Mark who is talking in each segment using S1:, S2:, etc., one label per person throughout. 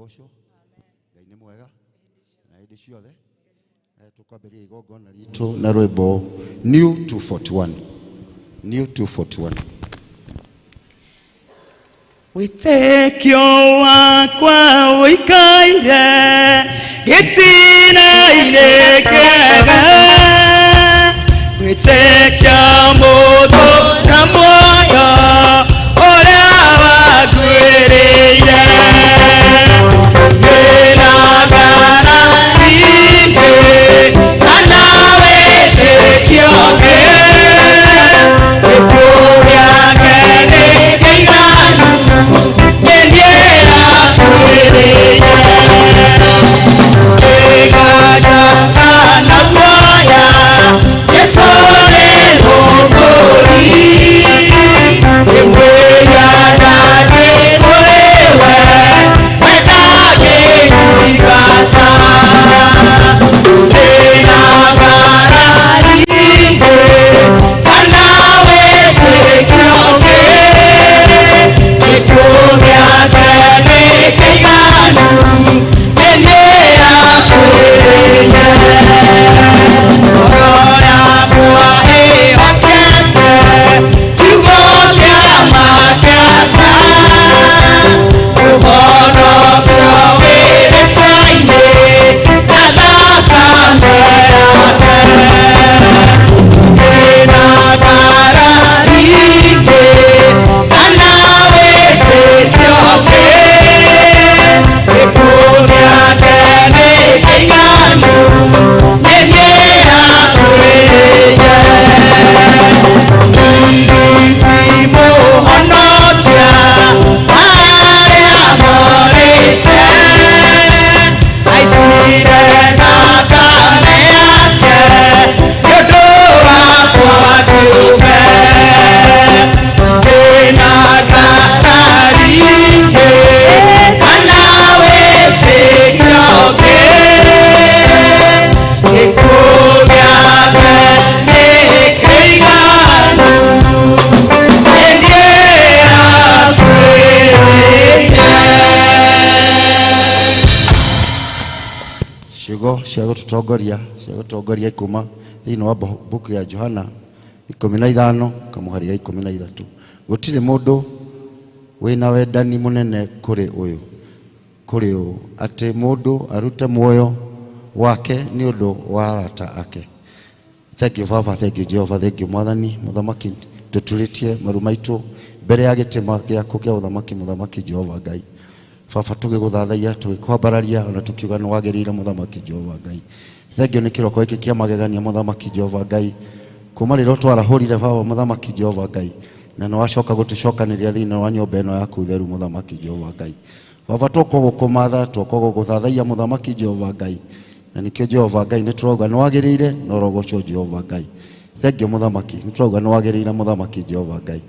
S1: Agocwo. Ngai nĩ mwega na hĩndĩ ciothe. Tũkwambĩrĩria igongona ritũ na rwĩmbo New 241. New 241.
S2: Wĩtĩkio wakwa ũikaire gĩtina-inĩ kĩega, wĩtĩkio mũthũ na muoyo ũrĩa wakuĩrĩire. Ndĩna ngara nyingĩ kana wĩtĩkio ũngĩ, gĩkuũ gĩake nĩ kĩiganu, nĩ niĩ akuĩrĩire. Kĩganja kana guoya, Jesũ nĩ mũkũũri, ngĩmwĩra ndathiĩ kũrĩ we, we ndangĩnyingata. Ndĩna ngara nyingĩ kana wĩtĩkio ũngĩ, gĩkuũ gĩake nĩ kĩiganu, nĩ niĩ akuĩrĩire. Ngoro yakwa ĩhokete kiugo kĩa ma kĩa Ngai, ũhonokio wĩ rĩtwa-inĩ na thakame yake. Ndĩna ngara nyingĩ kana wĩtĩkio ũngĩ, gĩkuũ gĩake nĩ kĩiganu, nĩ niĩ akuĩrĩire. Ti mũhonokia arĩa morĩte, aitire thakame yake nĩ ũndũ wakwa kĩũmbe. Ndĩna ngara nyingĩ kana wĩtĩkio ũngĩ, gĩkuũ gĩake nĩ kĩiganu, nĩ niĩ akuĩrĩire.
S1: Ciugo cia gũtũtongoria ikuma thĩinĩ wa mbuku ya Johana 15 kamũhari ga 13. Gũtirĩ mũndũ wĩna wendani mũnene kũrĩ ũyũ, kũrĩ ũũ atĩ mũndũ arute muoyo wake nĩ ũndũ wa arata ake. Thank you Baba, thank you Jehova, thank you Mwathani, Mũthamaki, tũturĩtie maru maitũ mbere ya gĩtĩ gĩaku kĩa ũthamaki, Mũthamaki Jehova Ngai. Baba, tũgĩgũthathaiya, tũgĩkwambararia, ona tũkiuga nĩ wagĩrĩire, Mũthamaki Jehova Ngai. Thank you nĩ kĩroko gĩkĩ kĩa magegania, Mũthamaki Jehova Ngai. Kuma rĩrĩa twarahũrire Baba, Mũthamaki Jehova Ngai, na nĩ wacoka gũtũcokanĩria thĩinĩ wa nyũmba ĩno yaku theru, Mũthamaki Jehova Ngai. Baba, tũkũ gũkũmatha, tũkũ gũgũthathaiya, Mũthamaki Jehova Ngai. Na nĩkĩo Jehova Ngai nĩ tũrauga nĩ wagĩrĩire na ũrogocwo Jehova Ngai. Thank you Mũthamaki, nĩ tũrauga nĩ wagĩrĩire, Mũthamaki Jehova Ngai.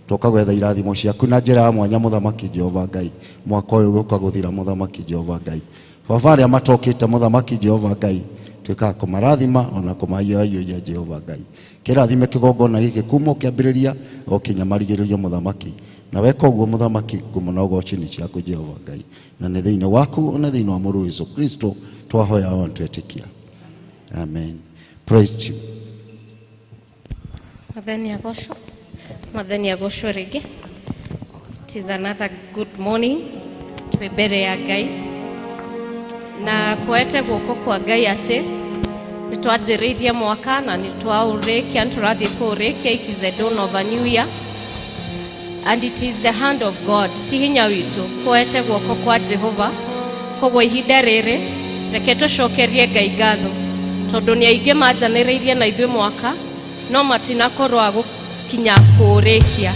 S1: Tũka gwetha irathimo ciaku na njĩra ya mwanya, Mũthamaki Jehova Ngai. Mwaka ũyũ ũgũka gũthira, Mũthamaki Jehova Ngai. Baba, arĩa matokĩte, Mũthamaki Jehova Ngai, tuĩkaga kũmarathima ona kũmahiũhahiũria Jehova Ngai. Kĩrathime kĩgongona gĩkĩ kuma ũkĩambĩrĩria o kinya marigĩrĩrio, Mũthamaki. Na weka ũguo, Mũthamaki, ngumo na ũgoci nĩ ciaku Jehova Ngai. Na nĩ thĩinĩ waku ona thĩinĩ wa mũrũ Yesu Kristo twahoya ona twetĩkia. Amen. Praise you.
S3: Mwathani agocwo. Mwathani agocwo rĩngĩ. It is another good morning. Twĩ mbere ya Ngai. Na kuoete guoko kwa Ngai atĩ nĩ twanjĩrĩirie mwaka na nĩ twaũrĩkia, nĩ tũrathiĩ kũũrĩkia. It is the dawn of a new year. And it is the hand of God. Ti hinya witũ. Kuoete guoko kwa Jehova. Koguo ihinda rĩrĩ reke tũcokerie Ngai ngatho tondũ nĩ aingĩ manjanĩrĩirie na ithuĩ mwaka no matinakorwo a gũkinya kũũrĩkia,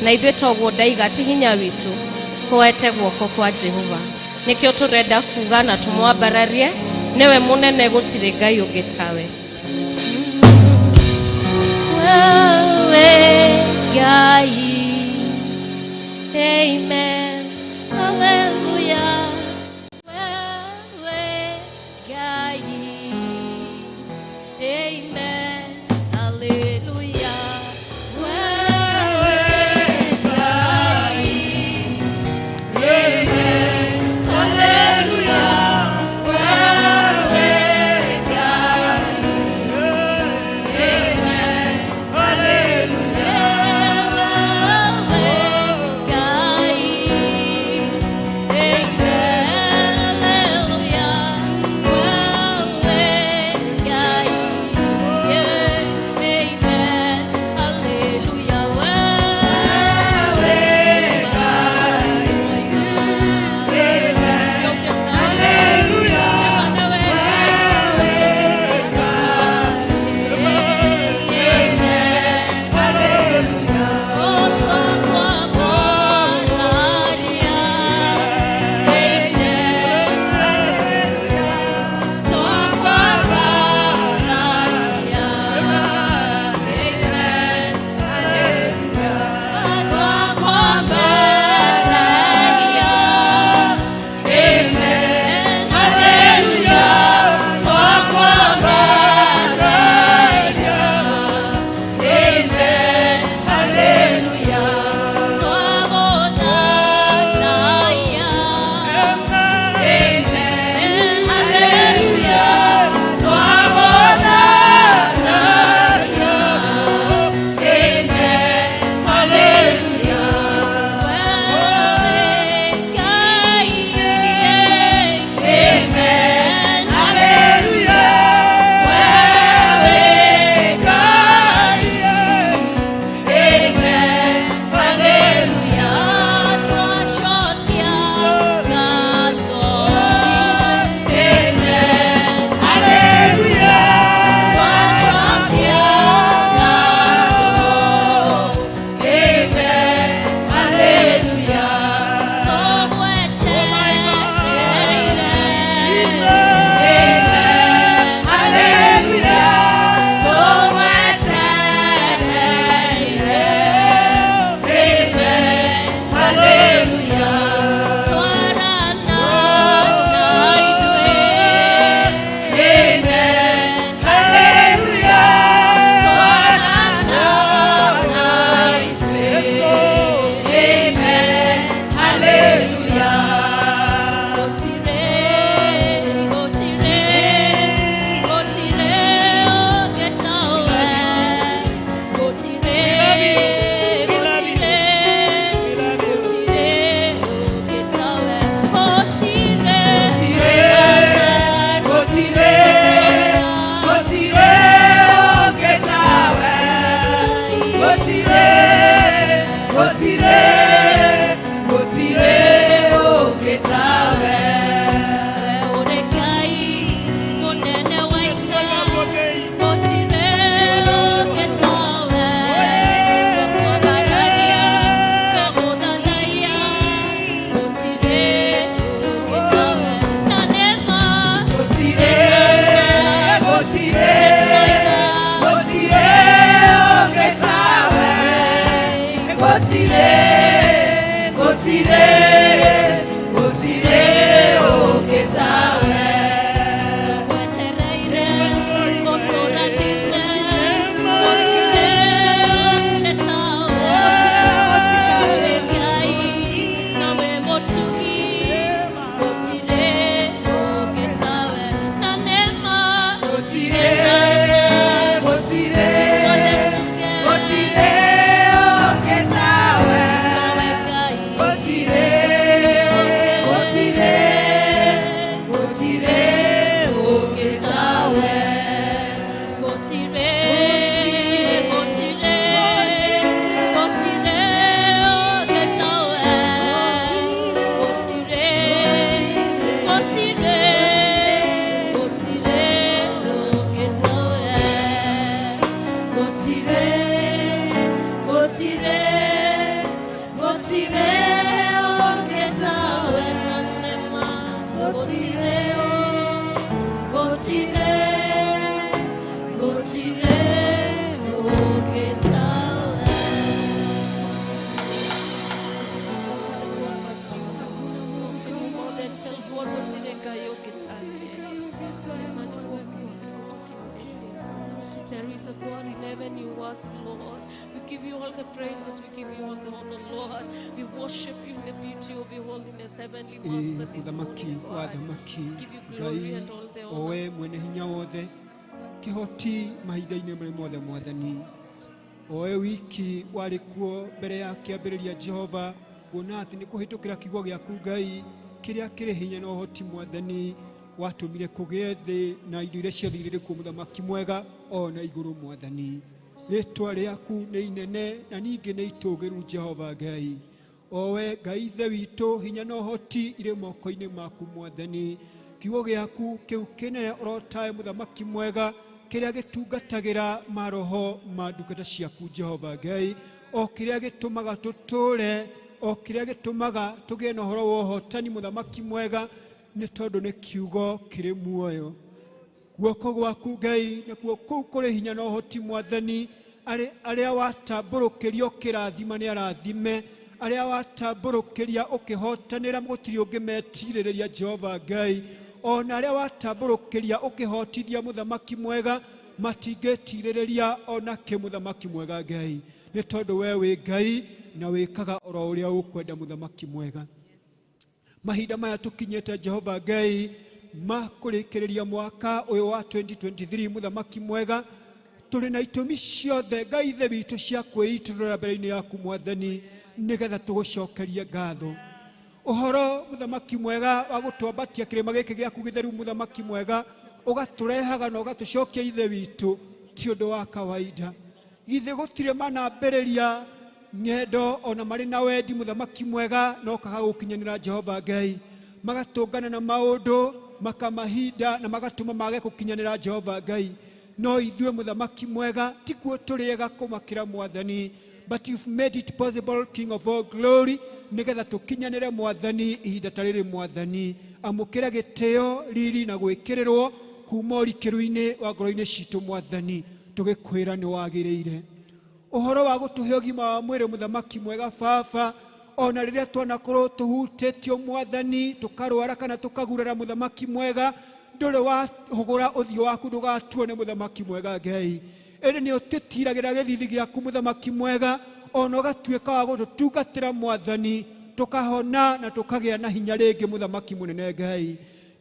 S3: na ithuĩ toguo ndaiga ti hinya witũ, kuoete guoko kwa Jehova. Nĩkĩo tũrenda kuga na tũmwambararie, nĩwe mũnene, gũtirĩ Ngai ũngĩ tawe. Wewe Ngai. Amen. Hallelujah. Wewe Ngai. Amen. Hallelujah. Wewe Ngai. Amen. Hallelujah.
S2: Gũtirĩ, gũtirĩ, gũtirĩ ũngĩ tawe.
S4: Tũgwetereire ũtũrathime, gũtirĩ ũngĩ tawe. Wĩ Ngai na wĩ mũtugi, gũtirĩ ũngĩ tawe. Na nĩma,
S2: Gũtirĩ, gũtirĩ,
S4: ithuothe tuge,
S2: gũtirĩ ũngĩ tawe.
S4: Nawe Ngai,
S2: Gũtirĩ, gũtirĩ, gũtirĩ ũngĩ tawe.
S4: Gũtirĩ, gũtirĩ, gũtirĩ ũngĩ tawe. Gũtirĩ, gũtirĩ, gũtirĩ ũngĩ tawe. Gũtirĩ, gũtirĩ, gũtirĩ ũngĩ tawe na nĩma. Gũtirĩ, gũtirĩ, gũtirĩ ũngĩ tawe. Tell God gũtirĩ Ngai ũngĩ take. There is a God in heaven, you are the Lord. We give you all the praises, we give you all the honor, Lord. We worship you in the beauty of your holiness, Heavenly
S5: Ĩ
S4: Master, this
S5: mũthamaki
S4: morning,
S5: wa
S4: God.
S5: thamaki,
S4: Give you glory
S5: Ngai
S4: and all the
S5: o
S4: honor.
S5: we mwene hinya wothe, kĩhoti mahinda-inĩ marĩ mothe, mwathani o we wiki warĩ kuo mbere ya kĩambĩrĩria, Jehova, kuona atĩ nĩ kũhĩtũkĩra kiugo gĩaku, Ngai, kĩrĩa kĩrĩ hinya na ũhoti, mwathani, watũmire kũgĩe thĩ na indo iria ciothe irĩ kuo, mũthamaki mwega, ona igũrũ, mwathani. Rĩtwa rĩaku nĩ inene na ningĩ nĩ itũgĩru, Jehova Ngai, owe Ngai Ithe witũ. Hinya na ũhoti irĩ moko-inĩ maku, mwathani. Kiugo gĩaku kĩu kĩnene ũrotae, mũthamaki mwega, kĩrĩa gĩtungatagĩra maroho ma ndungata ciaku, Jehova Ngai, o kĩrĩa gĩtũmaga tũtũũre, o kĩrĩa gĩtũmaga tũgĩe na ũhoro wa ũhotani, mũthamaki mwega, nĩ tondũ nĩ kiugo kĩrĩ muoyo. Guoko gwaku, Ngai, nakuo kũu kũrĩ hinya na ũhoti, mwathani. Arĩa watambũrũkĩria ũkĩrathima nĩ arathime, arĩa watambũrũkĩria ũkĩhotanĩra gũtirĩ ũngĩ metirĩrĩria, Jehova Ngai. Ona arĩa watambũrũkĩria ũkĩhotithia, mũthamaki mwega, matingĩtirĩrĩria ona kĩ, mũthamaki mwega Ngai, nĩ tondũ we wĩ Ngai na wĩkaga oro ũrĩa ũkwenda, mũthamaki mwega. Mahinda maya tũkinyĩte, Jehova Ngai, ma kũrĩkĩrĩria mwaka ũyũ wa 2023, mũthamaki mwega, tũrĩ na itũmi ciothe, Ngai Ithe witũ, cia kwĩitũrũra mbere-inĩ yaku, mwathani, nĩgetha tũgũcokerie ngatho. Ũhoro, mũthamaki mwega, wa gũtwambatia kĩrĩma gĩkĩ gĩaku gĩtheru, mũthamaki mwega, ũgatũrehaga na ũgatũcokia, Ithe witũ, ti ũndũ wa kawaida. Githĩ gũtirĩ manambĩrĩria ng'endo ona marĩ na wendi, mũthamaki mwega, no kaga gũkinyanĩra, Jehova Ngai, magatũngana na maũndũ makamahinda na magatũma mage gũkinyanĩra, Jehova Ngai. No ithuĩ, mũthamaki mwega, tikuo tũrĩega kũmakĩra, mwathani, but you've made it possible, King of all glory, nĩgetha tũkinyanĩre, mwathani, ihinda ta rĩrĩ. Mwathani, amũkĩra gĩtĩo, riri na gwĩkĩrĩrwo kuma ũrikĩru-inĩ wa ngoro-inĩ citũ, mwathani, tũgĩkwĩra nĩ wagĩrĩire. Ũhoro wa gũtũhe ũgima wa mwĩrĩ, mũthamaki mwega, baba, ona rĩrĩa twanakorwo tũhutĩtio, mwathani, tũkarwara kana tũkagurara, mũthamaki mwega, ndũrĩ wahũgũra ũthiũ waku ndũgatuone, mũthamaki mwega Ngai, ĩndĩ nĩ ũtĩtiragĩra gĩthithi gĩaku, mũthamaki mwega, ona ũgatuĩka wa gũtũtungatĩra, mwathani, tũkahona na tũkagĩa na hinya rĩngĩ. Mũthamaki mũnene Ngai,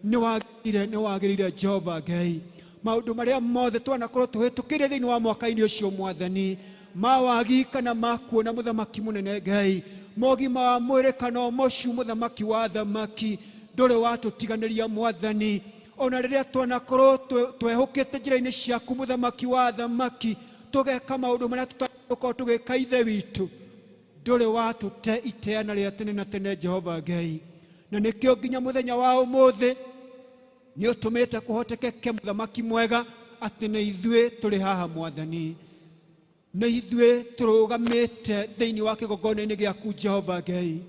S5: nĩ wagĩrĩire, nĩ wagĩrĩire, Jehova Ngai. Maũndũ marĩa mothe twanakorwo tũhĩtũkĩire thĩinĩ wa mwaka-inĩ ũcio, mwathani, ma wagi kana ma kuona, mũthamaki mũnene Ngai, mogima wa mwĩrĩ kana ũmocu, mũthamaki wa thamaki, ndũrĩ watũtiganĩria, mwathani. Ona rĩrĩa twanakorwo twehũkĩte njĩra-inĩ ciaku, mũthamaki wa thamaki, tũgeka maũndũ marĩa tũtagũkorwo tũgĩka, Ithe witũ, ndũrĩ watũte iteana rĩa tene na tene, Jehova Ngai. Na nĩkĩo nginya mũthenya wa ũmũthĩ nĩ ũtũmĩte kũhotekeke, mũthamaki mwega, atĩ nĩ ithuĩ tũrĩ haha, mwathani, nĩ ithuĩ tũrũgamĩte thĩinĩ wa kĩgongona-inĩ gĩaku, Jehova Ngai,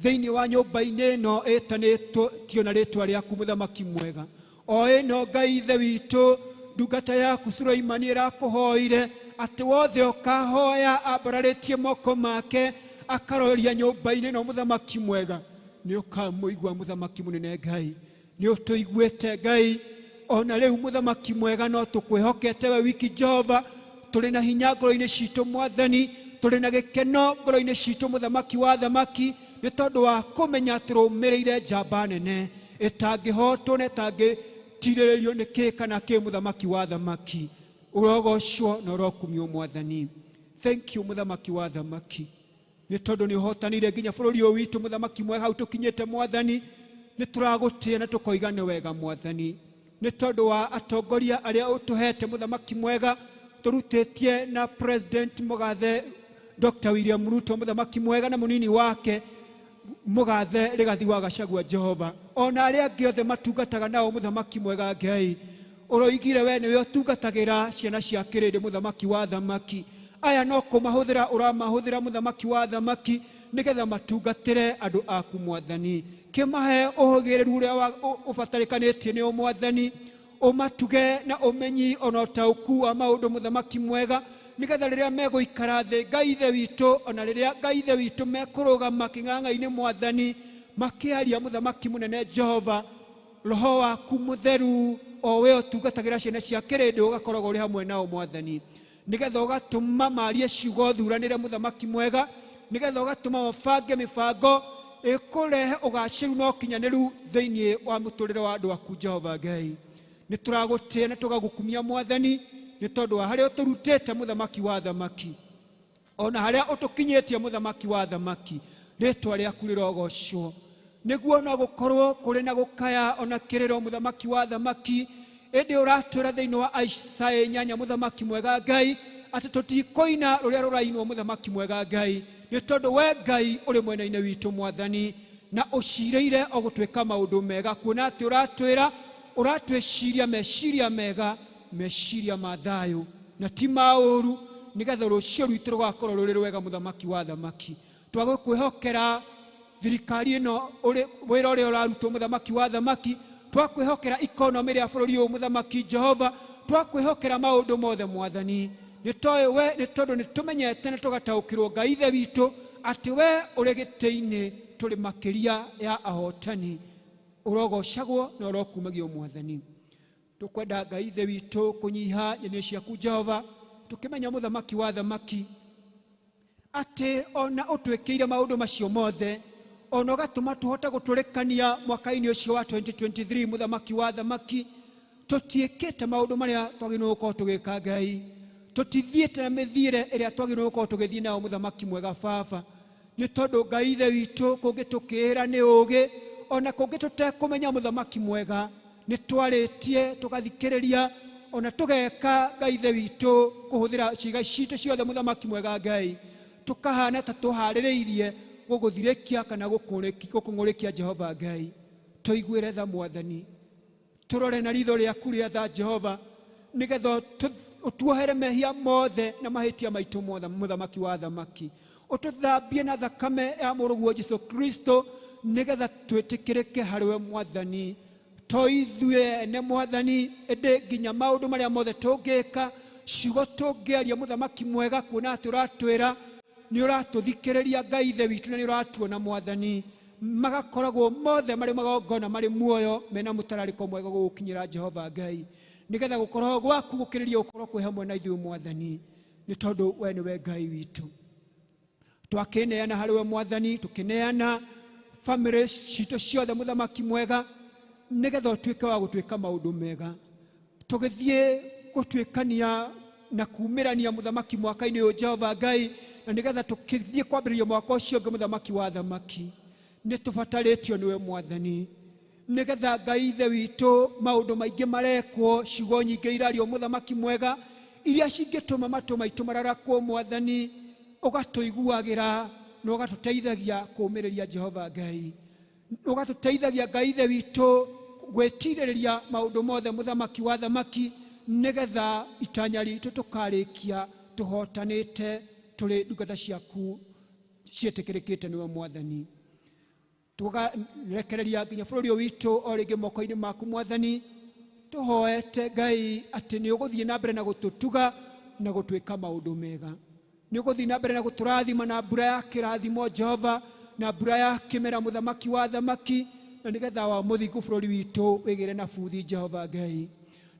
S5: thĩinĩ wa nyũmba-inĩ ĩno ĩtanĩtwo tio na rĩtwa rĩaku, mũthamaki mwega, o ĩno, Ngai Ithe witũ, ndungata yaku Sulaimani ĩrakũhoire atĩ wothe ũkahoya ambararĩtie moko make. Akaroria nyũmba-inĩ no mũthamaki mwega nĩ ũkamũigua mũthamaki mũnene Ngai nĩ ũtũiguĩte Ngai ona rĩu mũthamaki mwega no tũkwĩhokete we wiki Jehova tũrĩ na hinya ngoro-inĩ citũ mwathani tũrĩ na gĩkeno ngoro-inĩ citũ mũthamaki wa thamaki nĩ tondũ wa kũmenya tũrũmĩrĩire njamba nene ĩtangĩhotwo na ĩtangĩtirĩrĩrio nĩ kĩ kana kĩ mũthamaki wa thamaki ũrogocwo na ũrokumio mwathani. Thank you mũthamaki wa thamaki nĩ tondũ nĩ ũhotanire nginya bũrũri ũyũ witũ mũthamaki mwega hau tũkinyĩte mwathani nĩ tũragũtĩa na tũkoiga nĩ wega mwathani nĩ tondũ wa atongoria arĩa ũtũhete mũthamaki mwega tũrutĩtie na President mũgathe Dr. William Ruto mũthamaki mwega na mũnini wake mũgathe Rigathi wa Gachagua Jehova ona arĩa angĩ othe matungataga nao mũthamaki mwega Ngai ũroigire we nĩwe ũtungatagĩra ciana cia kĩrĩndĩ mũthamaki wa thamaki aya no kũmahũthĩra ũramahũthĩra mũthamaki wa thamaki nĩgetha matungatĩre andũ aku mwathani kĩmahe ũhũgĩrĩru ũrĩa ũbatarĩkanĩtie nĩ mwathani ũmatuge na ũmenyi ona ũtaũku wa maũndũ mũthamaki mwega nĩgetha rĩrĩa megũikara thĩ Ngai ithe witũ ona rĩrĩa Ngai ithe witũ mekũrũgama kĩng'ang'a-inĩ mwathani makĩaria mũthamaki mũnene Jehova roho waku mũtheru o we ũtungatagĩra ciana cia kĩrĩndĩ ũgakoragwo ũrĩ hamwe nao mwathani nĩgetha ũgatũma marie ciugo thuranĩre mũthamaki mwega nĩgetha ũgatũma mabange mĩbango ĩkũrehe ũgacĩru na ũkinyanĩru thĩinĩ wa mũtũrĩre wa andũ aku Jehova Ngai nĩ tũragũtĩa na tũgagũkumia mwathani nĩ tondũ wa harĩa ũtũrutĩte mũthamaki wa thamaki ona harĩa ũtũkinyĩtie mũthamaki wa thamaki rĩtwa rĩaku rĩrogocwo nĩguo no gũkorwo kũrĩ na gũkaya ona kĩrĩro mũthamaki wa thamaki ĩndĩ ũratwĩra thĩinĩ wa Isaya 8 mũthamaki mwega Ngai atĩ tũtikũina rũrĩa rũrainwo mũthamaki mwega Ngai nĩ tondũ we Ngai ũrĩ mwena-inĩ witũ mwathani na ũcirĩire o gũtwĩka maũndũ mega kuona atĩ ũratwĩra ũratwĩciria meciria mega meciria ma thayũ na ti ma ũũru nĩgetha rũciũ rwitũ rũgakorwo rũrĩ rwega mũthamaki wa thamaki twagũkwĩhokera thirikari ĩno wĩra ũrĩa ũrarutwo mũthamaki wa thamaki twakwĩhokera ikonomĩ rĩa bũrũri ũyũ mũthamaki Jehova twakwĩhokera maũndũ mothe mwathani nĩ toĩ we nĩ tondũ nĩ tũmenyete na tũgataũkĩrwo Ngai ithe witũ atĩ we ũrĩ gĩtĩ-inĩ tũrĩ makĩria ya ahotani ũrogocagwo na ũrokumagio mwathani tũkwenda Ngai ithe witũ kũnyiha nyeni ciaku Jehova tũkĩmenya mũthamaki wa thamaki atĩ ona ũtwĩkĩire maũndũ macio mothe ona ũgatũma tũhote gũtũrĩkania mwaka-inĩ ũcio wa 2023 mũthamaki wa thamaki tũtiĩkĩte maũndũ marĩa twagĩrĩirwo gũkorwo tũgĩka Ngai tũtithiĩte na mĩthiĩre ĩrĩa twagĩrĩirwo gũkorwo tũgĩthiĩ nayo mũthamaki mwega baba nĩ tondũ Ngai ithe witũ kũngĩ tũkĩĩra nĩ ũũgĩ ona kũngĩ tũtekũmenya mũthamaki mwega nĩ twarĩtie tũgathikĩrĩria ona tũgeka Ngai ithe witũ kũhũthĩra ciĩga citũ ciothe mũthamaki mwega Ngai tũkahana ta tũharĩrĩirie gũgũthirĩkia kana gũkũng'ũrĩkia Jehova Ngai tũiguĩre tha mwathani tũrore na ritho rĩaku rĩa tha Jehova nĩgetha ũtuohere mehia mothe na mahĩtia maitũ mothe mũthamaki wa thamaki ũtũthambie na thakame ya mũrũguo Jesu Kristo nĩgetha twĩtĩkĩrĩke harĩ we mwathani to ithuĩ ene mwathani ĩndĩ nginya maũndũ marĩa mothe tũngĩka ciugo tũngĩaria mũthamaki mwega kuona atĩ ũratwĩra nĩ ũratũthikĩrĩria Ngai ithe witũ na nĩ ũratuona mwathani magakoragwo mothe marĩ magongona marĩ muoyo mena mũtararĩko mwega gũgũkinyĩra Jehova Ngai nĩgetha gũkorwo gwaku gũkĩrĩria gũkorwo kwĩ hamwe na ithuĩ mwathani nĩ tondũ we nĩwe Ngai witũ twakĩneana harĩ we mwathani tũkĩneana famĩlĩ citũ ciothe mũthamaki mwega nĩgetha ũtuĩke wa gũtuĩka maũndũ mega tũgĩthiĩ gũtuĩkania na kumĩrania mũthamaki mwaka-inĩ ũyũ Jehova Ngai na nĩgetha tũkĩthiĩ kwambĩrĩria mwaka ũcio ũngĩ mũthamaki wa thamaki nĩ tũbatarĩtio nĩwe mwathani nĩgetha Ngai ithe witũ maũndũ maingĩ marekwo ciugo nyingĩ irario mũthamaki mwega iria cingĩtũma matũ maitũ mararakwo mwathani ũgatũiguagĩra na ũgatũteithagia kũũmĩrĩria Jehova Ngai ũgatũteithagia Ngai ithe witũ gwĩtirĩrĩria maũndũ mothe mũthamaki wa thamaki nĩgetha itanya ritũ tũkarĩkia tũhotanĩte tũrĩ ndungata ciaku ciĩtĩkĩrĩkĩte nĩwe mwathani tũgarekereria nginya bũrũri ũyũ witũ o rĩngĩ moko-inĩ maku mwathani tũhoete Ngai atĩ nĩ ũgũthiĩ na mbere na gũtũtuga na gũtwĩka maũndũ mega. Nĩ ũgũthiĩ na mbere na gũtũrathima na mbura ya kĩrathimo Jehova, na mbura ya kĩmera mũthamaki wa thamaki, na nĩgetha wa mũthingu bũrũri witũ wĩgĩre na buthi Jehova Ngai.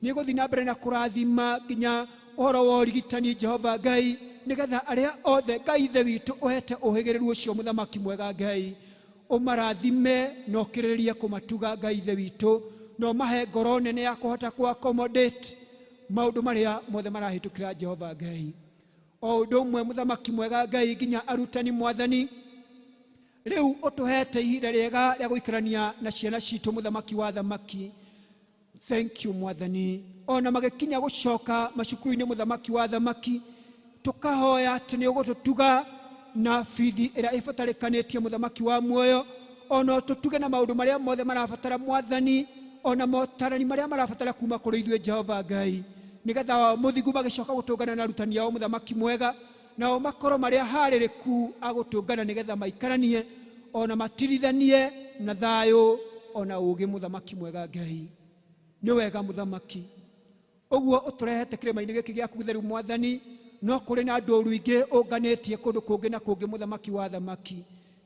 S5: Nĩ ũgũthiĩ na mbere na kũrathima nginya ũhoro wa ũrigitani Jehova Ngai, nĩgetha arĩa othe Ngai ithe witũ ũhete ũhĩgĩrĩru ũcio mũthamaki mwega Ngai, ũmarathime na ũkĩrĩrĩrie kũmatuga Ngai ithe witũ, na ũmahe ngoro nene ya kũhota kũ accommodate maũndũ marĩa mothe marahĩtũkĩra Jehova Ngai. O ũndũ ũmwe mũthamaki mwega Ngai, nginya arutani mwathani, rĩu ũtũhete ihinda rĩega rĩa gũikarania na ciana citũ mũthamaki wa thamaki. Thank you mwathani. Ona magĩkinya gũcoka macukuru-inĩ mũthamaki wa thamaki, tũkahoya atĩ nĩ ũgũtũtuga na bithi ĩrĩa ĩbatarĩkanĩtie mũthamaki wa muoyo, ona ũtũtuge na maũndũ marĩa mothe marabatara mwathani, ona motarani marĩa marabatara kuma kũrĩ ithuĩ Jehova Ngai, nĩgetha mũthingu magĩcoka gũtũngana na arutani ao mũthamaki mwega, nao makorwo marĩa harĩrĩku a gũtũngana, nĩgetha maikaranie ona matirithanie na thayũ ona ũũgĩ mũthamaki mwega Ngai. Nĩ wega mũthamaki ũguo ũtũrehete kĩrĩma-inĩ gĩkĩ gĩaku gĩtheru mwathani, no kũrĩ na ndũru ingĩ ũnganĩtie kũndũ kũngĩ na kũngĩ mũthamaki wa thamaki.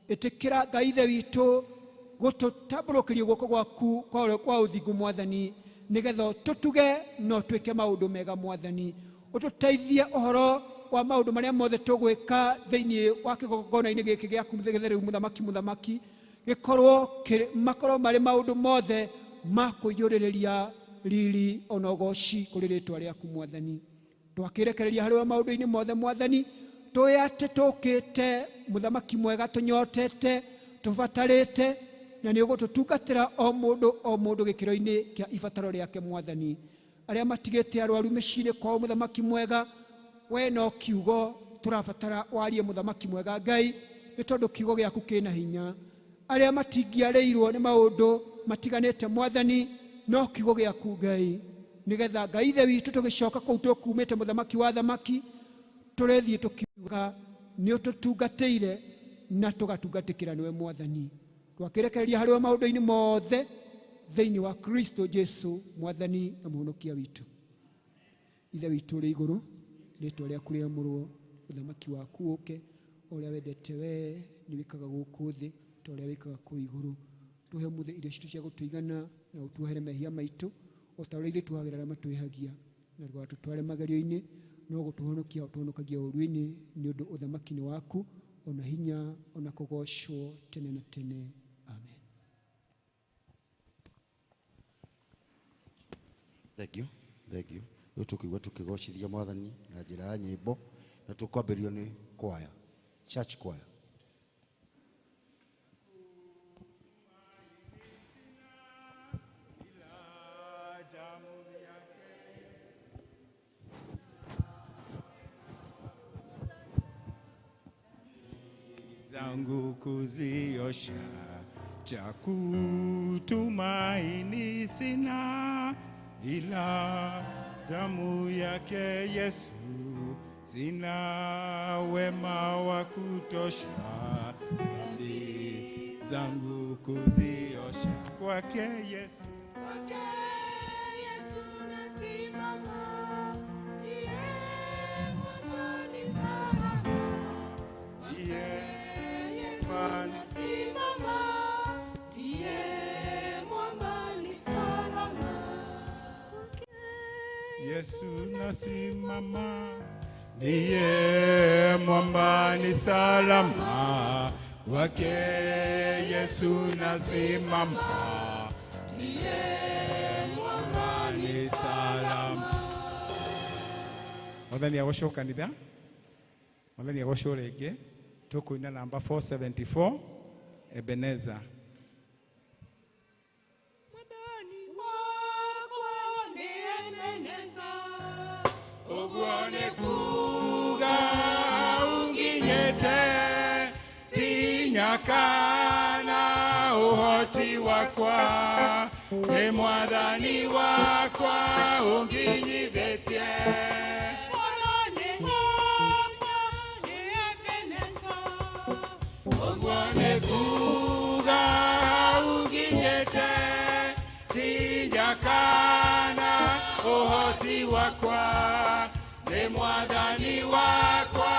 S5: Ĩtĩkĩra Ngai ithe witũ gũtũtambũrũkĩria guoko gwaku kwa ũthingu mwathani, nĩgetha tũtuge na ũtwĩke maũndũ mega mwathani. Ũtũteithie ũhoro wa maũndũ marĩa mothe tũgwĩka thĩinĩ wa kĩgongona-inĩ gĩkĩ gĩaku gĩtheru mũthamaki, mũthamaki gĩkorwo makorwo marĩ maũndũ mothe ma kũiyũrĩrĩria riri ona ũgoci kũrĩ rĩtwa rĩaku mwathani. Twakĩrekereria harĩ we maũndũ-inĩ mothe mwathani, tũĩ atĩ tũkĩte mũthamaki mwega, tũnyotete, tũbatarĩte, na nĩ ũgũtũtungatĩra o mũndũ o mũndũ gĩkĩro-inĩ kĩa ibataro rĩake mwathani. Arĩa matigĩte arwaru mĩciĩ-inĩ kwao mũthamaki mwega, we no kiugo tũrabatara warie mũthamaki mwega Ngai, nĩ tondũ kiugo gĩaku kĩna hinya. Arĩa matingĩarĩirwo nĩ maũndũ matiganĩte mwathani, no kiugo gĩaku Ngai, nĩgetha Ngai ithe witũ tũgĩcoka kũu tũkumĩte mũthamaki wa thamaki, tũrethiĩ tũkiuga nĩ ũtũtungatĩire na tũgatungatĩkĩra nĩwe mwathani. Twakĩrekereria harĩ we maũndũ-inĩ mothe thĩinĩ wa Kristo Jesu mwathani na mũhonokia witũ. Ithe witũ ũrĩ igũrũ, rĩtwa rĩaku rĩamũrwo, ũthamaki waku ũke, o ũrĩa wendete wee nĩ wĩkaga gũkũ thĩ ta ũrĩa wĩkaga kũu igũrũ. Tũhe ũmũthĩ irio citũ cia gũtũigana, na ũtuohere mehia maitũ o ta ũrĩa ithuĩ tuohagĩra arĩa matwĩhagia, na ndũgatũtware magerio-inĩ, no gũtũhonokia ũtũhonokagia ũũru-inĩ, nĩ ũndũ ũthamaki nĩ waku, ona hinya, ona kũgoocwo tene na tene. Amen.
S1: Thank you. Thank you. Rĩu tũkĩigua tũkĩgocithia mwathani na njĩra ya nyĩmbo, na tũkwambĩrĩrio nĩ choir, church choir.
S6: Zangu kuziosha, cha kutumaini sina, ila damu yake Yesu. Sina wema wa kutosha, dhambi zangu kuziosha, kwake Yesu.
S2: Kwake Yesu nasimama, ndiye mwamba ni salama.
S6: Ndiye
S2: Yesu
S6: mwamba ni
S2: nasimama, ndiye mwamba ni salama. Kwake
S6: Yesu nasimama, ndiye mwamba ni salama. Kwake Yesu nasimama,
S2: ndiye mwamba ni
S6: ni salama. Mwathani agocwo kanitha, Mwathani agocwo rĩngĩ. Tũkũina namba 474 Ebeneza.
S2: Mwathani wakwa nĩ Ebeneza,
S6: Ũguo nĩ kuga ũnginyĩte, ti nyaka na ũhoti wakwa, nĩ Mwathani wakwa ũnginyithĩtie.
S2: Mwathani wakwa nĩ Ebeneza,
S6: Ũguo nĩ kuga ũnginyĩte, ti nyaka na ũhoti wakwa, nĩ Mwathani wakwa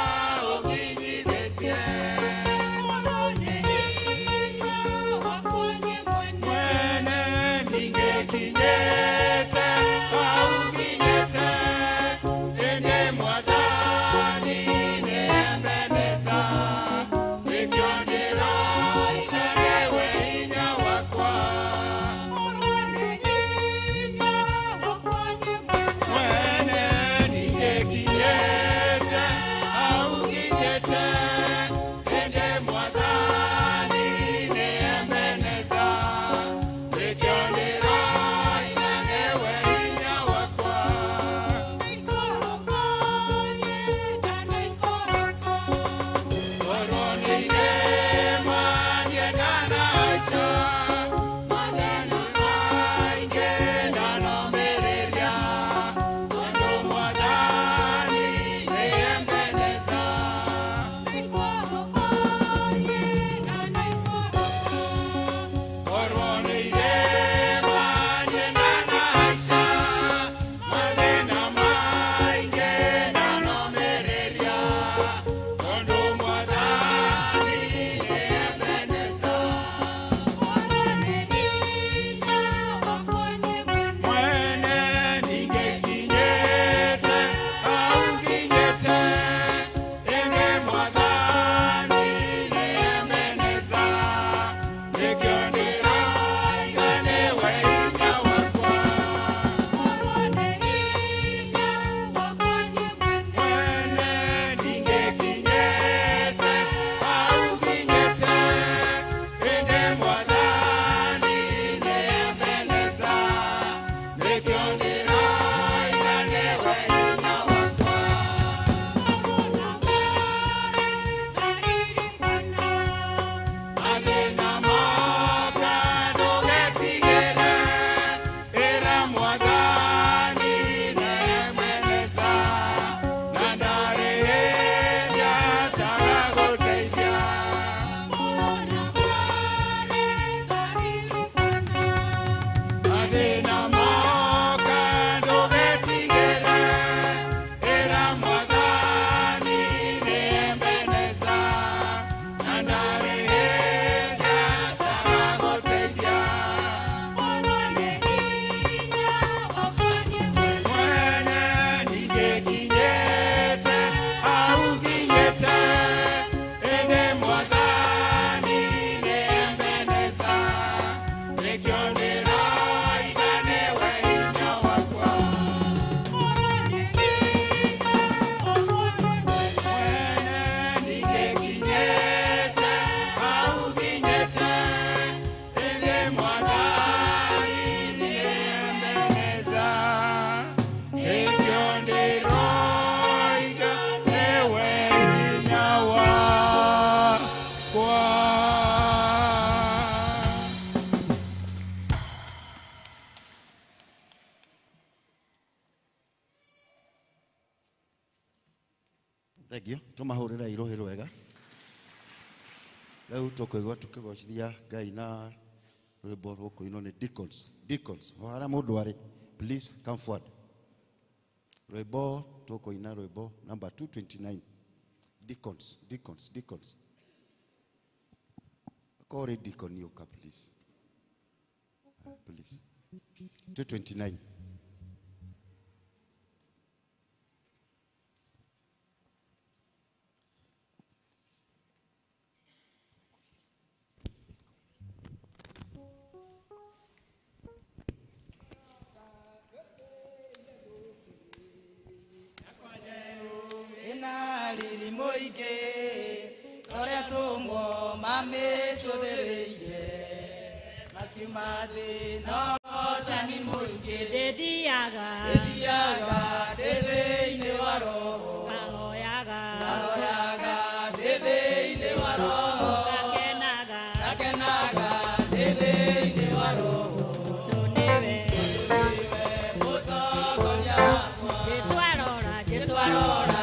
S1: Thank you. Tũmahũrĩre irũhĩ rwega. Rĩu tũkũigua tũkĩgocithia Ngai na rwĩmbo rũkũinwo nĩ deacons. Deacons, o harĩa mũndũ arĩ, please come forward. Rwĩmbo tũkũina rwĩmbo number 229. Deacons, deacons, deacons. Akorwo ũrĩ deacon ũka please. Please. 229.
S7: Riri mũingĩ torĩa tũmwo mamĩcũthĩrĩire makiuma thĩ no tani mũingĩ
S8: Ndĩthiaga
S7: ndĩthiaga ndĩ thĩinĩ wa roho
S8: ngahoyaga
S7: ngahoyaga ndĩ thĩinĩ wa roho
S8: ngakenaga
S7: ngakenaga ndĩ thĩinĩ wa roho
S8: tondũ nĩwe
S7: mũtongoria wakwa.
S8: Jesũ arora
S7: Jesũ arora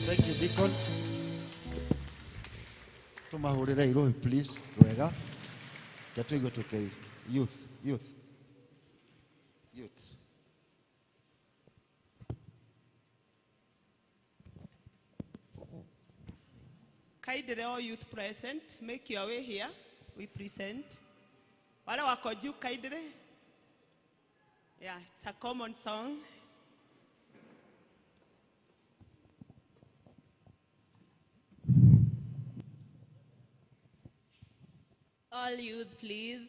S1: Thank you, Deacon. Tũmahũrĩre irũhĩ please rwega. Reke tũigue tũkĩ youth, youth. Youth.
S9: Kindly all youth present, make your way here. We present. Wale wako juu kindly. Yeah, it's a common song.
S2: All youth, please.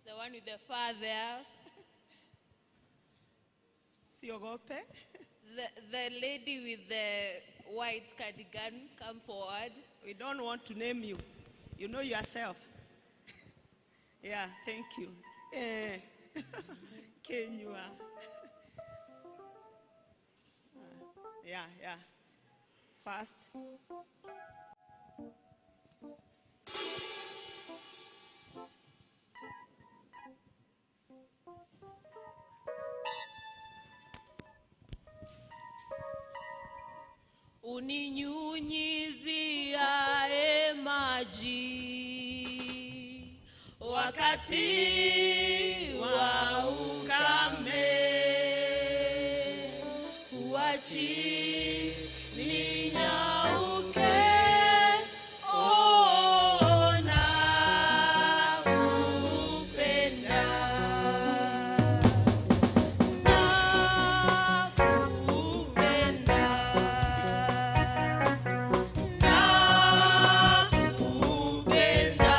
S2: The one with the fur there.
S9: Siogope.
S2: The lady with the white cardigan, come forward.
S9: We don't want to name you. You know yourself. Yeah, thank you. Eh. Kenyua. Yeah, yeah. Fast.
S4: Uninyunyiziae maji
S9: wakati wa ukame,
S4: huachi ninyauke. Oh, nakupenda, nakupenda, nakupenda.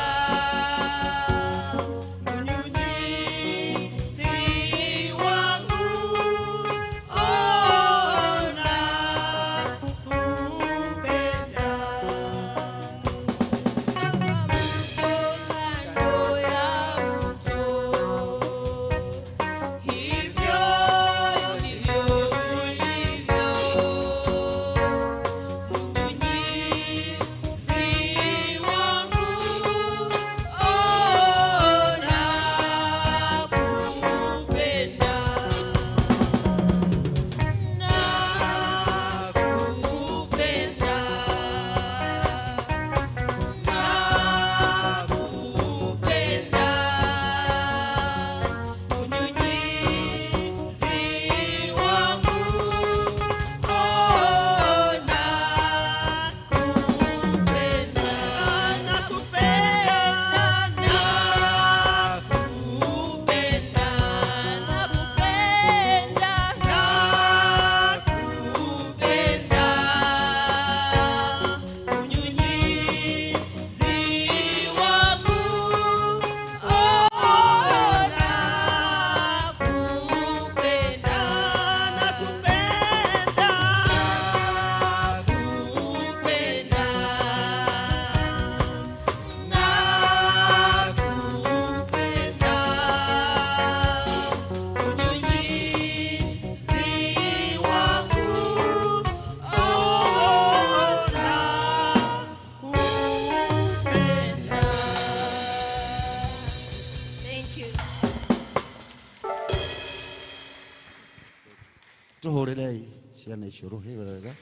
S1: Tuhũrĩrei ciana icio rũhĩ wega.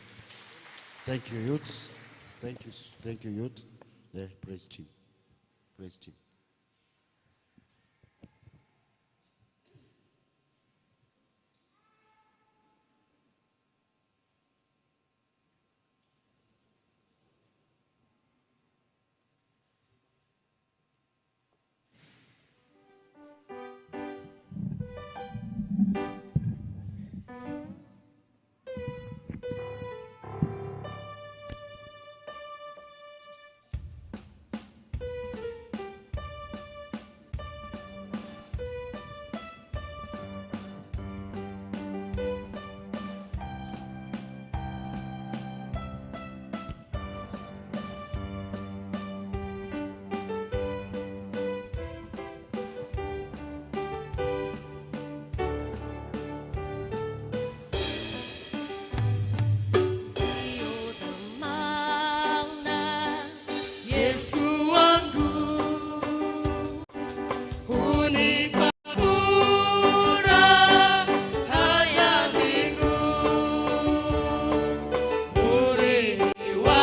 S1: Thank you, youth. Thank you, thank you, youth. The praise team. Praise team.
S6: Yesu wangu hunipa furaha ya mbingu, urithi wa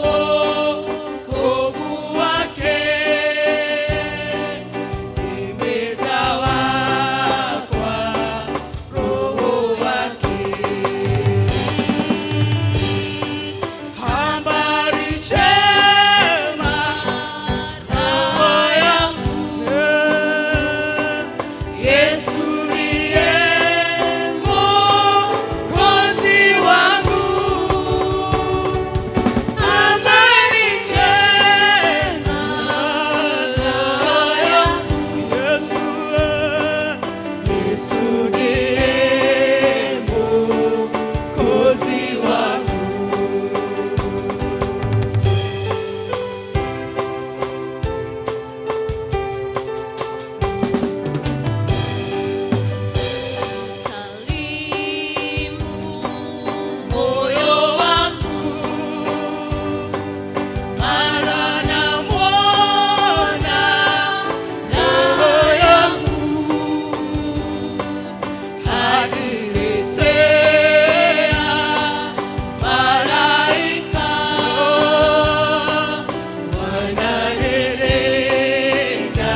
S6: wokovu wake nimezawa kwa Roho wake. Habari njema roho yangu, Yesu ndiye Mwokozi wangu. Habari njema roho yangu, Yesu ndiye Mwokozi wangu.
S4: Salimu
S6: Moyo wangu mara namwona roho yangu akiniletea malaika wananilinda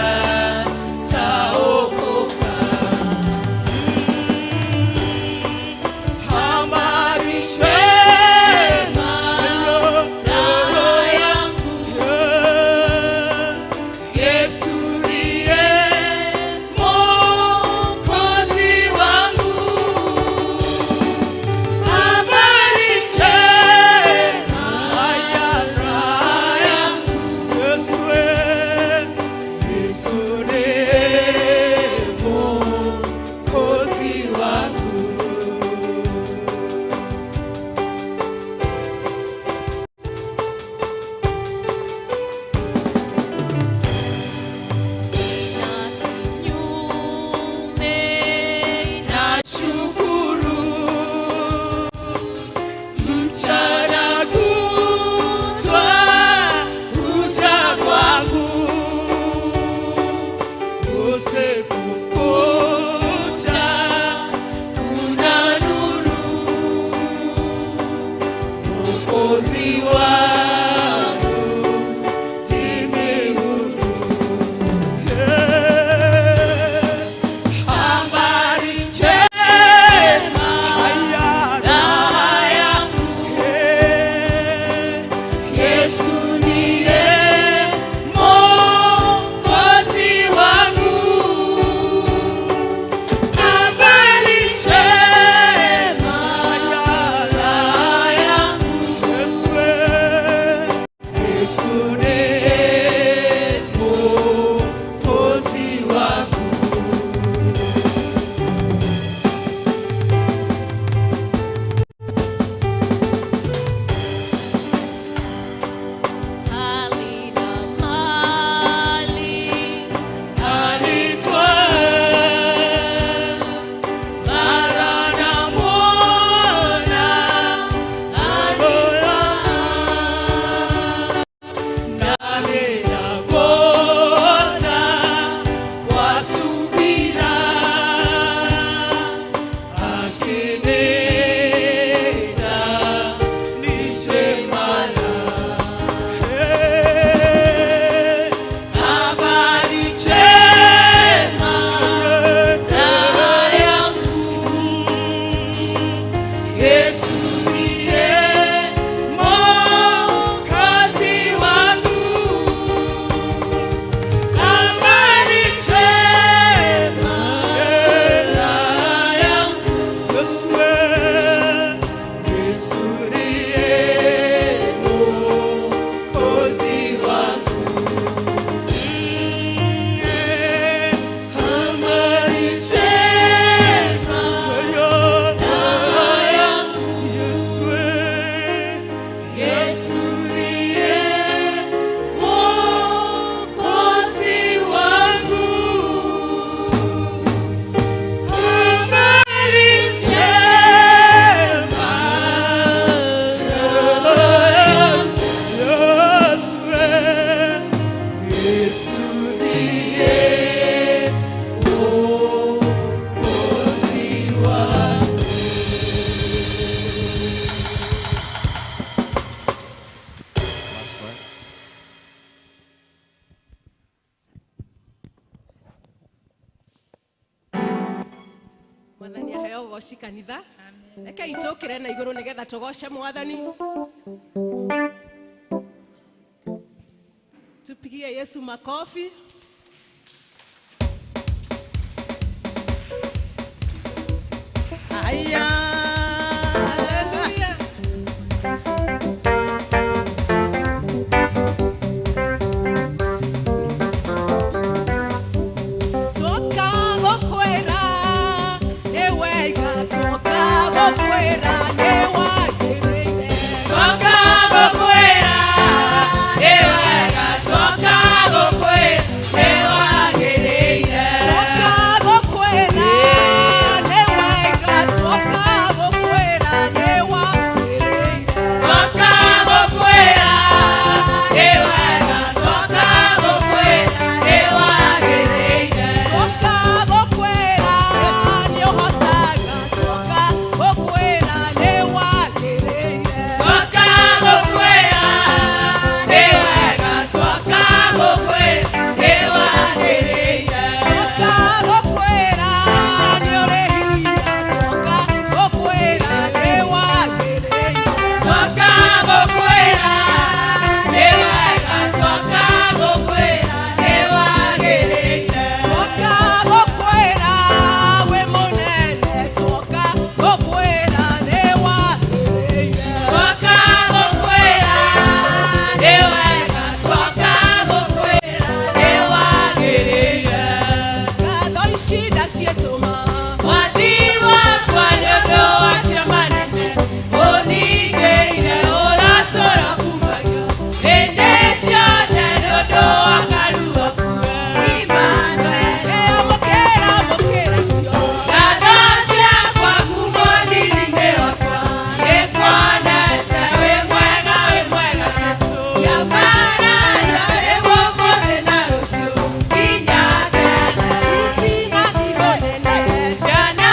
S6: taokoka. Habari njema roho yangu, Yesu ndiye Mwokozi wangu.
S9: Ya ũgoci kanitha. Reke itũkĩre na igũrũ nĩgetha tũgoce Mwathani. Tupigie Yesu makofi.
S6: Haya.
S9: Hallelujah. Toka gokwera nĩ wega, toka gokwera nĩ wagĩrĩire.
S6: Toka gokwera nĩ wega, toka gokwera nĩ wagĩrĩire.
S9: Toka gokwera nĩ wega, toka gokwera nĩ wagĩrĩire.
S6: Toka gokwera nĩ wega, toka gokwera nĩ wagĩrĩire.
S9: Toka gokwera nĩ ũhotaga, toka gokwera nĩ wagĩrĩire.
S6: Toka gokwera nĩ wega, toka gokwera nĩ wagĩrĩire.
S9: Toka gokwera nĩ ũrĩ hinya, toka gokwera nĩ wagĩrĩire.
S6: Toka gokwera nĩ wega, toka gokwera nĩ wagĩrĩire.
S9: Toka gokwera wĩ mũnene, toka gokwera nĩ wagĩrĩire.
S6: Toka gokwera nĩ wega, toka gokwera nĩ wagĩrĩire.
S9: Ngatho ici ndaciĩtũma,
S6: Mwathi wakwa nĩ ũndũ wa cio manene, ũningĩire ũratũra kumagia. Hĩndĩ ciothe nĩ ũndũ wa kanua kuwe. Emmanuel.
S9: Amũkĩra, amũkĩra icio.
S6: Ngatho ciakwa kuma ũnini-inĩ wakwa, nĩkuonete wĩ mwega, wĩ mwega Jesũ. Ngĩambararia rĩu ũmũthĩ na rũciũ nginya tene.
S9: Itina ndirwo nene,
S6: Ciana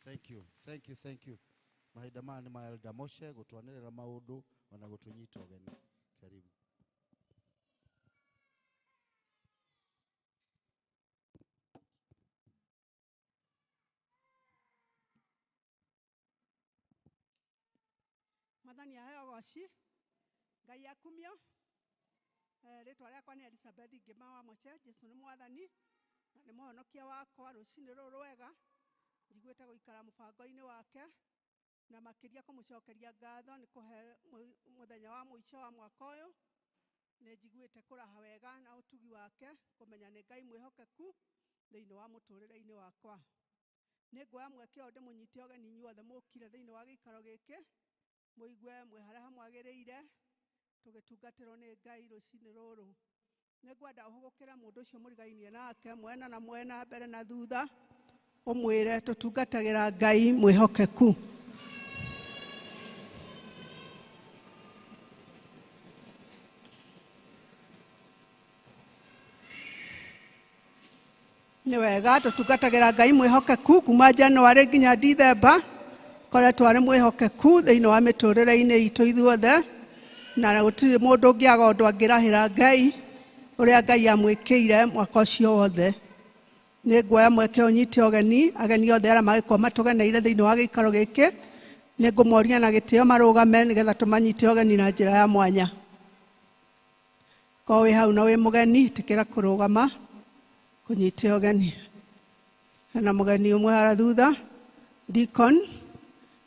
S1: Thank you, thank you, thank you. Mahinda maya nĩ ma Elder Moshe gũtwanĩrĩra maũndũ ona gũtũnyita ũgeni. Karibu.
S10: Mwathani aheo goci Ngai akumio. Rĩtwa rĩakwa nĩ Elizabeth Ngĩma wa Moche. Jesu nĩ mwathani na nĩ mũhonokia wakwa. Rũcinĩ rũrũ rwega njiguĩte gũikara mũbango-inĩ wake na makĩria kũmũcokeria ngatho nĩ kũhe mũthenya wa mũico wa mwaka ũyũ. Nĩ njiguĩte kũraha wega na ũtugi wake, kũmenya nĩ Ngai mwĩhokeku thĩinĩ wa mũtũrĩre-inĩ wakwa. Nĩ nguoya mweke ũyũ ndĩmũnyite ũgeni inyuothe mũkire thĩinĩ wa gĩikaro gĩkĩ, mũigue mwĩ harĩa hamwagĩrĩire tũgĩtungatĩrwo nĩ Ngai rũcinĩ rũrũ. Nĩ ngwenda ũhũgũkĩre mũndũ ũcio mũrigainie nake mwena na mwena, mbere na thutha, ũmwĩre tũtungatagĩra Ngai mwĩhokeku. Nĩ wega tũtungatagĩra Ngai mwĩhokeku kuma January nginya Dithemba, koretwo arĩ mwĩhokeku thĩinĩ wa mĩtũrĩre-inĩ itũ ithuothe, na gũtirĩ mũndũ ũngĩaga ũndũ angĩrahĩra Ngai ũrĩa Ngai amwĩkĩire mwaka ũcio wothe. Nĩ nguoya mweke ũyũ nyite ũgeni ageni othe arĩa magĩkorwo matũgeneire thĩinĩ wa gĩikaro gĩkĩ. Nĩ ngũmoria na gĩtĩo marũgame nĩgetha tũmanyite ũgeni na njĩra ya mwanya. Korwo wĩ hau na wĩ mũgeni, ĩtĩkĩra kũrũgama kũnyite ũgeni. Hena mũgeni ũmwe harĩa thutha, Deacon,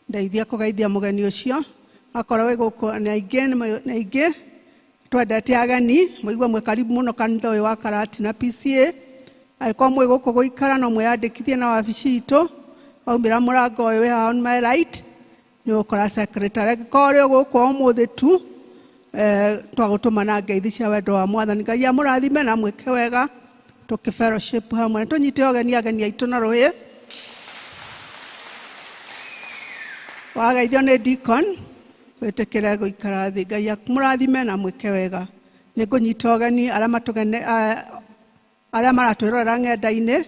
S10: ndeithia kũgeithia mũgeni ũcio. Akorwo wĩ gũkũ nĩ aingĩ, nĩ aingĩ twendete ageni, mũigue mwĩ karibu mũno kanitha ũyũ wa Karatina PCA. Angĩkorwo mwĩ gũkũ gũikara no mwĩyandĩkithie na wabici itũ, waumĩra mũrango ũyũ wĩ haha on my right, nĩ ũgũkora secretary. Angĩkorwo ũrĩ o gũkũ ũmũthĩ tu, twagũtũma na ngeithi cia wendo wa Mwathani. Ngai amũrathime na mwĩke wega, tũkĩ fellowship hamwe. Tũnyite ũgeni ageni aitũ na rũhĩ. Wageithio nĩ deacon, wĩtĩkĩre gũikara thĩ. Ngai amũrathime na mwĩke wega. Nĩ ngũnyita ũgeni arĩa matũgene, arĩa maratwĩrorera ng'enda-inĩ,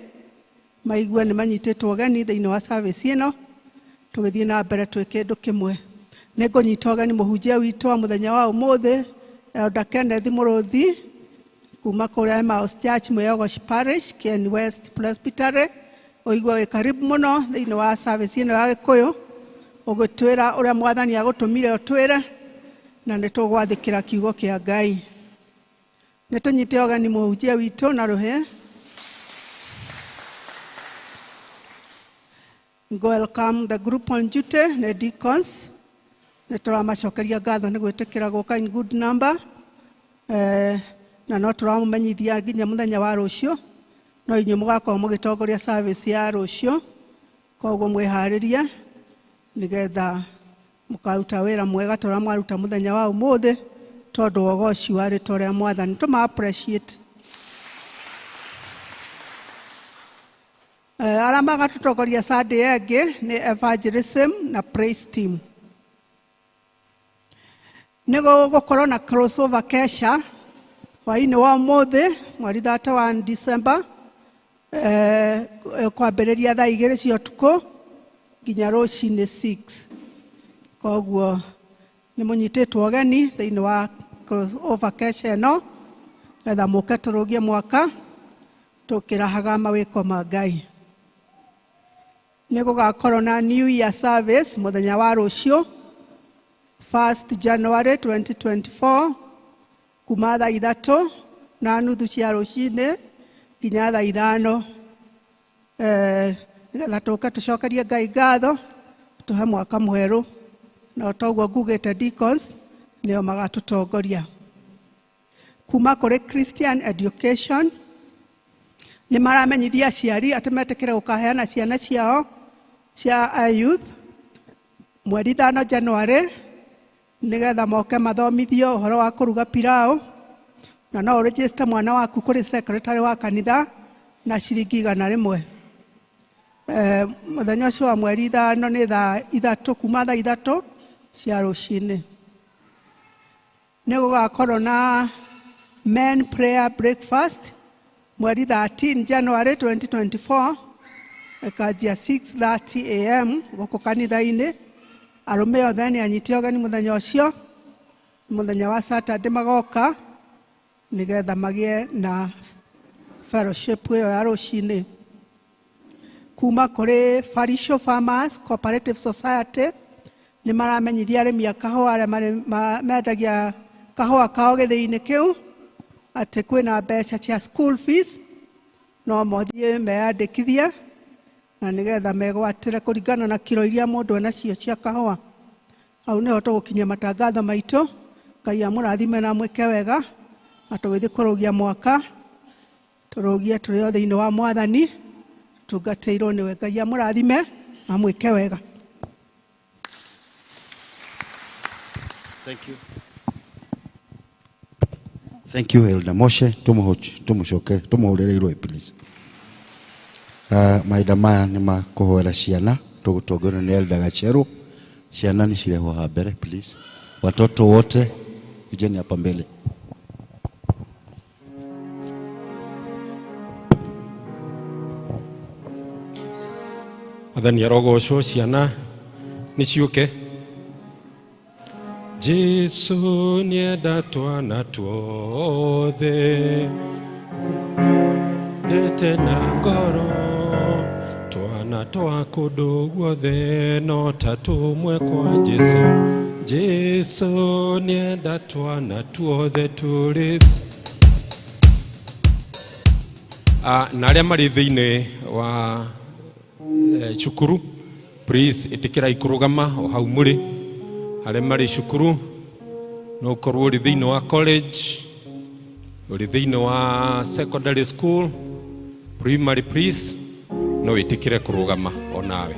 S10: maigue nĩ manyitĩtwo ũgeni thĩinĩ wa service ĩno, tũgĩthiĩ na mbere twĩ kĩndũ kĩmwe. Nĩ ngũnyita ũgeni mũhunjia witũ wa mũthenya wa ũmũthĩ, Elder Kenneth Mũrũthi, kuma kũrĩa Emmaus Church, Mwĩyogoci Parish, Kieni West Presbytery. Ũigue wĩ karibu mũno thĩinĩ wa service ĩno ya Gĩkũyũ, ũgĩtwĩra ũrĩa Mwathani agũtũmire ũtwĩre, na nĩ tũgwathĩkĩra kiugo kĩa Ngai. Nĩ tũnyite ũgeni mũhunjia witũ na rũhĩ. Welcome the group on duty, the deacons. Nĩ tũramacokeria ngatho nĩ gwĩtĩkĩra gũka in good number. Na no tũramũmenyithia nginya mũthenya wa rũciũ, no inyuĩ mũgakorwo mũgĩtongoria service ya rũciũ, koguo mwĩharĩrie nĩgetha mũkaruta wĩra mwega ta ũrĩa mwaruta mũthenya wa ũmũthĩ, tondũ wa ũgoci wa rĩtwa rĩa Mwathani. Tũma appreciate. Arĩa magatũtongoria Sunday ĩngĩ nĩ evangelism na praise team. Nĩ gũgũkorwo na crossover kesha hwaĩ-inĩ wa ũmũthĩ mweri 31 December, kwambĩrĩria thaa igĩrĩ cia ũtukũ nginya rũcinĩ 6. Koguo nĩ mũnyitĩtwo ũgeni thĩinĩ wa crossover kesha ĩno getha mũke tũrũgie mwaka tũkĩrahaga mawĩko ma Ngai. Nĩ gũgakorwo na New Year service mũthenya wa rũciũ 1st January 2024 kuma thaa 3:30 cia rũcinĩ nginya thaa 5, nĩgetha tũke tũcokerie Ngai ngatho tũhe mwaka mwerũ, na toguo ngugĩte deacons nĩo magatũtongoria. Kuma kũrĩ Christian Education nĩ maramenyithia aciari atĩ metĩkĩre gũkaheana ciana ciao cia youth mweri 5 January nĩgetha moke mathomithio ũhoro wa kũruga pilau, na no ũregister mwana waku kũrĩ secretary wa kanitha na ciringi 100. Mũthenya ũcio wa mweri 5 nĩ thaa 3, kuma thaa 3 cia rũcinĩ. Nĩ gũgakorwo na men prayer breakfast mweri 13 January 2024 ĩkanjia 6:30 a.m. gũkũ kanitha-inĩ. Arũme othe nĩ anyite ũgeni mũthenya ũcio, mũthenya wa Saturday magoka nĩgetha magĩe na fellowship ĩyo ya rũcinĩ. Kuma kũrĩ Farisho Farmers Cooperative Society nĩ maramenyithia arĩmi a kahũa arĩa mendagia kahũa kao gĩthĩi-inĩ kĩu atĩ kwĩna mbeca cia school fees, no mothiĩ meyandĩkithie na nĩgetha megwatĩre kũringana na kiro iria mũndũ enacio cia kahũa. Hau nĩho tũgũkinyia matangatho maitũ. Ngai amũrathime na amwĩke wega, na tũgĩthiĩ kũrũgia mwaka tũrũgie tũrĩ o thĩinĩ wa Mwathani, tungatĩirwo nĩwe. Ngai amũrathime na amwĩke wega.
S1: Thank you. Thank you, Elder Moshe. Tumucoke, tumuhurire irwe please. Mahinda maya nĩ ma kũhoera ciana, tũgũtongorio nĩ Elder Gacheru. Ciana nĩ cirehwo haha mbere please. Watoto wote kujeni hapa mbele.
S11: Mwathani arogocwo, ciana nĩ ciũke. Jesu nĩenda twana tuothe. Twendete na ngoro twana twa kũndũ guothe no ta tũmwe kwa Jesu. Jesu nĩenda twana tuothe tũrĩ. Na arĩa marĩ thĩinĩ wa cukuru, please ĩtĩkĩrai kũrũgama o hau mũrĩ. Arĩa marĩ cukuru, no ũkorwo ũrĩ thĩinĩ wa college, ũrĩ thĩinĩ wa secondary school, primary, please no wĩtĩkĩre kũrũgama o nawe.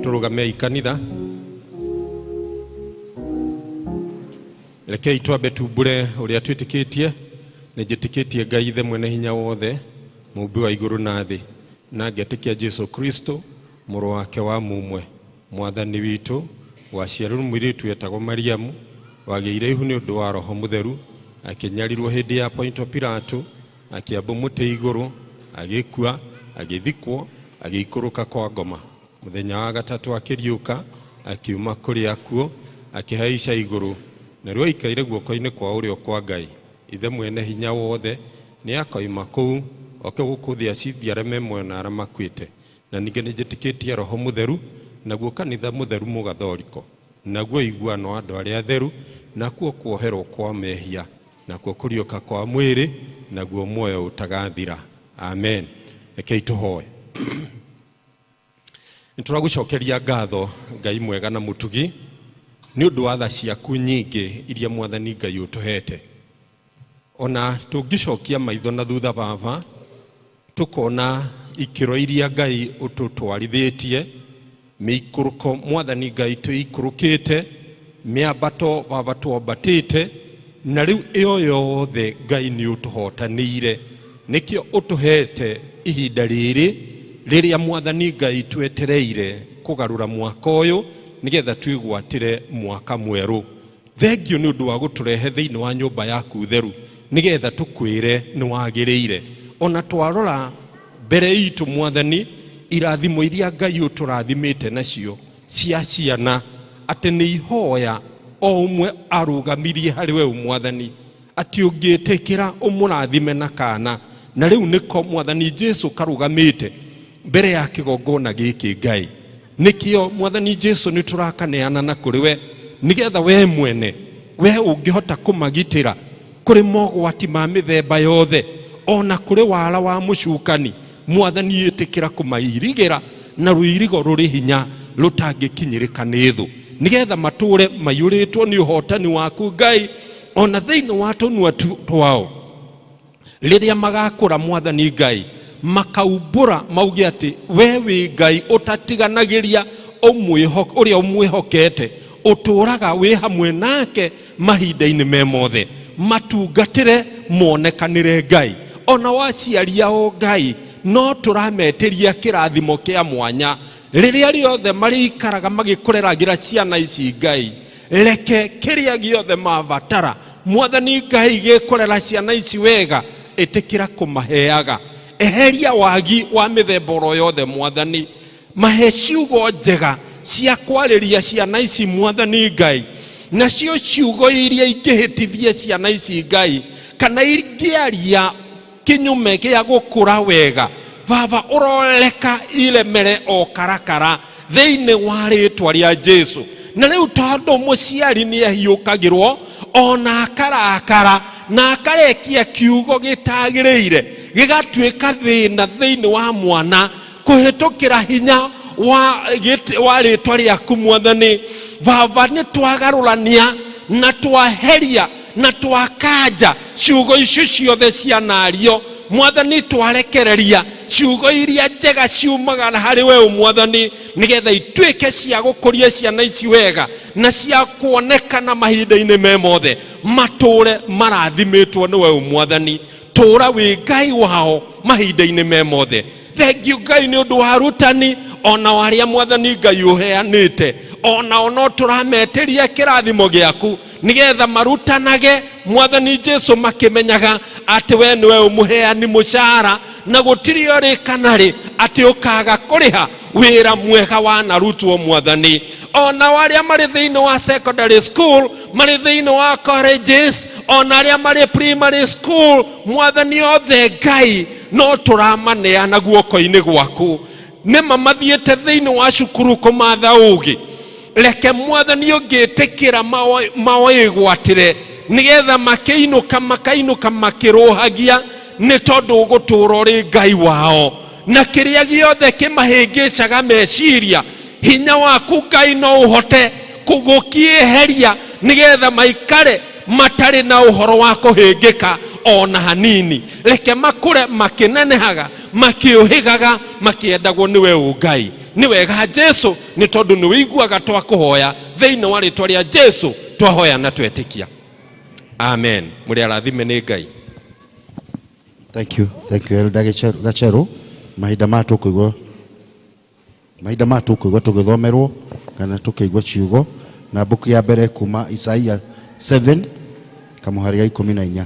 S11: Tũrũgamei kanitha. Rekei twambe tumbure ũrĩa twĩtĩkĩtie. Nĩ njĩtĩkĩtie Ngai Ithe mwene hinya wothe, mũmbi wa igũrũ na thĩ, na ngetĩkia Jesu Kristo mũrũ wake wa mumwe, mwathani witũ, waciarirwo mũirĩtu wetagwo Mariamu, wagĩire ihu nĩ ũndũ wa Roho Mũtheru, akĩnyarirwo hĩndĩ ya Ponto Pilato, akĩambwo mũtĩ igũrũ, agĩkua, agĩthikwo, agĩikũrũka kwa ngoma. Mũthenya wa gatatũ akĩriũka, akiuma kũrĩ akuũ, akĩhaica igũrũ, na rĩu aikaire guoko-inĩ kwa ũrĩo kwa Ngai Ithe mwene hinya wothe. Nĩ akoima kũu oke gũkũ thĩ acithie arĩa me muoyo na arĩa makuĩte. Na ningĩ nĩ njĩtĩkĩtie Roho Mũtheru, naguo kanitha mũtheru mũgathoriko, naguo iguano wa andũ arĩa atheru, nakuo kuoherwo kwa mehia, nakuo kũriũka kwa mwĩrĩ, naguo muoyo ũtagathira. Amen. Rekei tũhoe. Nĩ tũragũcokeria ngatho, Ngai mwega na mũtugi, nĩ ũndũ wa tha ciaku nyingĩ iria mwathani Ngai ũtũhete. Ona tũngĩcokia maitho na thutha, Baba, tũkona ikĩro iria Ngai ũtũtwarithĩtie, mĩikũrũko mwathani Ngai tũikũrũkĩte, mĩambato Baba twambatĩte, na rĩu ĩyo yothe Ngai nĩ ũtũhotanĩire. Nĩkĩo ũtũhete ihinda rĩrĩ rĩrĩa mwathani Ngai twetereire kũgarũra mwaka ũyũ nĩgetha twĩgwatĩre mwaka mwerũ. Thengio nĩ ũndũ wa gũtũrehe thĩinĩ wa nyũmba yaku theru nĩgetha tũkwĩre nĩ wagĩrĩire. Ona twarora mbere itũ, mwathani, irathimo iria Ngai ũtũrathimĩte nacio cia ciana, atĩ nĩ ihoya o ũmwe arũgamirie harĩ we, mwathani, atĩ ũngĩtĩkĩra ũmũrathime na kana, na rĩu nĩko mwathani Jesu karũgamĩte mbere ya kĩgongona gĩkĩ. Ngai, nĩkĩo mwathani Jesu nĩ tũrakaneana na kũrĩ we, nĩgetha we mwene we ũngĩhota kũmagitĩra kũrĩ mogwati ma mĩthemba yothe, ona kũrĩ wara wa mũcukani. Mwathani, ĩtĩkĩra kũmairigĩra na rũirigo rũrĩ hinya rũtangĩkinyĩrĩka nĩ thũ, nĩgetha matũre maiyũrĩtwo nĩ ũhotani waku, Ngai, ona thĩinĩ wa tũnua twao. Rĩrĩa magakũra, mwathani Ngai, makaumbũra mauge atĩ we wĩ Ngai ũtatiganagĩria ũrĩa ũmwĩhokete, ũtũraga wĩ hamwe nake mahinda-inĩ me mothe. Matungatĩre monekanĩre, Ngai, ona waciari ao. Ngai, no tũrametĩria kĩrathimo kĩa mwanya rĩrĩa rĩothe marĩikaraga magĩkũreragĩra ciana ici. Ngai, reke kĩrĩa gĩothe mabatara, mwathani Ngai, gĩkũrera ciana ici wega, ĩtĩkĩra kũmaheaga. Eheria wagi wa mĩthemba oro yothe, mwathani. Mahe ciugo njega cia kwarĩria ciana ici, mwathani Ngai, nacio ciugo iria ingĩhĩtithie ciana ici, Ngai, kana ingĩaria kinyume gĩa gũkũra wega, Baba, ũroreka iremere o karakara thĩinĩ wa rĩtwa rĩa Jesu. Na rĩu tondũ mũciari nĩ ahiũkagĩrwo ona akarakara na akarekia kiugo gĩtagĩrĩire, gĩgatuĩka thĩna thĩinĩ wa mwana, kũhĩtũkĩra hinya wa rĩtwa rĩaku, mwathani Baba, nĩ twagarũrania na twaheria na twakanja ciugo icio ciothe cianario. Mwathani, twarekereria ciugo iria njega ciumaga harĩ we, mwathani, nĩgetha ituĩke cia gũkũria ciana ici wega na cia kuonekana mahinda-inĩ me mothe, matũre marathimĩtwo nĩ we. Mwathani, tũra wĩ Ngai wao mahinda-inĩ me mothe. Thengio, Ngai, nĩ ũndũ wa arutani ona arĩa mwathani Ngai ũheanĩte, onao no tũrametĩria kĩrathimo gĩaku nĩgetha marutanage, mwathani Jesu, makĩmenyaga atĩ we nĩwe ũmũheani mũcara, na gũtirĩ orĩ kana rĩ atĩ ũkaga kũrĩha. Wĩra mwega wanarutwo Mwathani. Ona arĩa marĩ thĩinĩ wa secondary school, marĩ thĩinĩ wa colleges, ona arĩa marĩ primary school, Mwathani, othe Ngai no tũramaneana guoko-inĩ gwaku. Nĩma mathiĩte thĩinĩ wa cukuru kũmatha ũgĩ. Reke Mwathani ũngĩtĩkĩra maoĩgwatĩre, nĩgetha makĩinũka makainũka makĩrũhagia, nĩ tondũ ũgũtũũra ũrĩ Ngai wao, na kĩrĩa gĩothe kĩmahĩngĩcaga meciria, hinya waku Ngai no ũhote gũkĩeheria, nĩgetha maikare matarĩ na ũhoro wa kũhĩngĩka ona hanini. Reke makũre makĩnenehaga, makĩũhĩgaga, makĩendagwo nĩwe ũngai. Nĩ wega Jesu, nĩ tondũ nĩ wĩiguaga twakũhoya. Thĩinĩ wa rĩtwa rĩa Jesu twahoya na twetĩkia, amen. Mũrĩ arathime nĩ Ngai.
S1: Thank you, thank you, Elder Gacheru. Gacheru. Mahinda maya tũkũigua, mahinda maya tũkũigua tũgĩthomerwo kana tũkĩigua ciugo na mbuku ya mbere kuma Isaia 7 kamũhari ga 14.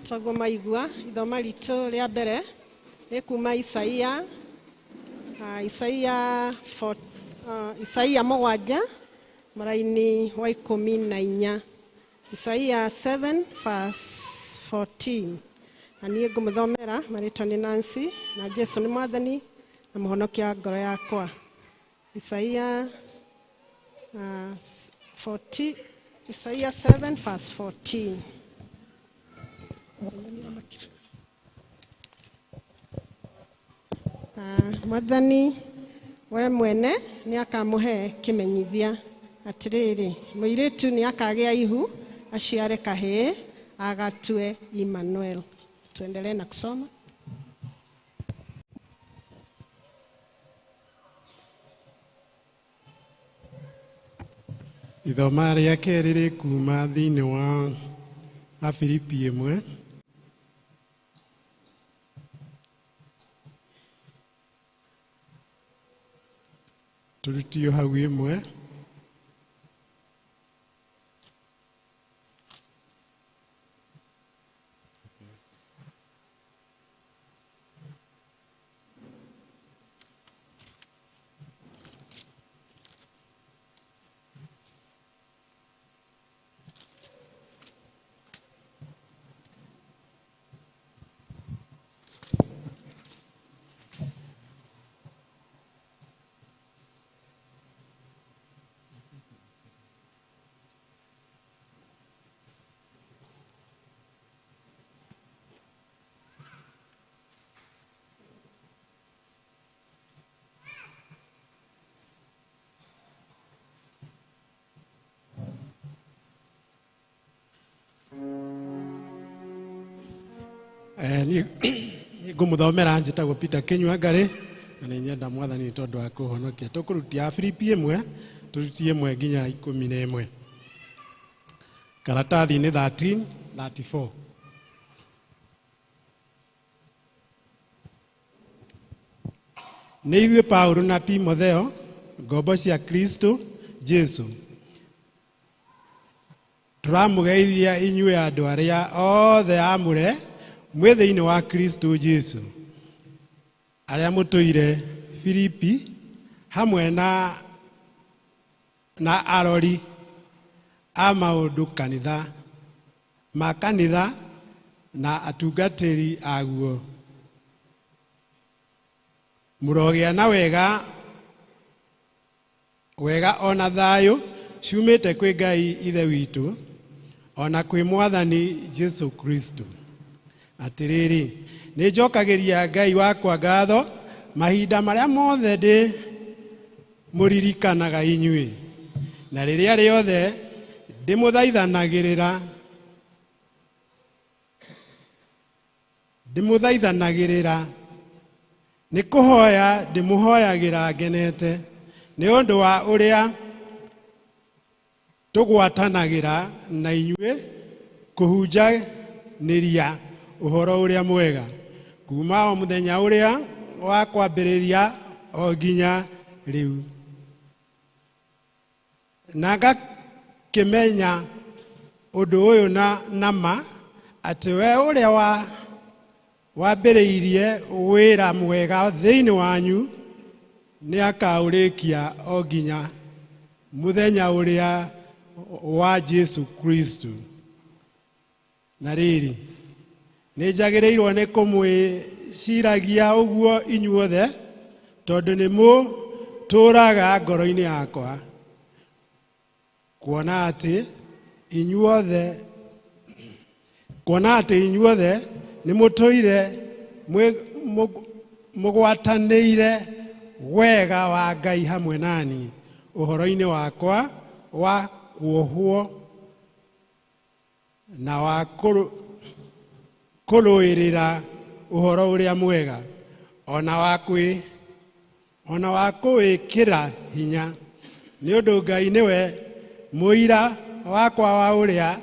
S10: Toguo maigua, ithoma ritũ rĩa mbere nĩ kuma Isaia, Isaia Isaia 7 mũraini wa 14, Isaia 7 verse 14. Na niĩ ngũmũthomera, marĩtwa nĩ Nancy, na Jesu nĩ Mwathani na Mũhonokia wa ngoro yakwa. Isaia 40, Isaia 7 verse 14. Mwathani we mwene nĩ akamũhe kĩmenyithia: atĩrĩrĩ, mũirĩtu nĩ akagĩa ihu, aciare kahĩĩ, agatue Emmanuel. Tuendelee na kusoma.
S12: Ithoma rĩa kerĩ rĩ kuma thĩinĩ wa Afilipi 1. Tũrutio hau 1. Niĩ ngũmũthomera, njĩtagwo Peter Kĩnyua Ngarĩ, na nĩ nyenda Mwathani nĩ tondũ wa kũhonokia. Tũkũrutia Afilipi 1, tũrutie 1 nginya 11. Karatathi-inĩ 13 34. Nĩ ithuĩ Paulo na Timotheo, ngombo cia Kristo Jesu, tũramũgeithia inyuĩ andũ arĩa othe aamũre mwĩ thĩinĩ wa Kristo Jesu, arĩa mũtũire Filipi, hamwe na arori a maũndũ kanitha ma kanitha na atungatĩri aguo. Mũrogĩa na wega wega ona thayũ ciumĩte kwĩ Ngai Ithe witũ ona kwĩ Mwathani Jesu Kristo. Atĩrĩrĩ, nĩ njokagĩria Ngai wakwa ngatho mahinda marĩa mothe ndĩ mũririkanaga inyuĩ, na rĩrĩa rĩothe ndĩmũthaithanagĩrĩra, nĩ kũhoya ndĩmũhoyagĩra ngenete, nĩ ũndũ wa ũrĩa tũgwatanagĩra na inyuĩ kũhunjanĩria ũhoro ũrĩa mwega kuma o mũthenya ũrĩa wa kwambĩrĩria o nginya rĩu, na ngakĩmenya ũndũ ũyũ na nama atĩ we ũrĩa wa wambĩrĩirie wĩra mwega thĩinĩ wanyu nĩ akaũrĩkia o nginya mũthenya ũrĩa wa Jesu Kristo. Na rĩrĩ, nĩ njagĩrĩirwo nĩ kũmwĩciragia ũguo inyuothe, tondũ nĩ mũtũũraga ngoro-inĩ yakwa, kuona atĩ inyuothe nĩ mũtũire mũgwatanĩire wega wa Ngai hamwe nani ũhoro-inĩ wakwa wa kuohwo na wa kũrũĩrĩra ũhoro ũrĩa mwega, ona wa kũwĩkĩra hinya, nĩ ũndũ Ngai nĩwe mũira wakwa wa ũrĩa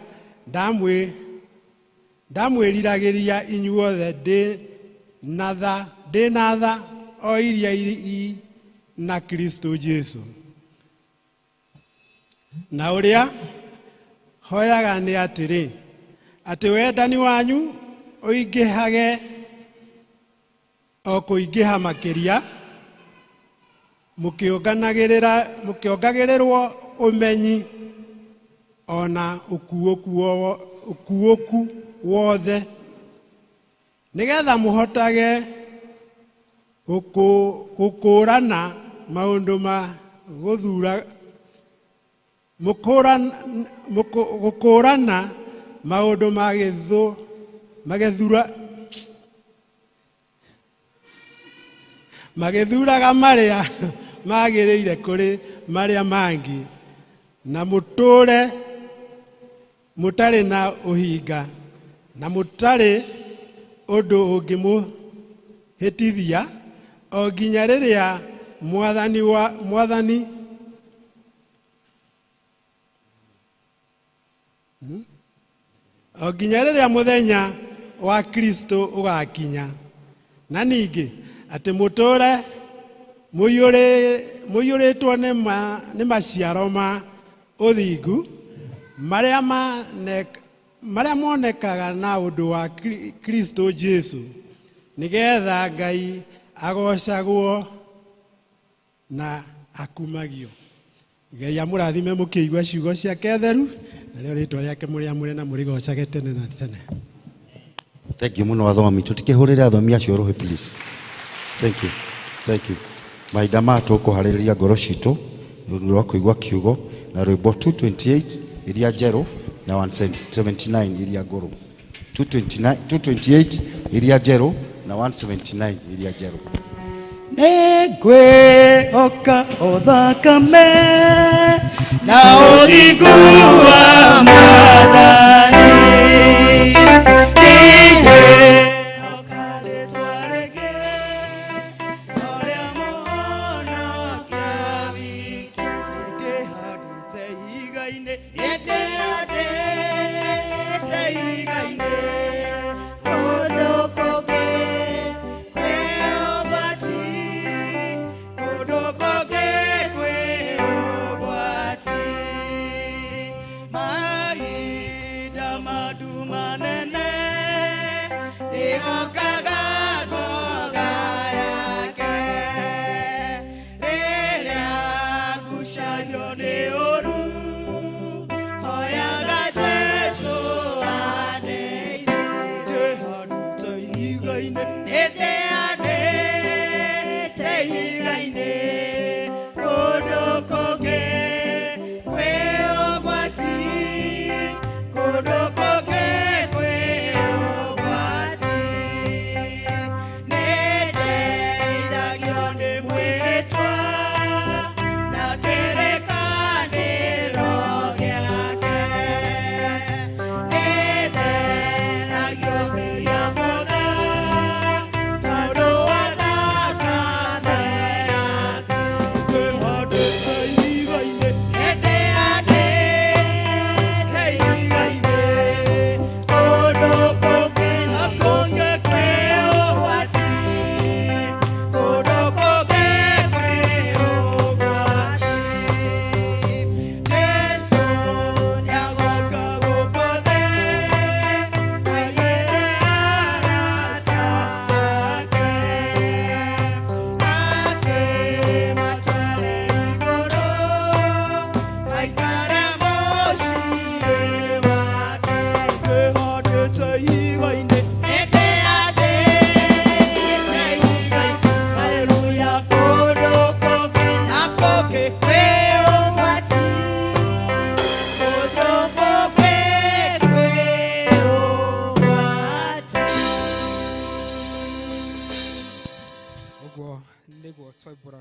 S12: ndamwĩriragĩria inyuothe ndĩ na tha o iria i na Kristo Jesu. Na ũrĩa hoyaga nĩ atĩrĩ, atĩ wendani wanyu ũingĩhage o kũingĩha makĩria, mũkĩongagĩrĩrwo ũmenyi ona ũkuũku wothe, nĩgetha mũhotage gũkũũrana maũndũ ma gũthura gũkũũrana maũndũ magĩthuraga marĩa magĩrĩire kũrĩ marĩa mangĩ, na mũtũũre mũtarĩ na ũhinga na mũtarĩ ũndũ ũngĩmũhĩtithia, o nginya rĩrĩa Mwathani o nginya rĩrĩa mũthenya wa Kristo ũgakinya. Na ningĩ atĩ mũtũũre mũiyũrĩtwo nĩ maciaro ma ũthingu marĩa monekaga na ũndũ wa Kristo Jesu, nĩgetha Ngai agocagwo na akumagio. Ngai amũrathime mũkĩigua ciugo ciake theru, narĩo rĩtwa rĩake mũrĩamũre na mũrĩgocage tene na tene.
S1: Thank you mũno athomi. Tũtikĩhũrĩre athomi acio rũhĩ please. Thank you. Thank you. Mahinda maya tũkũharĩrĩria ngoro citũ nĩ ũndũ wa kũigua kiugo na rwĩmbo 228 iria njerũ na 179 iria ngũrũ. 228 iria njerũ na 179 iria njerũ.
S7: Nĩngwĩhoka ũthakame na ũthingu wa Mwathani, nĩngwĩhoka rĩĩtwa rĩngĩ o rĩa Mũhonokia witũ. Nĩndĩhandĩte iga-inĩ, nĩndĩhandĩte iga-inĩ, kũndũ kũngĩ kwĩ ũgwati, kũndũ kũngĩ kwĩ ũgwati. Mahinda mandu manene nĩhokaga ngoga yake, rĩrĩa ngucanio nĩ ũru hoyaga Jesu andeithie. Ndĩhandĩte iga-inĩ, nĩndĩhandĩte iga-inĩ, kũndũ kũngĩ kwĩ ũgwati, kũndũ kũngĩ kwĩ ũgwati.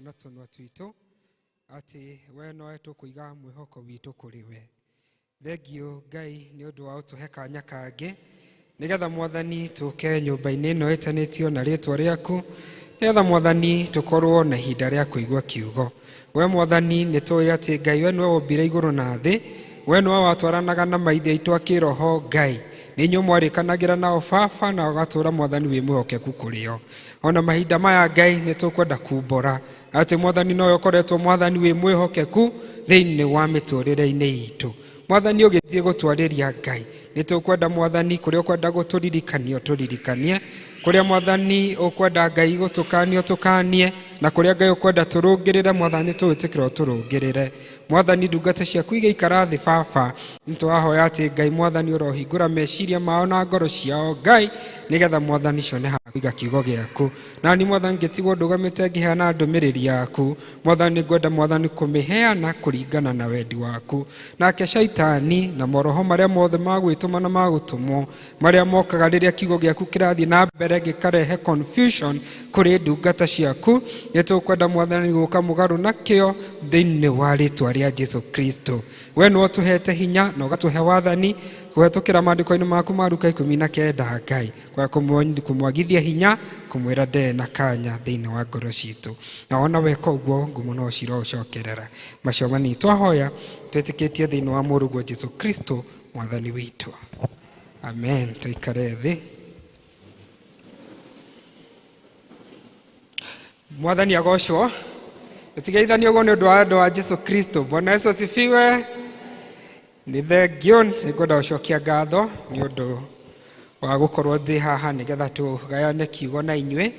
S13: na tũnua twitũ atĩ we nowe tũkũiga mwĩhoko witũ kũrĩ we. Thengiũ Ngai nĩ ũndũ wa ũtũhe kanya kangĩ nĩgetha Mwathani tũke nyũmba-inĩ ĩno ĩtanĩtio na rĩtwa rĩaku, nĩgetha Mwathani tũkorwo na ihinda rĩa kũigua kiugo. We Mwathani nĩ tũĩ atĩ Ngai we nĩwe wombire igũrũ na thĩ, we nĩwe watwaranaga na maithe aitũ a kĩroho Ngai. Nĩ inyuĩ mwarĩkanagĩra nao baba na ũgatũũra Mwathani wĩ mwĩhokeku kũrĩ o. Ona mahinda maya Ngai nĩ tũkwenda kumbũra atĩ Mwathani nowe ũkoretwo Mwathani wĩ mwĩhokeku thĩinĩ wa mĩtũrĩre-inĩ itũ. Mwathani ũgĩthiĩ gũtwarĩria Ngai, nĩ tũkwenda Mwathani kũrĩa ũkwenda gũtũririkania ũtũririkanie, kũrĩa Mwathani ũkwenda Ngai gũtũkania ũtũkanie, na kũrĩa Ngai ũkwenda tũrũngĩrĩre Mwathani tũwĩtĩkĩre ũtũrũngĩrĩre. Mwathani ndungata ciaku igĩikara thĩ baba, nĩ tũrahoya atĩ Ngai Mwathani ũrohingũra meciria mao na ngoro ciao Ngai, nĩgetha Mwathani cione ha kũiga kiugo gĩaku. Na ni Mwathani ngĩtigwo ndũgamĩte ngĩheana ndũmĩrĩri yaku, Mwathani ngwenda Mwathani kũmĩheana kũringana na wendi waku. Nake shaitani na moroho marĩa mothe ma gwĩtũma na ma gũtũmwo marĩa mokaga rĩrĩa kiugo gĩaku kĩrathiĩ na mbere gĩkarehe confusion kũrĩ ndungata ciaku, nĩ tũkwenda Mwathani gũka mũgarũ nakĩo thĩinĩ wa rĩtwa rĩa Jesu Kristo. We nĩwe ũtũhete hinya na ũgatũhe wathani kũhetũkĩra maandĩko-inĩ maku ma Luka 19 Ngai, kwa kũmwagithia hinya kũmwĩra nde na kanya thĩinĩ wa ngoro citũ. Na wona weka ũguo ngumo no cirocokerera. Macio manini twahoya twĩtĩkĩtie thĩinĩ wa mũrũguo Jesu Kristo Mwathani witũ. Amen. Tũikare thĩ. Mwathani agocwo. Tũtigeithanie ũguo nĩ ũndũ wa wendo wa Jesu Kristo. Bwana Yesu asifiwe. Nĩ thengio, nĩ ngwenda gũcokia ngatho nĩ ũndũ wa gũkorwo ndĩ haha nĩgetha tũgayane kiugo na inyuĩ,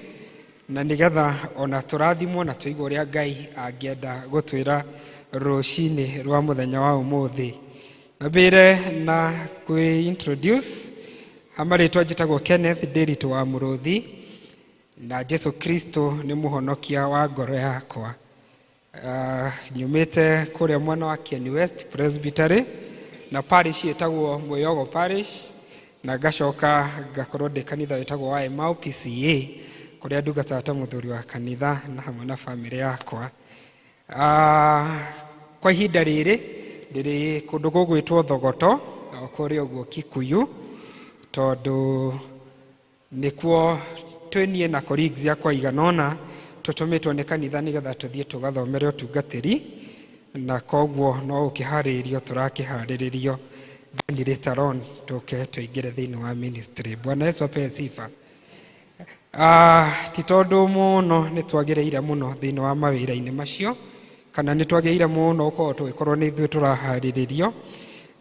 S13: na nĩgetha ona tũrathimwo na tũigue ũrĩa Ngai angĩenda gũtwĩra rũcinĩ rwa mũthenya wa ũmũthĩ. Na mbĩre na kwĩ introduce, ha marĩtwa njĩtagwo Kenneth Ndiritu wa Mũrũthi, na Jesu Kristo nĩ mũhonokia wa ngoro yakwa. Nyumĩte kũrĩa mwena wa Kieni West Presbytery na parish ĩtagwo Mwĩyogo Parish, na ngacoka ngakorwo ndĩ kanitha wĩtagwo wa Emau PCA kũrĩa ndungataga ta mũthuri wa kanitha na hamwe na bamĩrĩ yakwa. Kwa ihinda rĩrĩ ndĩrĩ kũndũ gũgwĩtwo Thogoto o kũrĩa ũguo Kikuyu, tondũ nĩkuo twĩ niĩ na colleagues akwa igana ũna tũtũmĩtwo nĩ kanitha nĩgetha tũthiĩ tũgathomere ũtungatĩri, na koguo no ũkĩharĩrĩrio tũrakĩharĩrĩrio then later on tũke tũingĩre thĩinĩ wa ministry. Bwana Yesu apewe sifa. Ti tondũ mũno nĩ twagĩrĩire mũno thĩinĩ wa mawĩra-inĩ macio, kana nĩ twagĩrĩire mũno gũkorwo tũgĩkorwo nĩ ithuĩ tũraharĩrĩrio,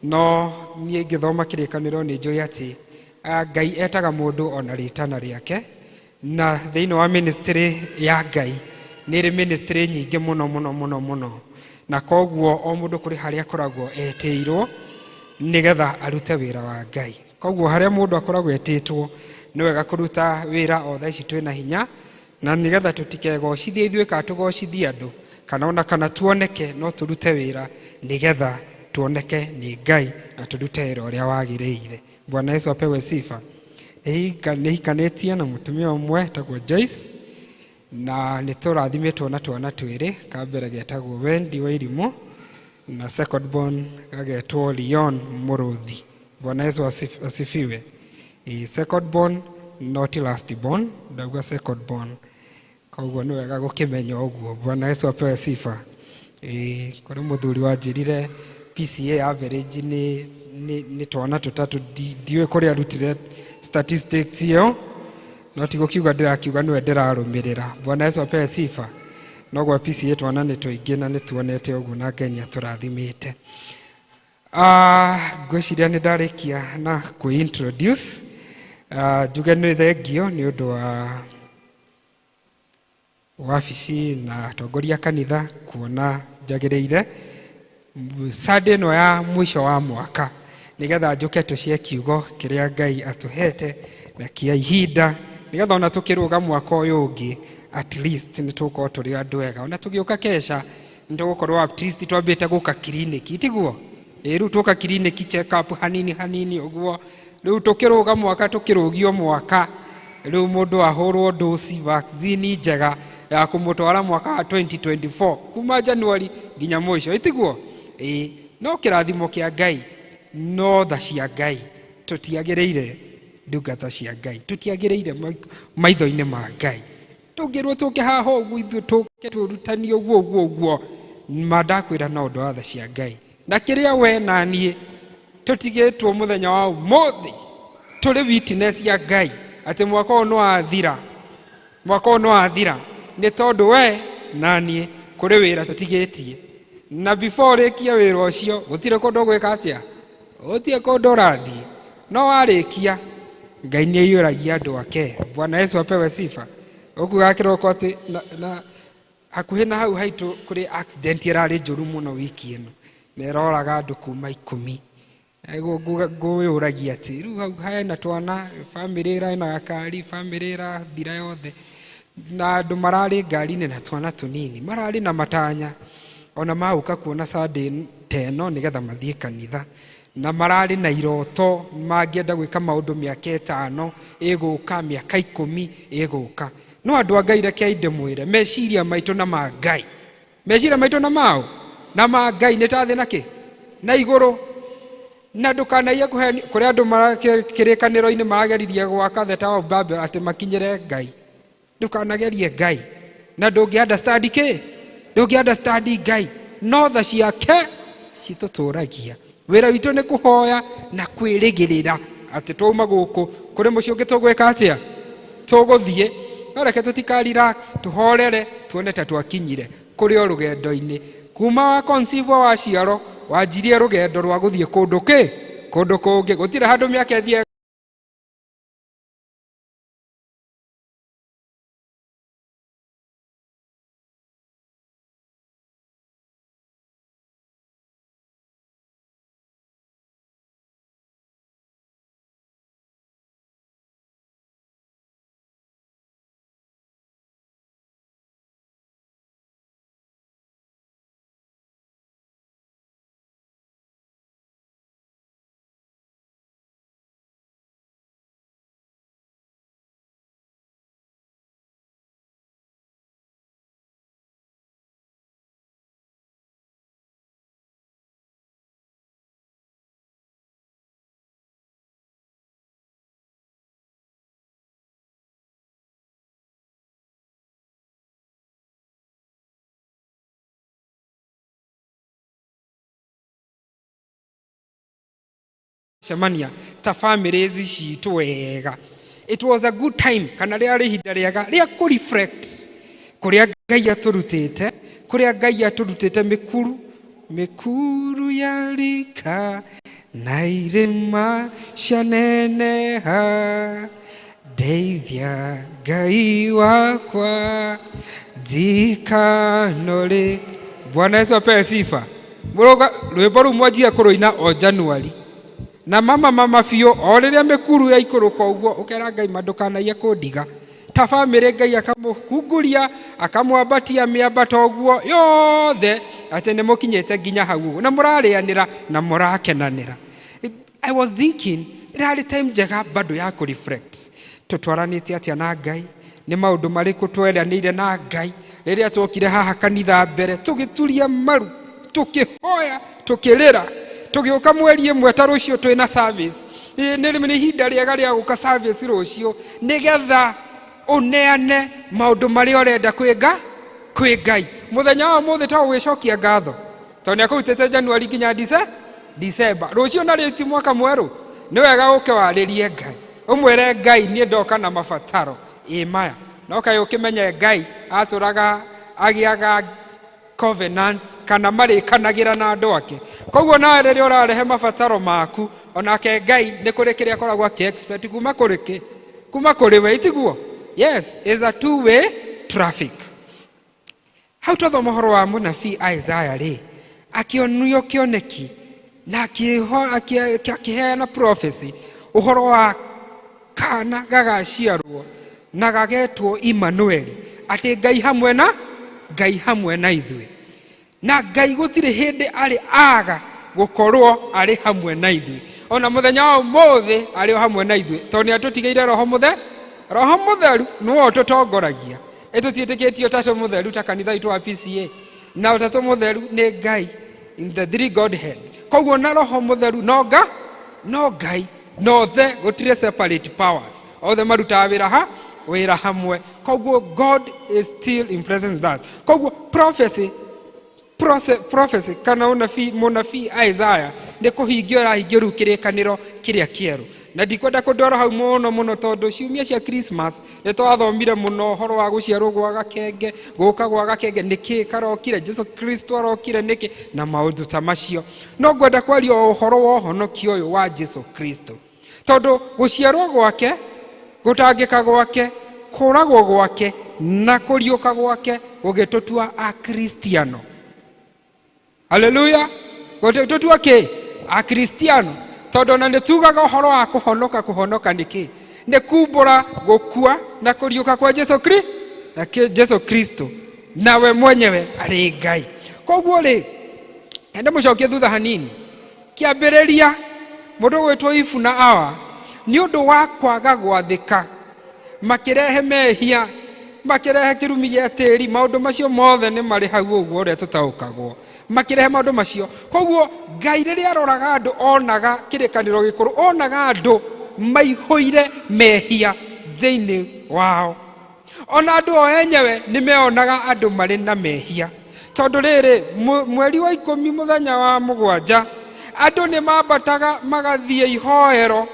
S13: no niĩ ngĩthoma kĩrĩkanĩro nĩ njũĩ atĩ Ngai etaga mũndũ ona rĩtana rĩake, na thĩinĩ wa ministry ya Ngai nĩ ĩrĩ ministry nyingĩ mũno mũno mũno mũno, na koguo o mũndũ kũrĩ harĩa akoragwo etĩirwo nĩgetha arute wĩra wa Ngai. Koguo harĩa mũndũ akoragwo etĩtwo nĩ wega kũruta wĩra o thaa ici twĩna hinya, na nĩgetha tũtikegocithie ithuĩ kana tũgocithie andũ, kana ona kana tuoneke, no tũrute wĩra nĩgetha tuoneke nĩ Ngai na tũrute wĩra ũrĩa wagĩrĩire. Bwana Yesu apewe sifa. Nĩ hikanĩtie na mũtumia ũmwe etagwo Joyce, na nĩ tũrathimĩtwo na twana twĩrĩ, ka mbere getagwo Wendy Wairimu na second born gagetwo Leon Mũrũthi. Bwana Yesu asifiwe. Second born not last born, ndauga second born. Koguo nĩ wega gũkĩmenya ũguo. Bwana Yesu apewe sifa. Kũrĩ mũthuri wanjĩrire PCA average nĩ twana tũtatũ, ndiũĩ kũrĩa arutire statistics ĩyo, no ti gũkiuga ndĩrakiuga nĩwe ndĩrarũmĩrĩra. Bwana Yesu apewe sifa. No gwa PCA twana nĩ tũingĩ na nĩ tuonete ũguo na Ngai nĩ atũrathimĩte. Ngwĩciria nĩ ndarĩkia na kwĩ introduce. Njuge nĩ thengio nĩ ũndũ wa wabici na atongoria kanitha kuona njagĩrĩire Sunday ĩno ya mũico wa mwaka nĩgetha njũke tũcie kiugo kĩrĩa Ngai atũhete na kĩa ihinda, nĩgetha ona tũkĩrũga mwaka ũyũ ũngĩ at least nĩ tũgũkorwo tũrĩ andũ ega. Ona tũgĩũka kesha nĩ tũgũkorwo at least twambĩte gũka kiriniki, tiguo? Rĩu tũka kiriniki check up hanini hanini ũguo, rĩu tũkĩrũga mwaka tũkĩrũgio mwaka, rĩu mũndũ ahũrwo ndoci vaccine njega Ya kũmũtwara mwaka wa 2024 kuma January nginya mũico, ĩtiguo? Ĩĩ, no kĩrathimo kĩa Ngai, no tha cia Ngai, tũtiagĩrĩire ndungata cia Ngai, tũtiagĩrĩire maitho-inĩ ma Ngai. Tũngĩrwo tũke haha ũguo, ithuĩ tũke tũrutanie ũguo ũguo ũguo, ma ndakwĩra no ũndũ wa tha cia Ngai. Na kĩrĩa we na niĩ tũtigĩtwo mũthenya wa ũmũthĩ tũrĩ witness ya Ngai atĩ mwaka ũyũ nĩwathira, mwaka ũyũ nĩwathira, nĩ tondũ we na niĩ kũrĩ wĩra tũtigĩtie, na before ũrĩkie wĩra ũcio gũtirĩ kũndũ ũgwĩka atĩa, gũtirĩ kũndũ ũrathiĩ, no warĩkia Ngai nĩ aiyũragia andũ ake. Bwana Yesu apewe sifa. Ũkugaga kĩroko atĩ na hakuhĩ na hau haitũ kũrĩ accident ĩrarĩ njũru mũno wiki ĩno na ĩroraga andũ kuma 10. Ngũyũragia atĩ rĩu hau hena twana, bamĩrĩ ĩrarĩ na gakari, bamĩrĩ ĩrathira yothe, na andũ mararĩ ngari-inĩ na twana tũnini, mararĩ na matanya ona magũka kuona Sunday ta ĩno nĩgetha mathiĩ kanitha, na mararĩ na iroto mangĩenda gwĩka maũndũ mĩaka 5 ĩgũka, mĩaka 10 ĩgũka. No andũ a Ngai, reke ndĩmwĩre, meciria maitũ na ma Ngai, meciria maitũ na mao na ma Ngai nĩ ta thĩ na kĩ na igũrũ. Na ndũkanaiye kũheni kũrĩ andũ kĩrĩkanĩro-inĩ marageririe gwaka the Tower of Babel atĩ makinyĩre Ngai. Ndũkanagerie Ngai, na ndũngĩ understand kĩ, ndũngĩ understand Ngai, no tha ciake citũtũragia. Wĩra witũ nĩ kũhoya na kwĩrĩgĩrĩra atĩ twauma gũkũ kũrĩ mũciĩ ũngĩ tũgwĩka atĩa, tũgũthiĩ. No reke tũtika relax, tũhorere, tuone ta twakinyire kũrĩ o rũgendo-inĩ. Kuma wa conceive waciarwo wanjirie rũgendo rwa gũthiĩ kũndũ kĩ, kũndũ kũngĩ, gũtirĩ handũ mĩaka ĩthiĩ. Cemania ta families citũ wega. It was a good time, kana rĩarĩ ihinda rĩega rĩa kũ reflect kũrĩa Ngai atũrutĩte, kũrĩa Ngai atũrutĩte mĩkuru, mĩkuru ya rika na irĩma cianeneha, ndeithia Ngai wakwa ndikanore. Bwana Yesu apewe sifa. Mũrũga rwĩmbo rũu mwanjia kũrũina o January na mama mama biũ, o rĩrĩa mĩkuru yaikũrũka ũguo ũkera Ngai ma ndũkanaiye kũndiga. Ta bamĩrĩ Ngai akamũkunguria akamwambatia mĩambato ũguo yothe atĩ nĩ mũkinyĩte nginya hau ũguo na mũrarĩanĩra na mũrakenanĩra. I was thinking ĩrarĩ time njega bado ya kũ reflect, tũtwaranĩte atĩa na Ngai, nĩ maũndũ marĩkũ tweranĩire na Ngai rĩrĩa twokire haha kanitha mbere, tũgĩturia maru, tũkĩhoya, tũkĩrĩra, tũgĩũka mweri ĩmwe ta rũciũ twĩna service. Ĩ, nĩ ihinda rĩega rĩa gũka service rũciũ nĩgetha ũneane maũndũ marĩa ũrenda kwĩ Ngai. Mũthenya wa ũmũthĩ to gwĩcokia ngatho tondũ nĩ akũrutĩte January nginya December. Rũciũ narĩo ti mwaka mwerũ, nĩ wega ũke warĩrie Ngai, ũmwĩre Ngai niĩ ndoka na mabataro ĩ maya. No kaĩ ũkĩmenye Ngai atũraga agĩaga covenants kana marĩkanagĩra na andũ ake. Koguo nawe rĩrĩa ũrarehe mabataro maku, onake Ngai nĩ kũrĩ kĩrĩa akoragwo akĩ expect kuma kũrĩ kĩ, kuma kũrĩ we, itiguo? Yes, is a two way traffic. Hau twathoma ũhoro wa mũnabii Isaiah rĩ, akĩonio kĩoneki na akĩheana prophecy ũhoro wa kana gagaciarwo na gagetwo Emmanuel, atĩ Ngai hamwe na Ngai hamwe na ithuĩ. Na Ngai gũtirĩ hĩndĩ arĩ aga gũkorwo arĩ hamwe na ithuĩ. Ona mũthenya wa ũmũthĩ arĩ o hamwe na ithuĩ, tondũ nĩ atũtigĩire Roho Mũtheru, Roho Mũtheru nĩwe ũtũtongoragia. Ĩtũtiĩtĩkĩtie ũtatũ mũtheru ta kanitha witũ wa PCA. Na ũtatũ mũtheru nĩ Ngai in the three Godhead. Koguo na roho mũtheru no nga no Ngai no the gũtirĩ separate powers. Othe marutaga wĩra ha wĩra hamwe. Koguo God is still in presence with us. Koguo prophecy prophecy kana ũnabii mũnabii Isaiah nĩ kũhingio arahingio rĩu kĩrĩkanĩro kĩrĩa kĩerũ. Na ndikwenda kũndwara hau mũno mũno tondũ ciumia cia Christmas nĩ twathomire mũno ũhoro wa gũciarwo gwa gakenge, gũka gwa gakenge, nĩkĩ karokire, Jesu Kristo arokire nĩkĩ, na maũndũ ta macio. No ngwenda kwaria o ũhoro wa ũhonokio ũyũ wa Jesu Kristo, tondũ gũciarwo gwake, gũtangĩka gwake, kũragwo gwake na kũriũka gwake gũgĩtũtua Akristiano. Haleluya! Gũgĩtũtua kĩ? Akristiano. Tondũ ona nĩ tugaga ũhoro wa kũhonoka. Kũhonoka nĩ kĩ? Nĩ kumbũra gũkua na kũriũka kwa Jesu Kri na Jesu Kristo, nawe mwenyewe arĩ Ngai. Koguo rĩ, ende mũcokie thutha hanini. Kĩambĩrĩria mũndũ gwĩtwo Ibu na Awa nĩ ũndũ wa kwaga gwathĩka makĩrehe mehia, makĩrehe kĩrumi gĩa tĩri. Maũndũ macio mothe nĩ marĩ hau ũguo ũrĩa tũtaũkagwo, makĩrehe maũndũ macio. Koguo Ngai rĩrĩa aroraga andũ onaga kĩrĩkanĩro gĩkũrũ, onaga andũ maihũire mehia thĩinĩ wao. Ona andũ o enyewe nĩ meonaga andũ marĩ na mehia, tondũ rĩrĩ mweri wa 10 mũthenya wa 7 andũ nĩ mambataga magathiĩ ihoero,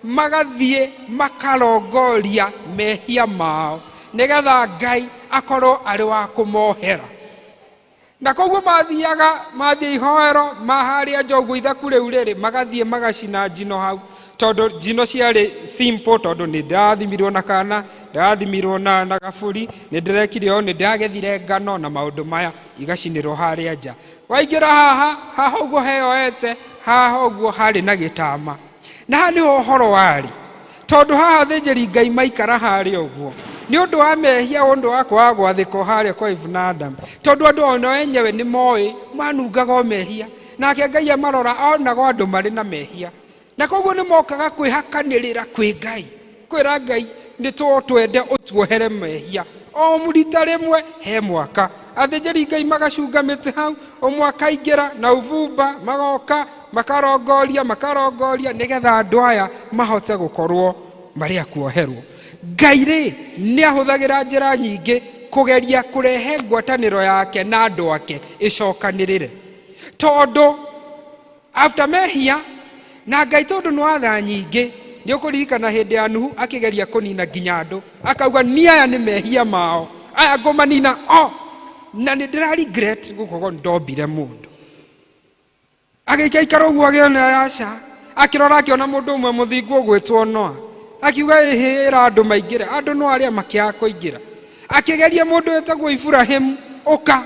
S13: magathiĩ makarongoria mehia mao nĩgetha Ngai akorwo arĩ wa kũmohera. Na koguo mathiaga mathiĩ ihoero maharĩa nja ũguo ithaku rĩu rĩrĩ, magathiĩ magacina njino hau, tondũ njino ciarĩ simple, tondũ nĩ ndĩrathimirwo na kana, ndĩrathimirwo na gaburi, nĩ ndĩrekire ũũ, nĩ ndĩragethire ngano na maũndũ maya, igacinĩrwo harĩa nja. Waingĩra haha, haha ũguo heyoete, haha ũguo harĩ na gĩtama. Na haha nĩho ũhoro warĩ, tondũ haha athĩnjĩri Ngai maikara harĩa ũguo nĩ ũndũ wa mehia, ũndũ wa kwaga gwathĩka harĩa kwa Eve na Adam, tondũ andũ ona enyewe nĩ moĩ manungaga o mehia, nake Ngai amarora onaga andũ marĩ na mehia, na koguo nĩ mokaga kwĩhakanĩrĩra kwĩ Ngai, kwĩra Ngai nĩ twende ũtuohere mehia o rita rĩmwe he mwaka. Athĩnjĩri Ngai magacunga mĩtĩ hau, ũmwe akaingĩra na ũbumba, magoka makarongoria makarongoria nĩgetha andũ aya mahote gũkorwo marĩ a kuoherwo. Ngai rĩ nĩ ahũthagĩra njĩra nyingĩ kũgeria kũrehe ngwatanĩro yake na andũ ake ĩcokanĩrĩre, tondũ after mehia na Ngai tondũ nĩ watha nyingĩ. Nĩ ũkũririkana hĩndĩ ya Nuhu akĩgeria kũnina nginya andũ, akauga ni aya nĩ mehia mao, aya ngũmanina o, na nĩ ndĩra regret gũkorwo ndombire mũndũ. Agĩikaikara ũguo agĩona aca, akĩrora akĩona mũndũ ũmwe mũthingu ũgwĩtwo Noa, akiuga ĩhĩra andũ maingĩre, andũ no arĩa makĩaga kũingĩra. Akĩgeria mũndũ wĩtagwo Iburahĩmu, ũka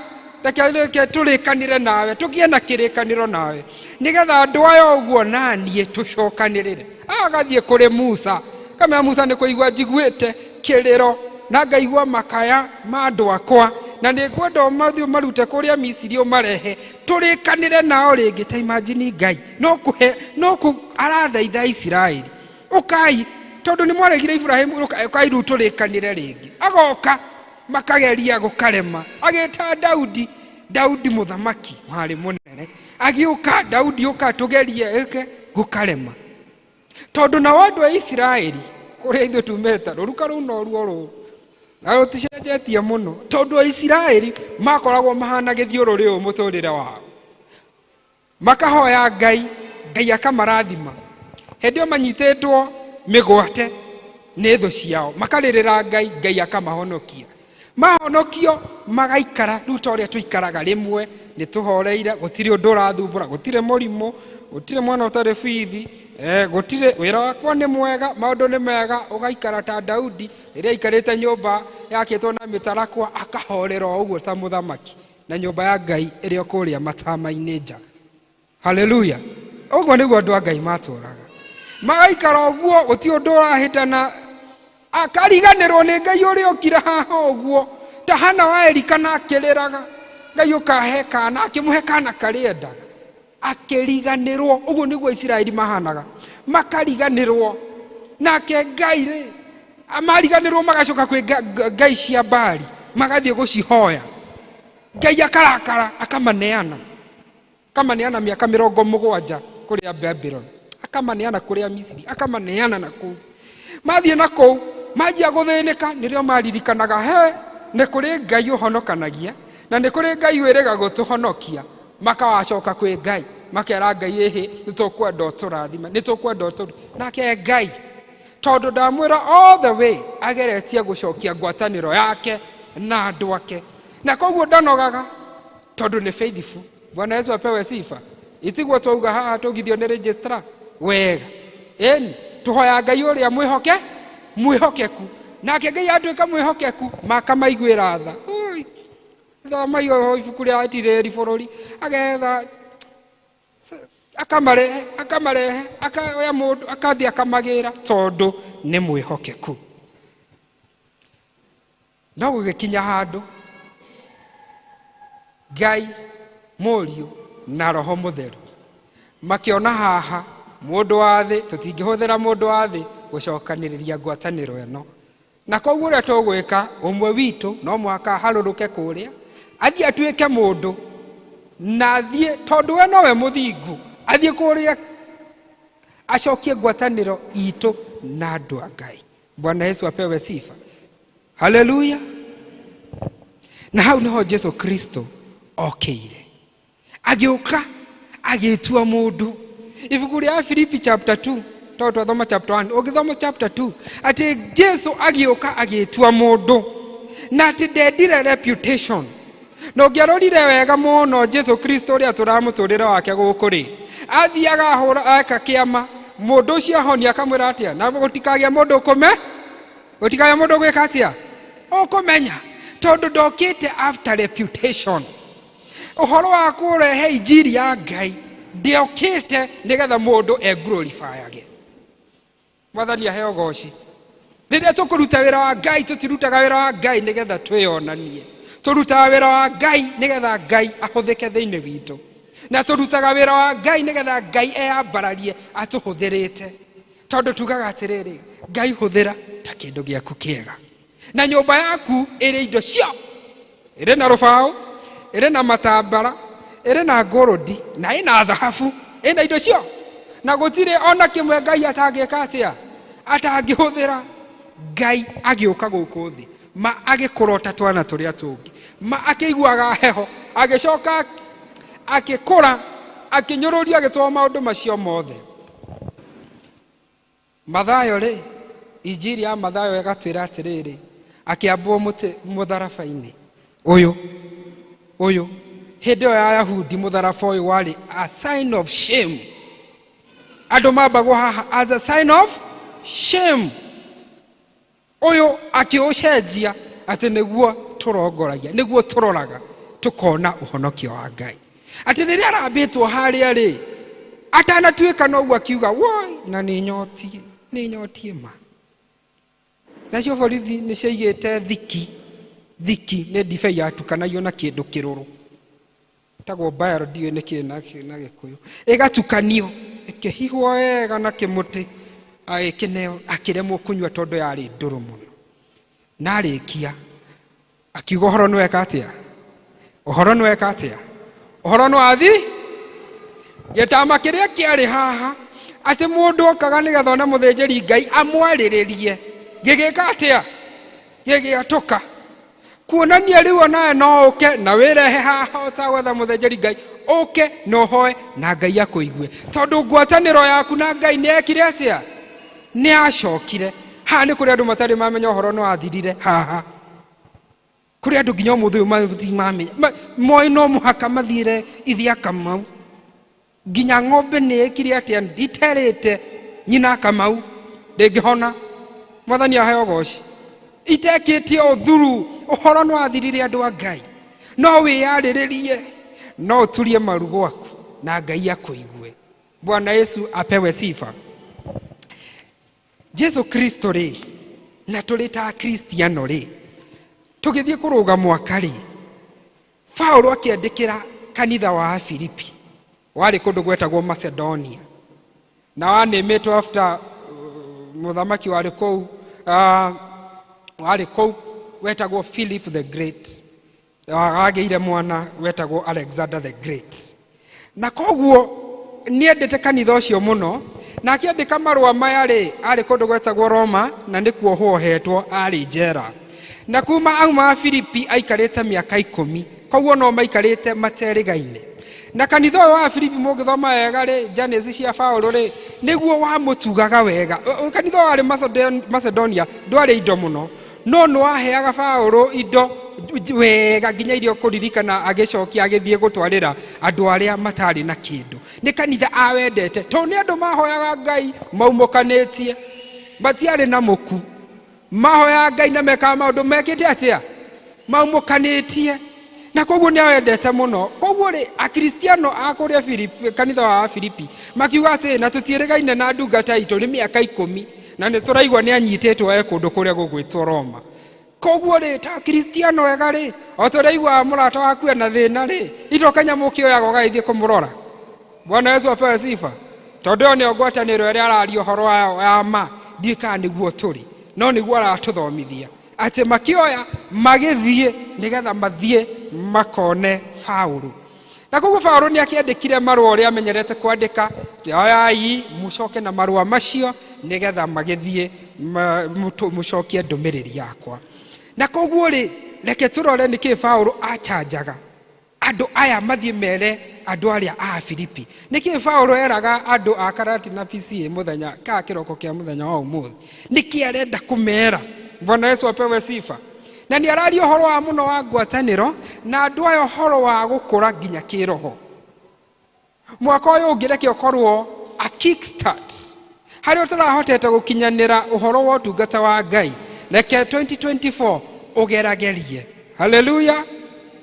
S13: reke tũrĩkanĩre nawe, tũgĩe na kĩrĩkanĩro nawe, nĩgetha andũ aya ũguo na niĩ tũcokanĩrĩre. Agathiĩ kũrĩ Musa, kamera Musa nĩ kũigua njiguĩte kĩrĩro na ngaigua makaya ma andũ akwa, na nĩ ngwenda ũmathiĩ ũmarute kũrĩa Misiri ũmarehe tũrĩkanĩre nao rĩngĩ. Ta imagine Ngai no kũhe no kũ arathaitha Isiraeli, ũkai tondũ nĩ mwaregire Iburahĩmu, ũkai rĩu tũrĩkanĩre rĩngĩ. Agoka makageria gũkarema, agĩta Daudi, Daudi mũthamaki warĩ mũnene, agĩũka Daudi ũka tũgerie ĩke, gũkarema, tondũ nao andũ a Isiraeli kũrĩa ithuĩ tumĩte rũruka rũu no ruo rũu na rũticenjetie mũno, tondũ Aisiraeli makoragwo mahana gĩthiũrũrĩ ũũ mũtũrĩre wao, makahoya Ngai, Ngai akamarathima. Hĩndĩ ĩyo manyitĩtwo mĩgwate nĩ thũ ciao, makarĩrĩra Ngai, Ngai akamahonokia. Mahonokio magaikara rĩu ta ũrĩa tũikaraga, rĩmwe nĩ tũhoreire, gũtirĩ ũndũ ũrathumbũra, gũtirĩ mũrimũ, gũtirĩ mwana ũtarĩ bithi, gũtirĩ wĩra wakwa nĩ mwega, maũndũ nĩ mega. Ũgaikara ta Daudi rĩrĩa aikarĩte nyũmba yakĩtwo na mĩtarakwa, akahorera o ũguo ta mũthamaki, na nyũmba ya Ngai ĩrĩa kũrĩa matama-inĩ nja. Haleluya! Ũguo nĩguo andũ a Ngai matũraga, magaikara ũguo, gũtirĩ ũndũ ũrahĩtana, akariganĩrwo nĩ Ngai ũrĩa ũkire haha ũguo, ta Hana wa Elikana akĩrĩraga Ngai ũkahe kana, akĩmũhe kana karĩa endaga, akĩriganĩrwo. Ũguo nĩguo Isiraeli mahanaga, makariganĩrwo nake Ngai rĩ, mariganĩrwo magacoka kwĩ Ngai cia Baali. Magathiĩ gũcihoya. Ngai akarakara, akamaneana, akamaneana mĩaka 70 kũrĩa Babylon, akamaneana kũrĩa Misiri, akamaneana na kũu. Mathiĩ na kũu manjia gũthĩnĩka, nĩrĩo maririkanaga he nĩ kũrĩ Ngai ũhonokanagia na nĩ kũrĩ Ngai wĩrĩga gũtũhonokia. Makawacoka kwĩ Ngai, makera Ngai, ĩhĩ, nĩ tũkwenda ũtũrathime, nĩ tũkwenda ũtũru. Nake Ngai, tondũ ndamwĩra all the way ageretie gũcokia ngwatanĩro yake na andũ ake, na koguo ndanogaga tondũ nĩ faithful. Bwana Yesu apewe sifa. Itiguo twauga haha tũgithio nĩ registrar wega. Ĩni tũhoya Ngai ũrĩa mwĩhoke mwĩhokeku, nake Ngai atuĩka mwĩhokeku makamaiguĩra tha. Oi, thoma iyo ibuku rĩa Itirĩri bũrũri, agetha akamarehe, akamarehe, akoya mũndũ, akathiĩ akamagĩra tondũ nĩ mwĩhokeku. No gũgĩkinya handũ Ngai Mũriũ na Roho Mũtheru makĩona haha mũndũ wa thĩ, tũtingĩhũthĩra mũndũ wa thĩ gũcokanĩrĩria ngwatanĩro ĩno, na koguo ũrĩa tũgwĩka, ũmwe witũ no mũhaka aharũrũke kũrĩa athiĩ atuĩke mũndũ, na athiĩ, tondũ we nowe mũthingu, athiĩ kũrĩa acokie ngwatanĩro itũ na andũ a Ngai. Bwana Yesu apewe sifa. Haleluya. Na hau niho Jesu Kristo okĩire, agĩũka agĩtua mũndũ. Ibuku rĩa Filipi chapter 2, tondũ twathoma chapter 1, ũngĩthoma chapter 2, atĩ Jesu agĩũka agĩtua mũndũ, na atĩ ndendire reputation. Na ũngĩarorire wega mũno Jesu Kristo ũrĩa tũramũtũrĩre wake gũkũ rĩ, athiaga ahũra eka kĩama, mũndũ ũcio ahonia akamwĩra atĩa, na gũtikagĩa mũndũ ũkũme, gũtikagĩa mũndũ ũgwĩka atĩa, ũkũmenya, tondũ ndokĩte after reputation. Ũhoro wa kũrehe injiri ya Ngai ndĩokĩte nĩgetha mũndũ eglorifyage. Mwathani aheo goci. Rĩrĩa tũkũruta wĩra wa Ngai, tũtirutaga wĩra wa Ngai nĩgetha twĩyonanie, tũrutaga wĩra wa Ngai nĩgetha Ngai ahũthĩke thĩinĩ witũ, na tũrutaga wĩra wa Ngai nĩgetha Ngai eyambararie atũhũthĩrĩte, tondũ tugaga atĩrĩrĩ, Ngai hũthĩra ta kĩndũ gĩaku kĩega, na nyũmba yaku ĩrĩ indo cio, ĩrĩ na rũbaũ, ĩrĩ na matambara, ĩrĩ na ngũrũndi, na ĩna thahabu, ĩna indo cio, na gũtirĩ ona kĩmwe Ngai atangĩka atĩa, atangĩhũthĩra. Ngai agĩũka gũkũ thĩ, ma agĩkũrota twana tũrĩa tũngĩ, ma akĩiguaga heho, agĩcoka akĩkũra, akĩnyũrũrio, agĩtwarwo maũndũ macio mothe. Mathayo rĩ, injiri ya Mathayo ĩgatwĩra atĩrĩrĩ, akĩambwo mũtĩ mũtharaba-inĩ ũyũ ũyũ. Hĩndĩ ĩyo ya Yahudi mũtharaba ũyũ warĩ a sign of shame. Andũ mambagwo haha as a sign of shame. Ũyũ akĩũcenjia atĩ nĩguo tũrongoragia, nĩguo tũroraga, tũkona ũhonokio wa Ngai. Atĩ rĩrĩa arambĩtwo harĩa rĩ, atanatuĩka noguo akiuga, woi, na nĩ nyotie, nĩ nyotie ma. Nacio borithi nĩ ciaigĩte thiki, thiki nĩ ndibei yatukanagio na kĩndũ kĩrũrũ tagwo bayaro, ndiũĩ nĩ kĩ na Gĩkũyũ, ĩgatukanio ĩkĩhihwo wega na kĩmũtĩ, agĩkĩneo, akĩremwo kũnyua tondũ yarĩ ndũrũ mũno. Na arĩkia akiuga, ũhoro nĩ weka atĩa, ũhoro nĩ weka atĩa, ũhoro nĩ wathi. Gĩtama kĩrĩa kĩarĩ haha atĩ mũndũ okaga nĩgetha one mũthĩnjĩri Ngai amwarĩrĩrie, gĩgĩka atĩa, gĩgĩatũka, kuonania rĩu onawe no ũke na wĩrehe haha ũtagwetha mũthĩnjĩri Ngai, ũke na ũhoe na Ngai akũigue, tondũ ngwatanĩro yaku na Ngai nĩ ekire atĩa, nĩ acokire. Haha nĩ kũrĩ andũ matarĩ mamenya ũhoro no athirire haha. Kũrĩ andũ nginya ũmũthĩ ũyũ matimamenya, moĩ no mũhaka mathiĩre ithe Kamau, nginya ng'ombe nĩ ĩkire atĩa, iterĩte nyina Kamau ndĩngĩhona. Mwathani aheo goci. Itekĩtie ũthuru, ũhoro no athirire. Andũ a Ngai, no wĩyarĩrĩrie, no ũturie maru gwaku na Ngai akũigue. Bwana Yesu apewe sifa. Jesu Kristo rĩ, na tũrĩ ta Akristiano rĩ, tũgĩthiĩ kũrũga mwaka rĩ, Paulo akĩandĩkĩra kanitha wa Filipi warĩ kũndũ gwetagwo Macedonia, na wanĩmĩtwo after mũthamaki warĩ kũu, warĩ kũu. Wetagwo Philip the Great, wagĩire mwana wetagwo Alexander the Great, na koguo nĩendete kanitha ũcio mũno. Na akĩandĩka marũa maya rĩ, arĩ kũndũ gwetagwo Roma, na nĩ kuohwo ohetwo, arĩ njera. Na kuma auma Filipi aikarĩte mĩaka 10, koguo no maikarĩte materĩgaine na kanitha ũyũ wa Filipi. Mũngĩthoma wega rĩ, journeys cia Paũlũ rĩ, nĩguo wamũtugaga wega. Kanitha ũyũ warĩ Macedonia ndwarĩ indo mũno, no nĩ waheaga Paũlũ indo wega, nginya iria kũririkana agĩcokia agĩthiĩ gũtwarĩra andũ arĩa matarĩ na kĩndũ. Nĩ kanitha awendete, tondũ nĩ andũ mahoyaga Ngai maumũkanĩtie, matiarĩ na mũku, mahoyaga Ngai na mekaga maũndũ mekĩte atĩa, maumũkanĩtie, na koguo nĩ awendete mũno. Koguo rĩ, Akristiano a kũrĩa Filipi, kanitha wa Filipi, makiuga atĩ na tũtiĩrĩgaine na ndungata itũ nĩ mĩaka 10, na nĩ tũraigua nĩ anyitĩtwo e kũndũ kũrĩa gũgwĩtwo Roma. Koguo rĩ, ta Kristiano wega rĩ, o ta ũrĩa iguaga mũrata waku ena thĩna rĩ, ito kanyamũ ũkĩoyaga ũgagĩthiĩ kũmũrora. Bwana Yesu apewe sifa. Tondũ ĩyo nĩyo ngwatanĩro ĩrĩa araria ũhoro wayo ya ma. Ndiũĩ kana nĩguo tũrĩ, no nĩguo aratũthomithia atĩ makĩoya magĩthiĩ nĩgetha mathiĩ makone Paũlũ. Na koguo Paũlũ nĩ akĩandĩkire marũa ũrĩa amenyerete kwandĩka, oyai mũcoke na marũa macio nĩgetha magĩthiĩ mũcokie ndũmĩrĩri yakwa. Na koguo rĩ, reke tũrore nĩkĩ Paũlũ acanjaga andũ aya mathiĩ mere andũ arĩa a Filipi. Nĩkĩ Paũlũ eraga andũ a Karatina PCA mũthenya ka kĩroko kĩa mũthenya wa ũmũthĩ? Nĩkĩ arenda kũmera? Bwana Yesu apewe sifa. Na nĩ araria ũhoro wa mũno wa ngwatanĩro na andũ aya, ũhoro wa gũkũra nginya kĩroho. Mwaka ũyũ ũngĩ reke ũkorwo a kickstart harĩa ũtarahotete gũkinyanĩra ũhoro wa ũtungata wa Ngai. Reke 2024 ũgeragerie, haleluya,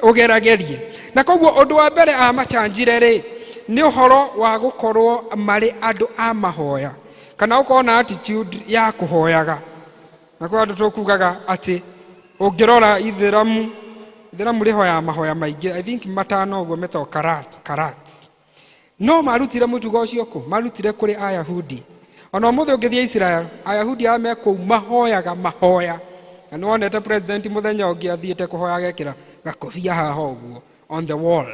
S13: ũgeragerie. Na koguo ũndũ wa mbere amachanjire rĩ, nĩ ũhoro wa gũkorwo marĩ andũ a mahoya, kana gũkorwo na attitude ya kũhoyaga. Na kwa andũ tũkugaga atĩ ũngĩrora ithĩramu, ithĩramu rĩhoyaga mahoya maingĩ, I think matano ũguo, metagwo karat. No marutire mũtugo ũcio kũ? Marutire kũrĩ Ayahudi. Ona ũmũthĩ ũngĩthiĩ Israel, Ayahudi arĩa me kũu mahoyaga mahoya. Na nĩ wonete president mũthenya ũngĩ athiĩte kũhoya, agekĩra gakobia haha ũguo on the wall.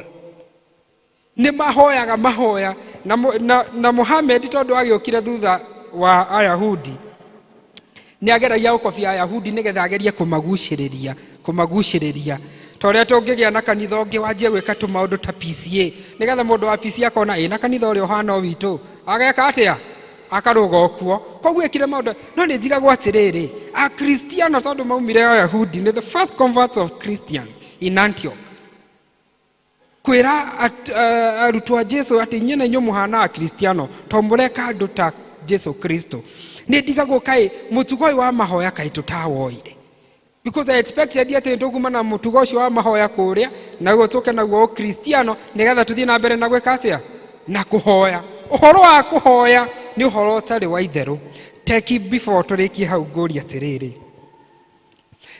S13: Nĩ mahoyaga mahoya. Na Muhammad, tondũ agĩũkire thutha wa Ayahudi, nĩ ageragia gũkobia Ayahudi nĩgetha agerie kũmagucĩrĩria, ta ũrĩa tũngĩgĩa na kanitha ũngĩ wanjie gwĩka tũmaũndũ ta PCA, nĩgetha mũndũ wa PCA akona ĩ na kanitha ũrĩa ũhana o witũ, ageka atĩa, akarũga okuo. Koguo ĩkire maũndũ. No nĩ njigagwo atĩrĩrĩ, Akristiano tondũ maumire Ayahudi, nĩ the first converts of Christians in Antioch, kwĩra arutwo a Jesu atĩ inyuĩ na inyuĩ mũhana Akristiano to mũreka andũ ta Jesu Kristo. Nĩ ndigagwo kaĩ mũtugo ũyũ wa mahoya kaĩ tũtawoire, because I expected atĩ tũkuma na mũtugo ũcio wa mahoya kũrĩa naguo tũke naguo Ũkristiano, nĩgetha tũthiĩ na mbere na gwĩka atĩa, na kũhoya. Ũhoro wa kũhoya nĩ ũhoro ũtarĩ wa itherũ. Teki before tũrĩkie hau, ngũria atĩrĩrĩ,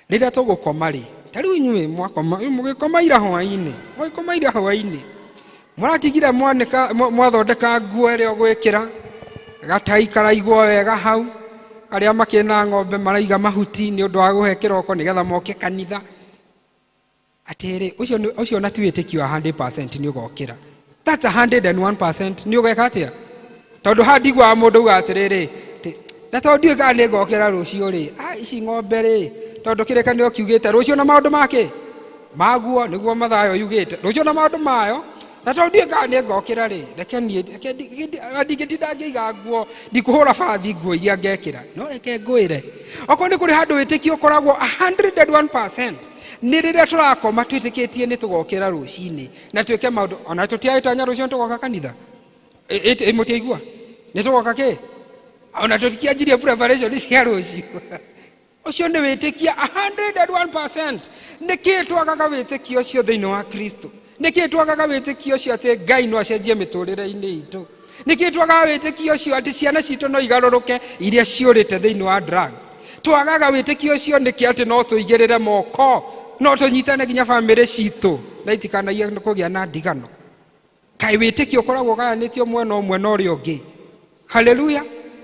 S13: rĩrĩa tũgũkoma rĩ, ta rĩu inyuĩ mwakoma, mũgĩkoma ira hwaĩ-inĩ, mũgĩkoma ira hwaĩ-inĩ, mũratigire mwanĩka, mwathondeka nguo ĩrĩa ũgwĩkĩra, gatai karaigwo wega hau, arĩa makĩrĩ na ng'ombe maraiga mahuti nĩ ũndũ wa gũhe kĩroko nĩgetha moke kanitha. Atĩrĩ, ũcio na ti wĩtĩkio wa 100% nĩ ũgokĩra. That's 101% nĩ ũgeka atĩa, tondũ haha ndiguaga mũndũ uga atĩrĩrĩ, na tondũ ndiũĩ kana nĩ ngokĩra rũciũ rĩ, ici ng'ombe rĩ, tondũ kĩrĩkanĩro kiugĩte rũciũ na maũndũ make maguo, nĩguo Mathayo yugĩte rũciũ na maũndũ mayo, na tondũ ndiũĩ kana nĩ ngokĩra rĩ, reke niĩ reke ndingĩtinda ngĩiga nguo, ndikũhũra bathi nguo iria ngekĩra, no reke ngwĩre, okorwo nĩ kũrĩ handũ wĩtĩkio ũkoragwo 101%, nĩ rĩrĩa tũrakoma twĩtĩkĩtie nĩ tũgokĩra rũcinĩ na twĩke maũndũ. Ona tũtiagĩtanya rũciũ nĩ tũgoka kanitha. Mũtiaigua nĩ tũgoka kĩ? Ona tũtikĩanjirie preparation cia rũciũ. Ũcio nĩ wĩtĩkia 101%. Nĩkĩ twagaga wĩtĩkio ũcio thĩinĩ wa Kristo? Nĩkĩ twagaga wĩtĩkio ũcio atĩ Ngai no acenjie mĩtũrĩre-inĩ itũ? Nĩkĩ twagaga wĩtĩkio ũcio atĩ ciana citũ no igarũrũke iria ciũrĩte thĩinĩ wa drugs? Twagaga wĩtĩkio ũcio nĩkĩ atĩ no tũigĩrĩre moko, no tũnyitane nginya bamĩrĩ citũ na itikanagie kũgĩa na ndigano? Kaĩ wĩtĩkio ũkoragwo ũgayanĩtio mwena ũmwe na ũrĩa ũngĩ? Haleluya.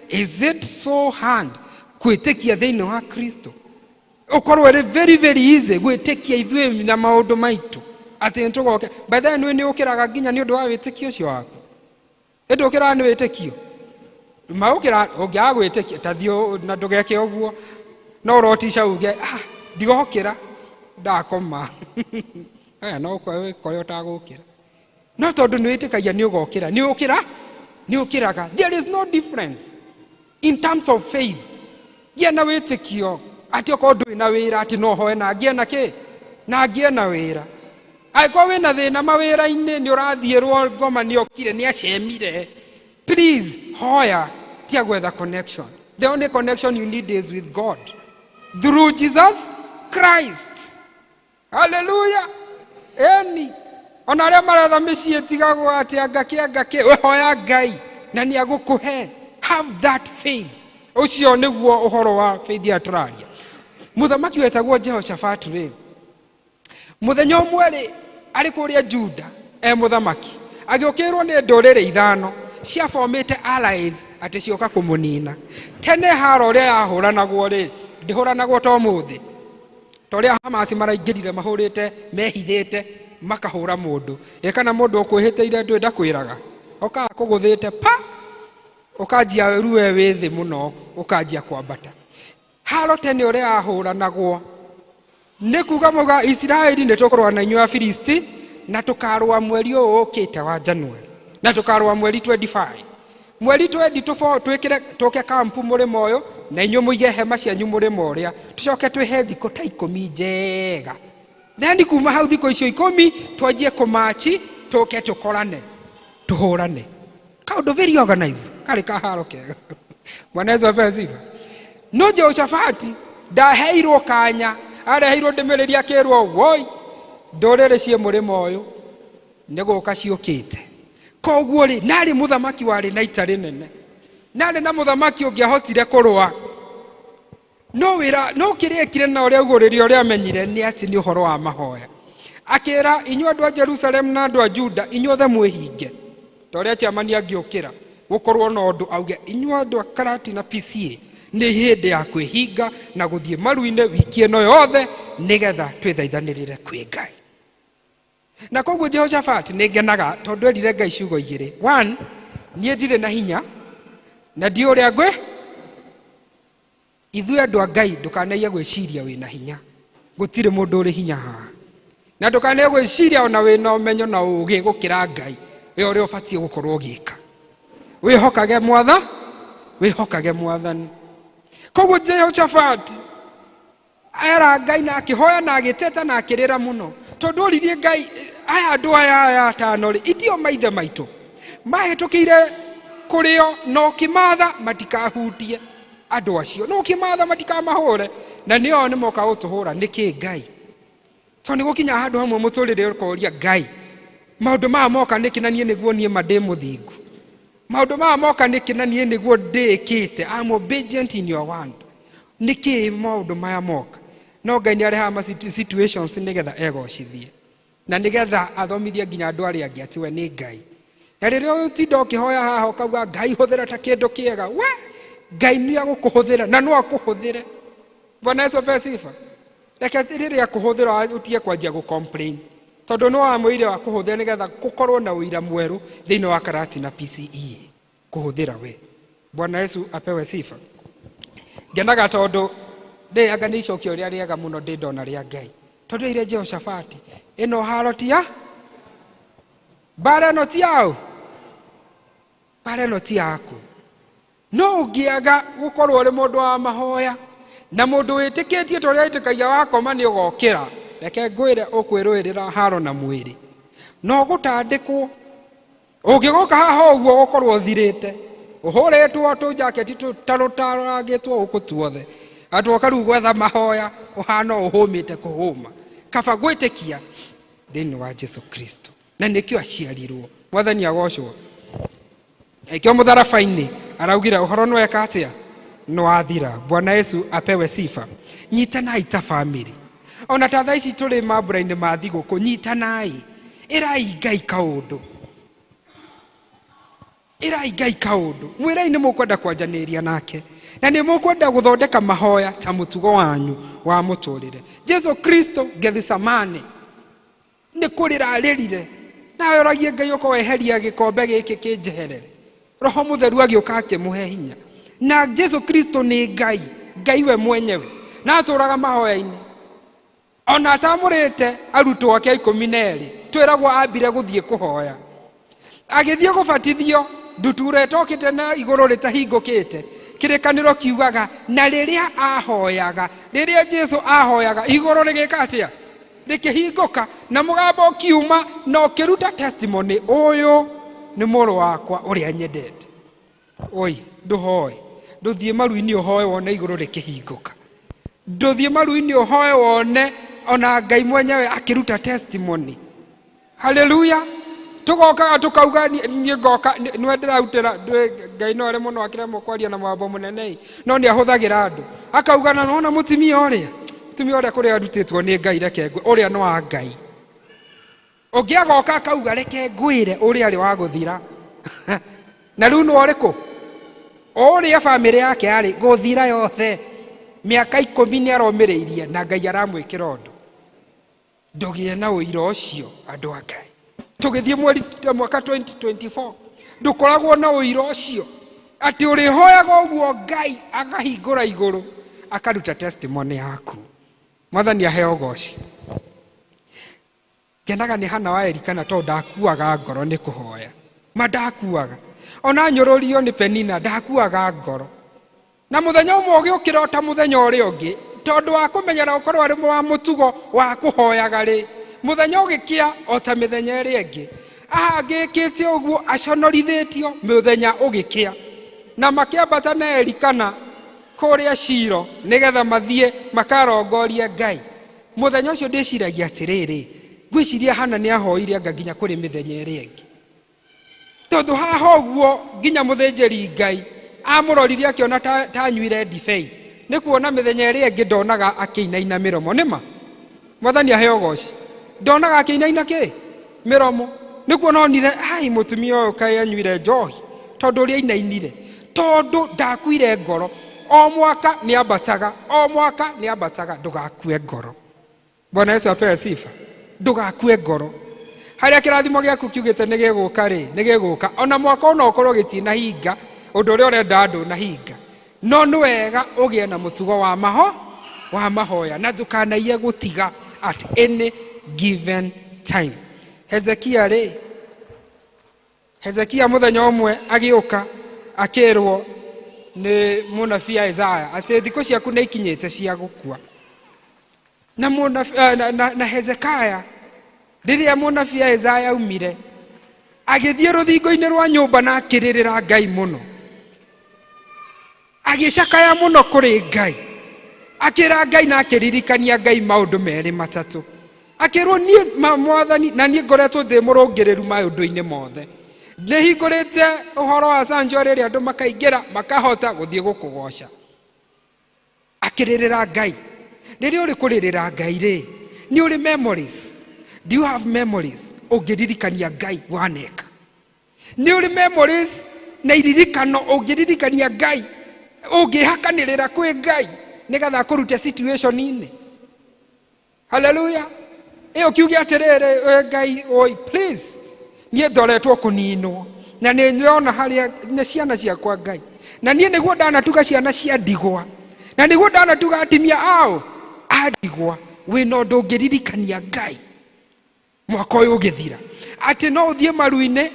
S13: Is it so hard kwĩtĩkia thĩinĩ wa Kristo? Ũkorwo ĩrĩ very very easy gwĩtĩkia ithuĩ na maũndũ maitũ atĩ nĩtũgoke. By the way, nĩ ũkĩraga nginya nĩ ũndũ wa wĩtĩkio ũcio waku. Ĩndĩ ũkĩraga nĩ wĩtĩkio maũkĩra ũngĩaga gwĩtĩkia ta thiĩ na ndũgeke ũguo no ũrotica uge ah, ndigokĩra ndakoma aya no ũkore ũtagũkĩra no tondũ nĩ wĩtĩkagia nĩ ũgokĩra nĩ ũkĩra nĩ ũkĩraga. There is no difference in terms of faith. Gĩa na wĩtĩkio atĩ okorwo ndũrĩ na wĩra atĩ no hoe na ngĩe na kĩ na ngĩe na wĩra. Angĩkorwo wĩna thĩna mawĩra-inĩ nĩ ũrathiĩrwo ngoma nĩ okire nĩ acemire, please hoya tia gwetha connection. The only connection you need is with God through Jesus Christ. Haleluya. Eni ona arĩa maretha mĩciĩ tigagwo atĩ anga kĩ anga kĩ, we hoya Ngai na nĩ agũkũhe. Have that faith. Ũcio nĩguo ũhoro wa faith ya tũraria. Mũthamaki wetagwo Jehoshafatu rĩ, mũthenya ũmwe rĩ, arĩ kũrĩa Juda e mũthamaki, agĩũkĩrwo nĩ ndũrĩrĩ ithano ciabomĩte allies atĩ cioka kũmũnina. Tene haro ũrĩa yahũranagwo rĩ, ndĩhũranagwo ta ũmũthĩ ta ũrĩa Hamasi maraingĩrire mahũrĩte mehithĩte makahũra mũndũ. Ĩ kana mũndũ ũkwĩhĩtĩire ndũĩ ndakwĩraga okaga kũgũthĩte pa ũkanjia ruwe wĩ thĩ mũno ũkanjia kwambata. Haro tene ũrĩa yahũranagwo nĩ kuga muga Isiraeli nĩ tũkũrũa na inyuĩ Afilisti na tũkarũa mweri ũyũ ũkĩte wa January na tũkarũa mweri 25 mweri 20 tũfo twĩkĩre tũke kampu mũrĩmo ũyũ na inyuĩ mũige hema cianyu mũrĩmo ũrĩa tũcoke twĩhe thikũ ta 10 njega. Then kuma hau thikũ icio 10 twanjie kũmachi tũke tũkorane tũhũrane. Kaũndũ very organized karĩ kaharo kega. Bwana Yesu apewe sifa. No Jehoshafati ndaheirwo kanya, areheirwo ndũmĩrĩri akĩrwo woi ndũrĩrĩ ciĩ mũrĩmo ũyũ nĩ gũka ciũkĩte. Koguo rĩ, narĩ mũthamaki warĩ na ita rĩnene, narĩ na mũthamaki ũngĩahotire kũrũa no wĩra no kĩrĩa ekire na ũrĩa augũrĩrio ũrĩa amenyire nĩ atĩ nĩ ũhoro wa mahoya. Akĩra inyuĩ andũ a Jerusalem na andũ a Juda inyuothe mwĩhinge, ta ũrĩa chairman angĩũkĩra gũkorwo na ũndũ auge inyuĩ andũ a Karati na PCA nĩ hĩndĩ ya kwĩhinga na gũthiĩ maru-inĩ wiki ĩno yothe nĩgetha twĩthaithanĩrĩre kwĩ Ngai. Na koguo Jehoshaphat nĩ ngenaga tondũ erire Ngai ciugo igĩrĩ. One, niĩ ndirĩ na hinya na ndiũ ũrĩa ngwĩ ithuĩ andũ a Ngai ndũkanaige gwĩciria wĩna hinya, gũtirĩ mũndũ ũrĩ hinya haha, na ndũkanaige gwĩciria ona wĩna ũmenyo na ũũgĩ gũkĩra Ngai wĩ ũrĩa ũbatiĩ gũkorwo ũgĩka. Wĩhokage mwatha, wĩhokage mwathani. Koguo Jehoshaphat era Ngai na akĩhoya na agĩteta na akĩrĩra mũno tondũ oririe Ngai aya andũ aya aya atano rĩ itio maithe maitũ mahĩtũkĩire kũrĩo na ũkĩmatha matikahutie andũ acio na ũkĩmatha matikamahũre na nĩo nĩ moka gũtũhũra nĩkĩ Ngai. Tondũ nĩ gũkinya handũ hamwe mũtũrĩre ũkoria Ngai maũndũ maya moka nĩkĩ na niĩ nĩguo niĩ ma ndĩ mũthingu, maũndũ maya moka nĩkĩ na niĩ nĩguo ndĩkĩte, I'm obedient in your word, nĩkĩ maũndũ maya moka. No Ngai nĩ arehaga ma situations nĩgetha egocithie na nĩgetha athomithie nginya andũ arĩa angĩ atĩ we nĩ Ngai. Na rĩrĩa ũtinda ũkĩhoya haha ũkauga Ngai hũthĩra ta kĩndũ kĩega, we Ngai nĩ agũkũhũthĩra na no akũhũthĩre. Bwana Yesu apewe sifa. Reke rĩrĩa akũhũthĩra ũtige kwanjia gũ complain tondũ no wamwĩrire wa kũhũthĩra nĩgetha gũkorwo na ũira mwerũ thĩinĩ wa Karati na PCEA kũhũthĩra we. Bwana Yesu apewe sifa. Ngenaga tondũ ndĩ anga nĩ icokio rĩrĩa rĩega mũno ndĩ ndona rĩa Ngai tondũ ire Jehoshafati ĩno haro ti ya mbara ĩno ti yaũ, mbara ĩno ti yaku. No ũngĩaga gũkorwo ũrĩ mũndũ wa mahoya na mũndũ wĩtĩkĩtie ta ũrĩa wĩtĩkagia wakoma nĩ ũgokĩra, reke ngwĩre ũkwĩrũĩrĩra haro na mwĩrĩ no gũtandĩkwo. Ũngĩgoka haha ũguo ũgũkorwo ũthirĩte ũhũrĩtwo tũjaketi tũtarũtarangĩtwo gũkũ tuothe atwoka rĩu gwetha mahoya ũhana ũhũmĩte kũhũma. Kaba gwĩtĩkia thĩinĩ wa Jesu Kristo na nĩkĩo aciarirwo. Mwathani agocwo. Ĩkĩo mũtharaba-inĩ araugire ũhoro nĩ weka atĩa, nĩ wathira. Bwana Yesu apewe sifa. Nyitanai ta family ona ta thaa ici tũrĩ mambura-inĩ ma thigũkũ, nyitanai, ĩrai Ngai kaũndũ. Ĩrai Ngai kaũndũ, mwĩrei nĩ mũkwenda kwanjanĩria nake na nĩ mũkwenda gũthondeka mahoya ta mũtugo wanyu wa mũtũrĩre. Jesu Kristo Gethisemane nĩ kũrĩra arĩrire, nawe ũragie Ngai ũka weheria gĩkombe gĩkĩ kĩnjeherere. Roho Mũtheru agĩũka akĩmũhe hinya. Na Jesu Kristo nĩ Ngai, Ngai we mwenyewe, na atũraga mahoya-inĩ. Ona atamũrĩte arutwo ake 12, twĩragwo ambire gũthiĩ kũhoya. Agĩthiĩ gũbatithio, ndutura ĩtokĩte na igũrũ rĩtahingũkĩte. Kĩrĩkanĩro kiugaga, na rĩrĩa ahoyaga, rĩrĩa Jesu ahoyaga, igũrũ rĩgĩka atĩa? Rĩkĩhingũka, na mũgambo ũkiuma na ũkĩruta testimony, ũyũ nĩ mũrũ wakwa ũrĩa nyendete. Oi, ndũhoe, ndũthiĩ maru-inĩ ũhoe wone igũrũ rĩkĩhingũka. Ndũthiĩ maru-inĩ ũhoe wone ona Ngai mwenyewe akĩruta testimony. Haleluya. Tũgokaga tũkauga niĩ ngoka nĩwe ndĩrarutĩra, Ngai no arĩ mũno akĩremwo kwaria na mũgambo mũnene, no nĩ ahũthagĩra andũ. Akauga na nona mũtumia ũrĩa, mũtumia ũrĩa kũrĩa arutĩtwo nĩ Ngai, reke ngwĩre, ũrĩa nĩ wa Ngai. Ũngĩ agoka akauga reke ngwĩre ũrĩa arĩ wa gũthira. Na rĩu nĩ ũrĩkũ? Ũrĩa bamĩrĩ yake yarĩ gũthira yothe. Mĩaka 10 nĩ aromĩrĩirie na Ngai aramwĩkĩra ũndũ. Ndũgĩe na ũira ũcio andũ a Ngai. Tũgĩthiĩ mweri mwaka 2024, ndũkoragwo na ũira ũcio atĩ ũrĩhoyaga ũguo Ngai akahingũra igũrũ akaruta testimony yaku. Mwathani aheo ũgoci. Ngenaga nĩ Hana wa Elikana tondũ ndakuaga ngoro nĩ kũhoya. Ma ndakuaga. Ona nyũrũrio nĩ Penina ndakuaga ngoro. Na mũthenya ũmwe ũgĩũkĩra o ta mũthenya ũrĩa ũngĩ, tondũ wa kũmenyera ũkorwo arĩ wa mũtugo wa kũhoyaga rĩ, mũthenya ũgĩkĩa o ta mĩthenya ĩrĩa ĩngĩ. Ahangĩkĩte ũguo aconorithĩtio, mũthenya ũgĩkĩa. Na makĩambata na Elikana kũrĩa Shilo nĩgetha mathiĩ makarongorie Ngai. Mũthenya ũcio ndĩciragia atĩrĩrĩ, ngwĩciria Hana nĩ ahoire anga nginya kũrĩ mĩthenya ĩrĩa ĩngĩ. Tondũ haha ũguo nginya mũthĩnjĩri Ngai amũrorire akĩona ta anyuire ndibei, nĩ kuona mĩthenya ĩrĩa ĩngĩ ndonaga akĩinaina mĩromo. Nĩ ma Mwathani aheo ũgoci, ndonaga akĩinaina kĩ mĩromo, nĩ kuona onire ai mũtumia ũyũ kaĩ anyuire njohi, tondũ ũrĩa ainainire, tondũ ndakuire ngoro. O mwaka nĩ ambataga, o mwaka nĩ ambataga, ndũgakue ngoro. Bwana Yesu apewe sifa. Ndũgakue ngoro. Harĩa kĩrathimo gĩaku kiugĩte nĩ gĩgũka rĩ, nĩ gĩgũka. Ona mwaka ũno ũkorwo gĩtinahinga, ũndũ ũrĩa ũrenda ndũnahinga. No nĩ wega ũgĩe na mũtugo wa maho, wa mahoya, na ndũkanaiye gũtiga at any given time. Hezekia rĩ, Hezekia mũthenya ũmwe agĩũka akĩrwo nĩ mũnabii Isaya atĩ thikũ ciaku nĩ ikinyĩte cia gũkua. Na na Hezekia rĩrĩa mũnabii Isaya aumire agĩthiĩ rũthingo-inĩ rwa nyũmba na akĩrĩrĩra Ngai mũno, agĩcakaya mũno kũrĩ Ngai, akĩra Ngai na akĩririkania Ngai maũndũ merĩ matatũ. Akĩrwo niĩ mwathani na niĩ ngoretwo ndĩ mũrũngĩrĩru maũndũ-inĩ mothe, nĩhingũrĩte ũhoro wa sanctuary ĩrĩa andũ makaingĩra makahota gũthiĩ gũkũgoca. Akĩrĩrĩra Ngai. Rĩrĩa ũrĩ kũrĩrĩra Ngai rĩ, nĩ ũrĩ memories. Do you have memories ũngĩririkania Ngai waneka? Nĩ ũrĩ memories na iririkano ũngĩririkania Ngai, ũngĩhakanĩrĩra kwĩ Ngai nĩgetha akũrute situation-inĩ. Hallelujah. Ĩyo kiuge atĩrĩrĩ, we Ngai, oi please, niĩ ndoretwo kũninwo na nĩ ndĩrona harĩa nĩ ciana ciakwa Ngai, na niĩ nĩguo ndanatuga ciana cia ndigwa, na nĩguo ndanatuga atimia ao a ndigwa. Wĩna ũndũ ũngĩririkania Ngai mwaka ũyũ ũgĩthira, atĩ no ũthiĩ maru-inĩ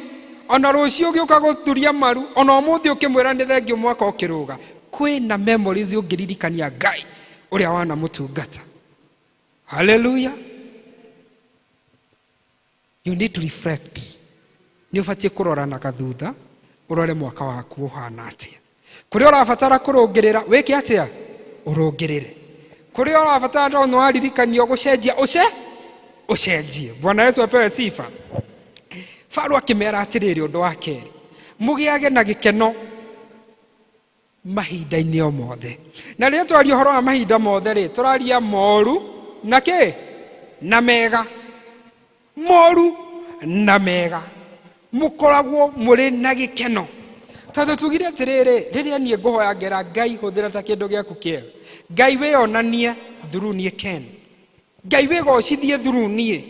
S13: ona rũciũ ũgĩũka gũturia maru, ona ũmũthĩ ũkĩmwĩra nĩ thengiũ mwaka ũkĩrũga. Kwĩna memories ũngĩririkania Ngai ũrĩa wanamũtungata. Hallelujah. You need to reflect. Nĩ ũbatiĩ kũrora na gathutha, ũrore mwaka waku ũhana atĩa. Kũrĩa ũrabatara kũrũngĩrĩra, wĩke atĩa? Ũrũngĩrĩre. Kũrĩa ũrabatara tondũ nĩ waririkanio gũcenjia, ũcenjie. Bwana Yesu apewe sifa. Paulo akĩmera atĩrĩrĩ, ũndũ wa kerĩ, mũgĩage na gĩkeno mahinda-inĩ o mothe. Na rĩrĩa twaria ũhoro wa mahinda mothe rĩ, tũraria moru na kĩ? Na mega. Moru na mega. Mũkoragwo mũrĩ na gĩkeno. Tondũ tugire atĩrĩrĩ, rĩrĩa niĩ ngũhoya ngera Ngai hũthĩra ta kĩndũ gĩaku kĩega. Ngai wĩonanie through niĩ Ken. Ngai wĩgocithie through niĩ.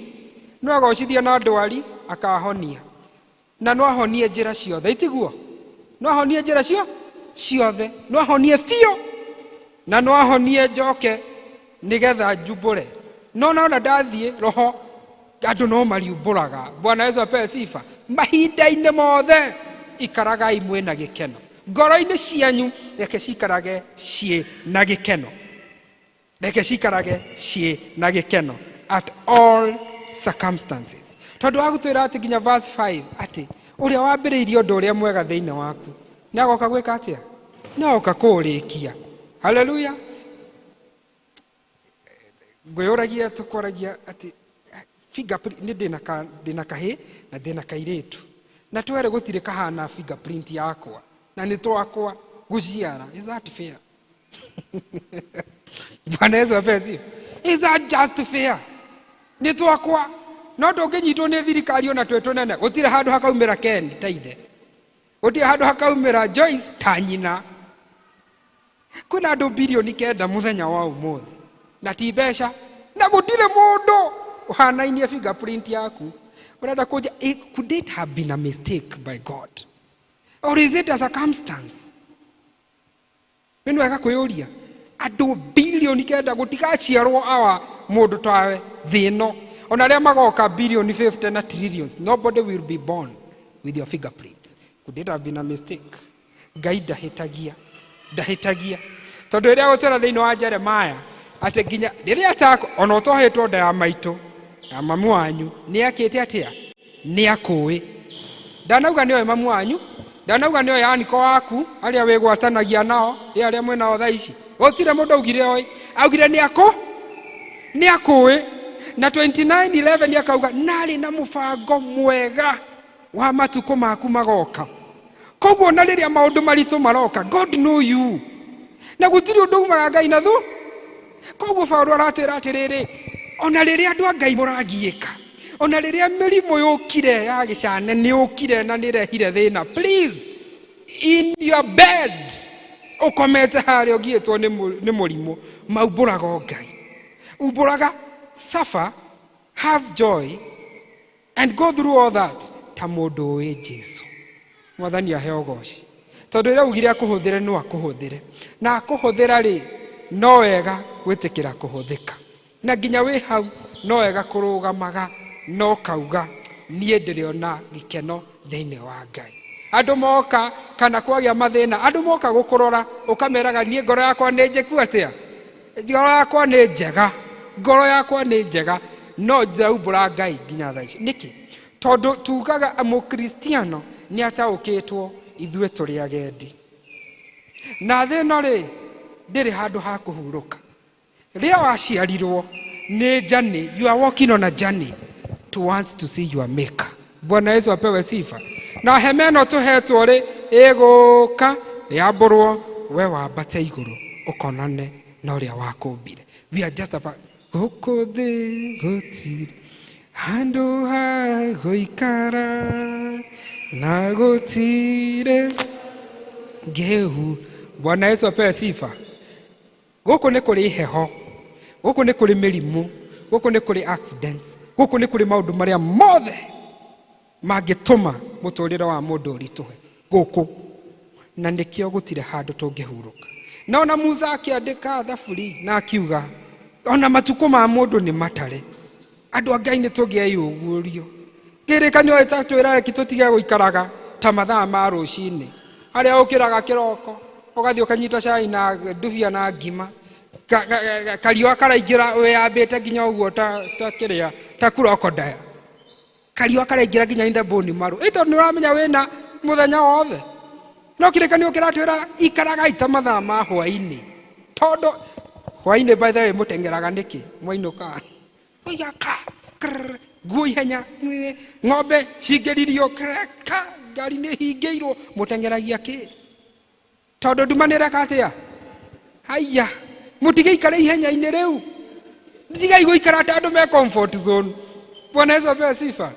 S13: No agocithie na ndwari akahonia. Na no ahonie njĩra ciothe, itiguo? No ahonie njĩra cio ciothe. No ahonie biũ. Na no ahonie njoke nĩgetha njumbũre. No nona ndathiĩ roho andũ no mariumbũraga. Bwana Yesu apewe sifa. Mahinda-inĩ mothe ikaragai mwĩna gĩkeno. Ngoro-inĩ cianyu reke cikarage ciĩ na gĩkeno. Reke cikarage ciĩ na gĩkeno at all circumstances. Tondũ agũtwĩra atĩ nginya verse 5 atĩ ũrĩa wambĩrĩirie ũndũ ũrĩa mwega thĩinĩ waku nĩ agoka gwĩka atĩa? Nĩ agoka kũũrĩkia. Haleluya. Ngwĩyũragia tũkoragia atĩ fingerprint nĩ ndĩna ka ndĩna kahĩ na ndĩna kairĩtu na twerĩ gũtirĩ kahana fingerprint yakwa na nĩ twakwa gũciara. Is that fair? Bwana Yesu apewe sifa. Is that just fair? Nĩ twakwa no ndũngĩnyitwo nĩ thirikari ona twĩ tũnene gũtirĩ handũ hakaumĩra Ken ta ithe, gũtirĩ handũ hakaumĩra Joyce ta nyina. Kwĩna andũ 9 bilioni mũthenya wa ũmũthĩ na ti mbeca na gũtirĩ mũndũ ũhanainie fingerprint yaku. Ũrenda kũnja, could it have been a mistake by God or is it a circumstance? Nĩ wega kwĩyũria. Andũ 9 bilioni gũtigaciarwo awa mũndũ tawe thĩ ĩno, ona arĩa magoka 50 bilioni na trillions, nobody will be born with your fingerprints. Could it have been a mistake? Ngai ndahĩtagia, ndahĩtagia, tondũ rĩrĩa gũtwĩra thĩinĩ wa Jeremiah atĩ nginya rĩrĩa tako ona ũtohetwo nda ya maitũ ya mamu wanyu nĩ akĩte atĩa, nĩ akũĩ. Ndanauga nĩoĩ mamu wanyu, ndanauga nĩoĩ aniko waku arĩa wĩgwatanagia nao, ĩ arĩa mwĩnao thaa ici gũtirĩ mũndũ augire oĩ, augire nĩ akũ nĩ akũĩ. Na 29:11 akauga narĩ na mũbango mwega wa matukũ maku magoka. Koguo na rĩrĩa maũndũ maritũ maroka, God know you na gũtirĩ ũndũ umaga Ngai na thu. Koguo Paulo aratwĩra atĩrĩrĩ, ona rĩrĩa andũ a Ngai mũragiĩka, ona rĩrĩa mĩrimũ yũkire ya gĩcane nĩ yũkire na nĩ ĩrehire thĩna, please, in your bed ũkomete harĩa ũgiĩtwo nĩ mũrimũ, maumbũraga o Ngai, umbũraga, suffer, have joy and go through all that ta mũndũ ũĩ Jesu. Mwathani aheo ũgoci, tondũ rĩrĩa augire akũhũthĩre no akũhũthĩre, na akũhũthĩra rĩ, no wega gwĩtĩkĩra kũhũthĩka, na nginya wĩ hau no wega kũrũgamaga no kauga niĩ ndĩrĩona gĩkeno thĩinĩ wa Ngai. Andũ moka kana kwagĩa mathĩna, andũ moka gũkũrora ũkameraga niĩ ngoro yakwa nĩ njĩku atĩa, ngoro yakwa nĩ njega, ngoro yakwa nĩ njega, no ndĩraumbũra Ngai nginya thaa ici. Nĩkĩ? Tondũ tugaga mũkristiano nĩ ataũkĩtwo ithuĩ tũrĩ agendi na thĩ ĩno rĩ ndĩrĩ handũ ha kũhurũka. Rĩrĩa waciarirwo nĩ journey, you are walking on a journey to want to see your maker. Bwana Yesu apewe sifa. Na hema ĩno tũhetwo rĩ ĩgũka yambũrwo, we wambate igũrũ ũkonane na ũrĩa wakũmbire. We are just about gũkũ thĩ gũtirĩ handũ ha gũikara na gũtirĩ ngĩhu. Bwana Yesu apewe sifa. Gũkũ nĩ kũrĩ heho, gũkũ nĩ kũrĩ mĩrimũ, gũkũ nĩ kũrĩ accidents, gũkũ nĩ kũrĩ maũndũ marĩa mothe mangĩtũma mũtũrĩre wa mũndũ ũritũhe gũkũ, na nĩkĩo gũtirĩ handũ tũngĩhurũka. Na ona Musa akĩandĩka thaburi na akiuga ona matukũ ma mũndũ nĩ matare. Andũ a Ngai nĩ tũngĩeyũguũrio kĩrĩkanĩro ĩtatwĩra reki tũtige gũikaraga ta mathaa ma rũcinĩ harĩa ũkĩraga kĩroko ũgathiĩ ũkanyita cai na ndubia na ngima, kariũa karaingĩra wĩyambĩte nginya ũguo ta kĩrĩa ta crocodile, kariũa karaingĩra nginya in the bone marrow, ĩ tondũ nĩ ũramenya wĩna mũthenya wothe. No kĩrĩkanĩro kĩratwĩra ikaragai ta mathaa ma hwainĩ, tondũ hwainĩ, by the way, mũteng'eraga nĩkĩ? Mwainũka oiga ka krrr, nguo ihenya, ng'ombe cingĩririo ka ngari nĩ hingĩirwo, mũteng'eragia kĩ? Tondũ nduma nĩ ĩreka atĩa? Haiya, mũtigĩikare ihenya-inĩ rĩu, tigai gũikara ta andũ me comfort zone. Bwana Yesu apewe sifa.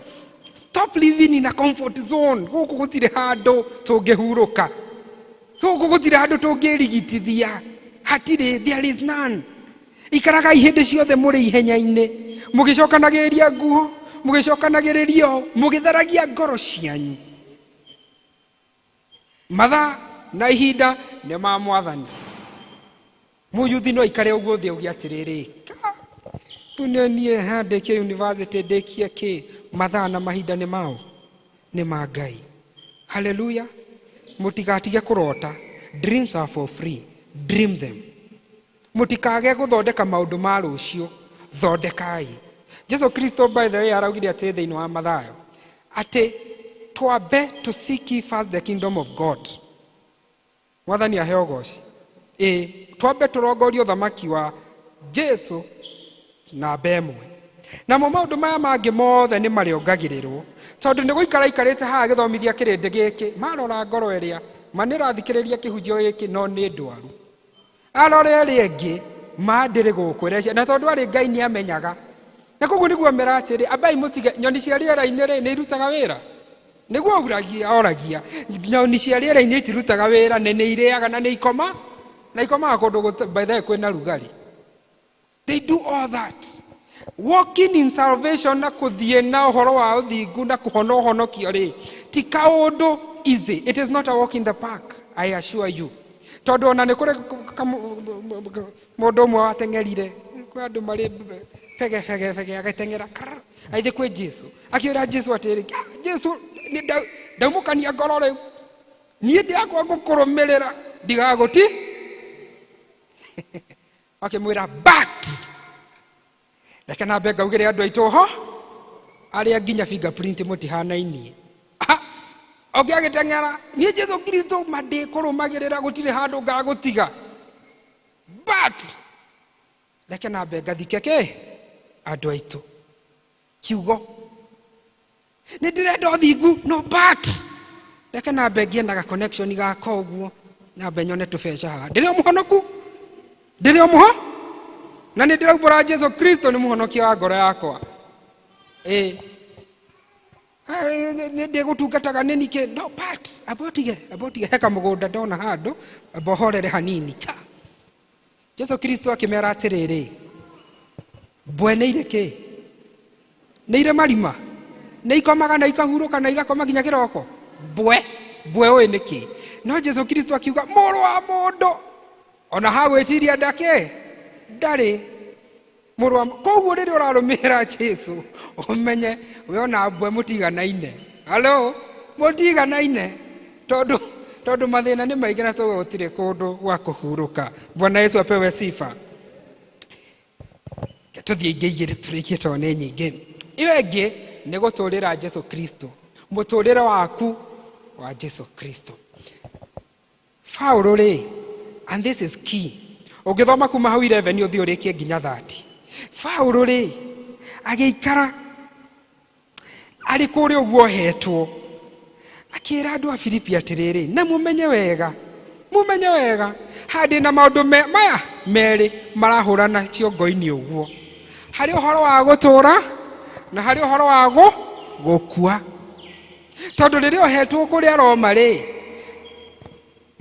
S13: Stop living in a comfort zone. Gũkũ gũtirĩ handũ tũngĩhurũka, gũkũ gũtirĩ handũ tũngĩrigitithia, hatirĩ, there is none. Ikaragai hĩndĩ ciothe mũrĩ ihenya-inĩ, mũgĩcokanagĩrĩria nguo, mũgĩcokanagĩrĩria ũũ, mũgĩtheragia ngoro cianyu. Mathaa na ihinda nĩ ma Mwathani. Mũyuthi no aikare ũguo thĩ auge atĩrĩrĩ, rĩu nĩ niĩ ha ndĩkie university, ndĩkie kĩ? Mathaa na mahinda nĩ mao, nĩ ma Ngai. Haleluya. Mũtigatige kũrota. Dreams are for free, dream them. Mũtikage gũthondeka maũndũ ma rũciũ, thondekai. Jesu Kristo, by the way, araugire atĩ thĩinĩ wa Mathayo atĩ twambe to seek ye first the kingdom of God. Mwathani aheo goci. Ĩ twambe tũrongorie ũthamaki wa Jesu namba ĩmwe, namo maũndũ maya mangĩ mothe nĩ marĩongagĩrĩrwo. Tondũ nĩ gũikara ikarĩte haha gĩthomithia kĩrĩndĩ gĩkĩ, marora ngoro ĩrĩa ma nĩ rathikĩrĩria kĩhunjio gĩkĩ, no nĩ ndwaru, arora ĩrĩa ĩngĩ ma ndĩrĩ gũkũ ĩrecia. Na tondũ arĩ Ngai nĩ amenyaga, na koguo nĩguo amera atĩrĩ, ambai mũtige nyoni cia rĩera-inĩ rĩ, nĩ irutaga wĩra? Nĩguo uragia oragia. Nyoni cia rĩera-inĩ itirutaga wĩra, nĩ irĩaga na nĩ ikoma na ikomaga kũndũ by the way kwĩna rugarĩ. They do all that. Walking in salvation na kũthiĩ na ũhoro wa ũthingu na kũhona ũhonokio rĩ, ti kaũndũ easy. It is not a walk in the park, I assure you. Tondũ ona nĩ kũrĩ mũndũ ũmwe wateng'erire, kwĩ andũ marĩ pege pege pege, agĩteng'era krr, agĩthiĩ kwĩ Jesu, akĩũra Jesu atĩrĩ, "Ah, Jesu, nĩ ndaumũkania ngoro rĩu, niĩ ndĩrakwa ngũkũrũmĩrĩra, ndigagũti." Akĩmwĩra, but reke nambe ngaugĩre andũ aitũ ho arĩa nginya fingerprint mũtihanainie. Ũngĩ agĩteng'era, niĩ Jesu Kristo ma ndĩkũrũmagĩrĩra, gũtirĩ handũ ngagũtiga, but reke nambe ngathike kĩ andũ aitũ. Kiugo nĩ ndĩrenda ũthingu, no but reke nambe ngĩe na ga connection gaka ũguo, nambe nyone tũbeca haha. Ndĩrĩ o mũhonoku, ndĩrĩ o mũho na nĩ ndĩraumbũra Jesu Kristo nĩ mũhonokia wa ngoro yakwa. Ĩ nĩ ndĩgũtungataga nĩ nikĩ? No but ambotige, ambotige he kamũgũnda ndona handũ, mbohorere hanini cha. Jesu Kristo akĩmera atĩrĩrĩ, mbwe nĩ irĩ kĩ? Nĩ irĩ marima? Nĩ ikomaga na ikahurũka na igakoma nginya kĩroko? Mbwe, mbwe ũĩ nĩ kĩ? No Jesu Kristo akiuga, mũrũ wa mũndũ ona hagwĩtiria ndakĩ ndarĩ. Mũrũ wa koguo rĩrĩa ũrarũmĩrĩra Jesu, ũmenye we ona mbwe mũtiganaine. Halo, mũtiganaine, tondũ mathĩna nĩ maingĩ na tondũ gũtirĩ kũndũ gwa kũhurũka. Bwana Yesu apewe sifa. Tũthiĩ ingĩ igĩrĩ tũrĩkie, tondũ nĩ nyingĩ. Ĩyo ĩngĩ nĩ gũtũrĩra Jesu Kristo, mũtũrĩre waku wa Jesu Kristo. Paulo rĩ, and this is key, ũngĩthoma kuma hau 11 ũthiĩ ũrĩkie nginya 30, Paulo rĩ, agĩikara arĩ kũrĩa ũguo ohetwo, akĩra andũ a Filipi atĩrĩrĩ, na mũmenye wega, mũmenye wega handĩ na maũndũ maya merĩ marahũrana ciongo-inĩ ũguo, harĩ ũhoro wa gũtũũra na harĩ ũhoro wa gũkua. Tondũ rĩrĩa ohetwo kũrĩa Roma rĩ,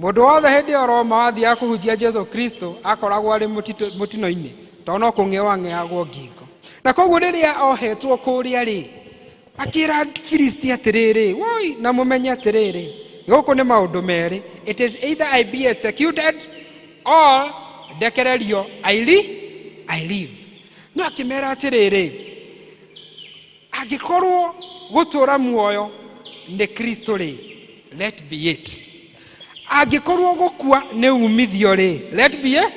S13: mũndũ wothe hĩndĩ ĩyo Roma wathiaga kũhunjia Jesu Kristo akoragwo arĩ mũtino-inĩ, tondũ no kũng'ewa ang'eagwo ngingo. Na koguo rĩrĩa ohetwo kũrĩa rĩ, akĩra Filisti atĩrĩrĩ, woi, na mũmenye atĩrĩrĩ, gũkũ nĩ maũndũ merĩ, it is either I be executed or ndekererio I live. No akĩmera atĩrĩrĩ, angĩkorwo gũtũra muoyo nĩ Kristo rĩ, let be it. Angĩkorwo gũkua nĩ umithio rĩ, let be it.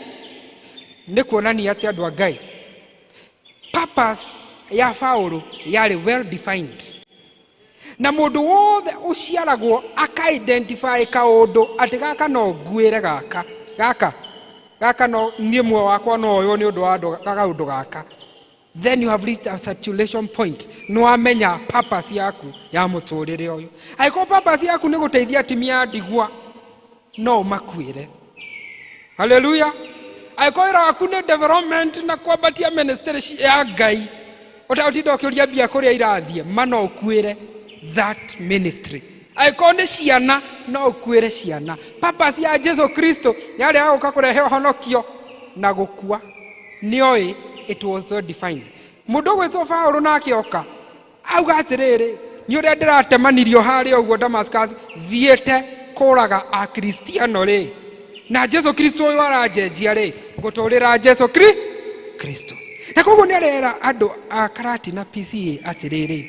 S13: Nĩ kuonania atĩ andũ a Ngai, purpose ya Paulo yarĩ well defined, na mũndũ wothe ũciaragwo aka-identify kaũndũ atĩ gaka no nguĩre, gaka gaka gaka no niĩ muoyo wakwa no ũyũ nĩ ũndũ wa kaũndũ gaka, then you have reached a saturation point. Nĩ wamenya purpose yaku ya mũtũrĩre ũyũ. Angĩkorwo purpose yaku nĩ gũteithia atumia a ndigwa, no ũmakuĩre. Haleluya. Angĩkorwo wĩra waku nĩ development na kwambatia ministry ya Ngai, ũtagũtinda ũkĩũria mbia kũrĩa irathiĩ, ma no ũkuĩre. That ministry, angĩkorwo nĩ ciana, no ũkuĩre ciana. Purpose ya Jesu Kristo yarĩ ya gũka kũrehe ũhonokio na gũkua. Nĩoĩ it was so defined. Mũndũ ũgwĩtwo Paũlũ nake oka auga atĩrĩrĩ, nĩ ũrĩa ndĩratemanirio harĩa ũguo Damascus thiĩte kũraga Akristiano rĩ, na Jesu Kristo ũyũ aranjenjia rĩ, ngũtũrĩra Jesu Kristo. Na koguo nĩ arera andũ a Karati na PCA atĩrĩrĩ,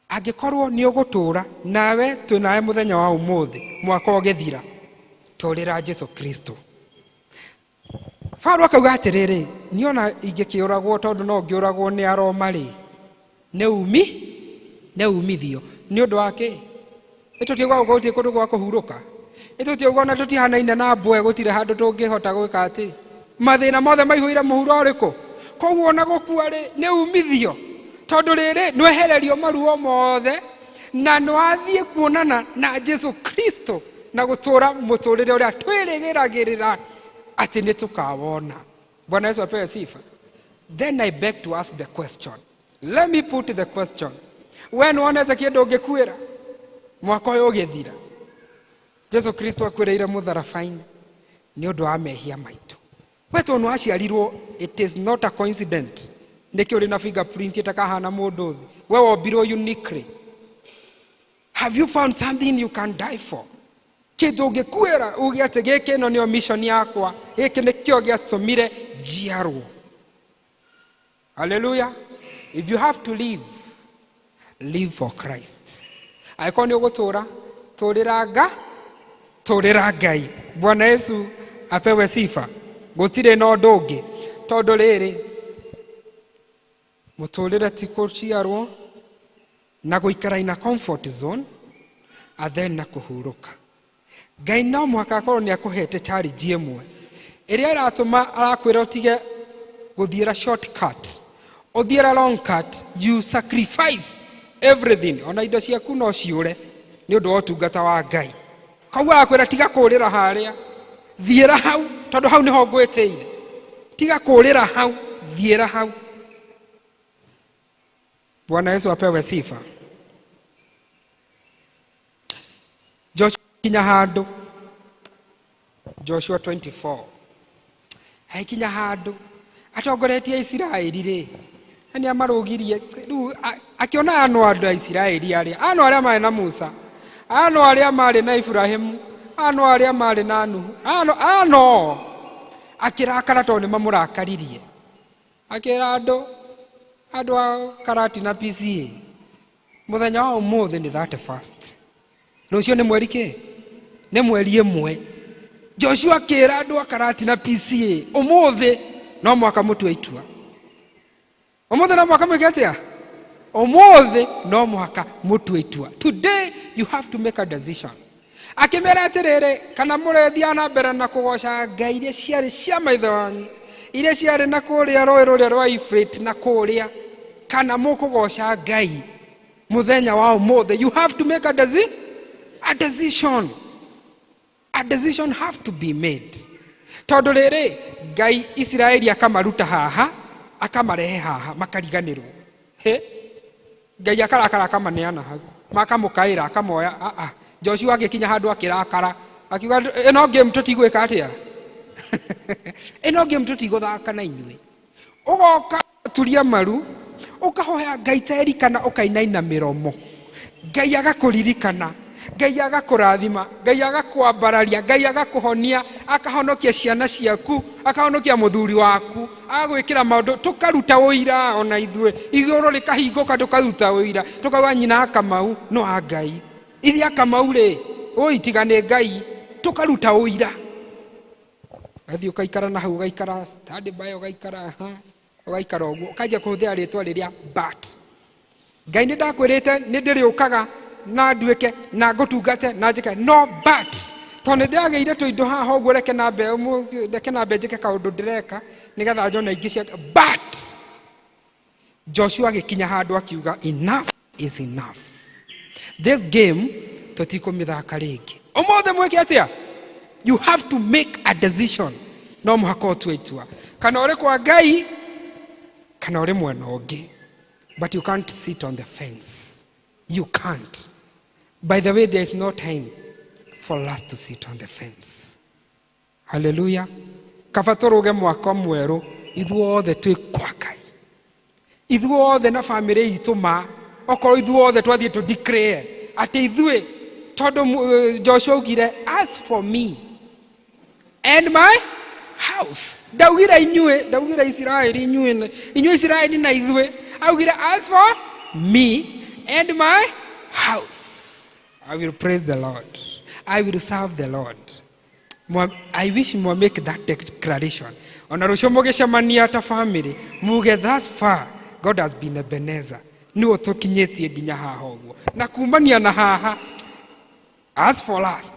S13: angĩkorwo nĩ ũgũtũra nawe, twĩ nawe mũthenya wa ũmũthĩ, mwaka ũgĩthira, tũrĩra Jesu Kristo. Paulo akauga atĩrĩrĩ, niona ingĩkĩũragwo, tondũ no ngĩũragwo nĩ Aroma rĩ, nĩ umithio. Nĩ ũndũ wa kĩ? Ĩtũtiuga gũtirĩ kũndũ gwa kũhurũka, ĩtũtiuga ona tũtihanaine na mbwe, gũtirĩ handũ tũngĩhota gwĩka atĩ mathĩna mothe maihũire mũhuro ũrĩkũ. Koguo ona gũkua rĩ, nĩ umithio, tondũ rĩrĩ nĩwehererio maruo mothe na nĩwathiĩ kuonana na Jesu Kristo na gũtũra mũtũrĩre ũrĩa twĩrĩgĩragĩrĩra atĩ nĩ tũkawona. Bwana Yesu apewe sifa. Then I beg to ask the question, let me put the question: we nĩwonete kĩndũ ũngĩkuĩra mwaka ũyũ ũgĩthira? Jesu Kristo akuĩrĩire mũtharaba-inĩ nĩ ũndũ wa mehia maitũ. We tondũ waciarirwo, it is not a coincidence nĩkĩ ũrĩ na fingerprint ĩtakahana mũndũ thĩ. We wombirwo uniquely. Have you found something you can die for? Kĩndũ ũngĩkuĩra uge atĩ gĩkĩ, ĩno nĩyo mission yakwa, gĩkĩ nĩkĩo gĩatũmire njiarwo? Haleluya. If you have to live, live for Christ. Angĩkorwo nĩ ũgũtũra, tũrĩra nga tũrĩra Ngai. Bwana Yesu apewe sifa. Gũtirĩ na ũndũ ũngĩ, tondũ rĩrĩ, mũtũrĩre ti kũciarwo na gũikara ina comfort zone and then na kũhurũka. Ngai no mũhaka akorwo nĩ akũhete challenge ĩmwe ĩrĩa ĩratũma arakwĩra ũtige gũthiĩra shortcut, ũthiĩra long cut. You sacrifice everything, ona indo ciaku no ciũre nĩ ũndũ wa ũtungata wa Ngai. Koguo arakwĩra, tiga kũũrĩra harĩa, thiĩra hau, tondũ hau nĩho ngwĩtĩire. Tiga kũũrĩra hau, thiĩra hau. Bwana Yesu apewe sifa. Joshua kinya handũ, Joshua 24, aikinya handũ atongoretie Isiraeli rĩ, na nĩ amarũgirie rĩu akĩona ano andũ a Isiraeli arĩa ano arĩa marĩ na Musa, ano arĩa marĩ na Ibrahimu, ano arĩa marĩ na Nuhu, ano akĩrakara tondũ nĩ mamũrakaririe. Akĩra andũ a Karati na PCA, mũthenya wa ũmũthĩ nĩ 31st, rũciũ nĩ mweri kĩ? Nĩ mweri 1. Joshua akĩra andũ a Karati na PCA, ũmũthĩ no mwaka mũtue itua, ũmũthĩ no mwaka mwĩke atĩa? Ũmũthĩ no mũhaka mũtue itua. Today you have to make a decision. Akĩmera atĩrĩrĩ, kana mũrethiaga na mbere na kũgoca ngai iria ciarĩ cia maithe wanyu, iria ciarĩ na kũrĩa rũĩ rũrĩa rwa Euphrates na kũrĩa, kana mũkũgoca Ngai mũthenya wa ũmũthĩ? You have to make a decision. A decision have to be made, tondũ rĩrĩ, Ngai Isiraeli akamaruta haha, akamarehe haha, makariganĩrwo. He Ngai akarakara, akamaneana hau, makamũkaĩra, akamoya. Ah, ah. Joshua agĩkinya handũ akĩrakara, akiuga, ĩno game tũtigwĩka atĩa, ĩno game tũtigũthaka na inyuĩ. Ũgoka turia maru, ũkahoya Ngai ta Elikana, ũkainaina mĩromo, Ngai agakũririkana, Ngai agakũrathima, Ngai agakwambararia, Ngai agakũhonia, akahonokia ciana ciaku, akahonokia mũthuri waku, agagwĩkĩra maũndũ. Tũkaruta ũira ona ithuĩ, igũrũ rĩkahingũka, tũkaruta ũira, tũkauga nyina Akamau no a Ngai, ithe Akamau rĩ, ũi tiga nĩ Ngai. Tũkaruta ũira. Ũgathiĩ ũkaikara na hau, ũgaikara stand by, ũgaikara ha, ũgaikara ũguo, ũkanjia kũhũthĩra rĩtwa rĩrĩa, but Ngai, nĩ ndakwĩrĩte nĩ ndĩrĩũkaga na nduĩke na ngũtungate na njĩke, no but tondũ nĩ ndĩragĩire tũindo haha ũguo, reke nambe njĩke kaũndũ ndĩreka nĩgetha njone ingĩ cia. But Joshua agĩkinya handũ akiuga, enough is enough, this game tũtikũmĩthaka rĩngĩ. Ũmũthĩ mwĩke atĩa? You have to make a decision. No mũhaka ũtue itua, kana ũrĩ kwa Ngai kana ũrĩ mwena ũngĩ, but you can't sit on the fence. You can't. By the way, there is no time for us to sit on the fence. Haleluya. Kaba tũrũge mwaka mwerũ ithuothe twĩ kwa Ngai, ithuothe na bamĩrĩ itũ, ma okorwo ithuothe twathiĩ tũ declare atĩ ithuĩ, tondũ Joshua augire, "As for me and my house." Ndaugire inyuĩ, ndaugire Isiraeli inyuĩ, inyuĩ Isiraeli na ithuĩ. Augire, "As for me and my house, I will praise the Lord, I will serve the Lord." I wish mwa make that declaration. Ona rũciũ mũgĩcemania ta family, muge, "Thus far God has been Ebenezer, nĩwe tũkinyĩtie nginya haha ũguo, na kumania na haha, as for us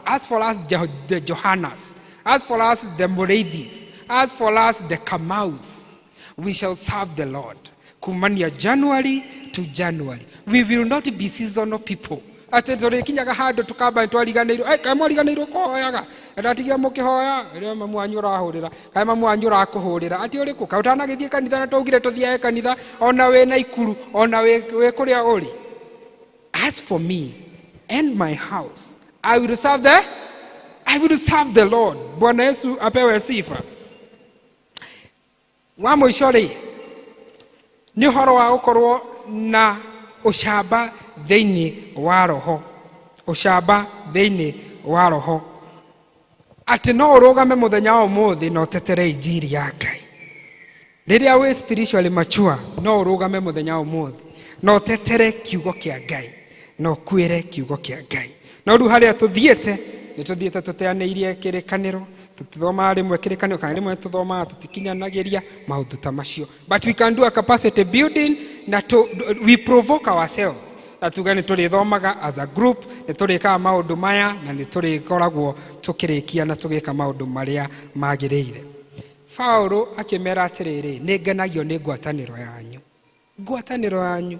S13: the Johannas, as for us the Mureithis, as for us the Kamaus, we shall serve the Lord." Kumania January to January, we will not be seasonal people, atĩ tũrĩkinyaga handũ tũkamba nĩtwariganĩirwo. Kaĩ mwariganĩirwo kũhoyaga? Na ndatigira mũkĩhoya rĩrĩa mamu wanyu ũrahũrĩra, kaĩ mamu wanyu ũrakũhũrĩra atĩ ũrĩkũ, kaĩ ũtanagĩthiĩ kanitha? Na twaugire tũthiage kanitha ona wĩ na ikuru, ona wĩ kũrĩa ũrĩ. As for me and my house, I will serve the Lord. Bwana Yesu apewe sifa. Wa mũico rĩ, nĩ ũhoro wa gũkorwo na ũcamba thĩinĩ wa roho, ũcamba thĩinĩ wa roho, atĩ no ũrũgame mũthenya wa ũmũthĩ na ũtetere injiri ya Ngai. Rĩrĩa wĩ spiritually mature, no ũrũgame mũthenya wa ũmũthĩ na ũtetere kiugo kĩa Ngai na ũkuĩre kiugo kĩa Ngai. No rĩu harĩa tũthiĩte, nĩ tũthiĩte tũteanĩirie kĩrĩkanĩro, tũtithomaga rĩmwe kĩrĩkanĩro, kana rĩmwe tũthomaga tũtikinyanagĩria maũndũ ta macio. But we can do a capacity building na we provoke ourselves na tuge nĩ tũrĩthomaga as a group, nĩ tũrĩkaga maũndũ maya, na nĩ tũrĩkoragwo tũkĩrĩkia na tũgĩka maũndũ marĩa magĩrĩire. Paulo akĩmera atĩrĩrĩ, nĩ ngenagio nĩ ngwatanĩro yanyu, ngwatanĩro yanyu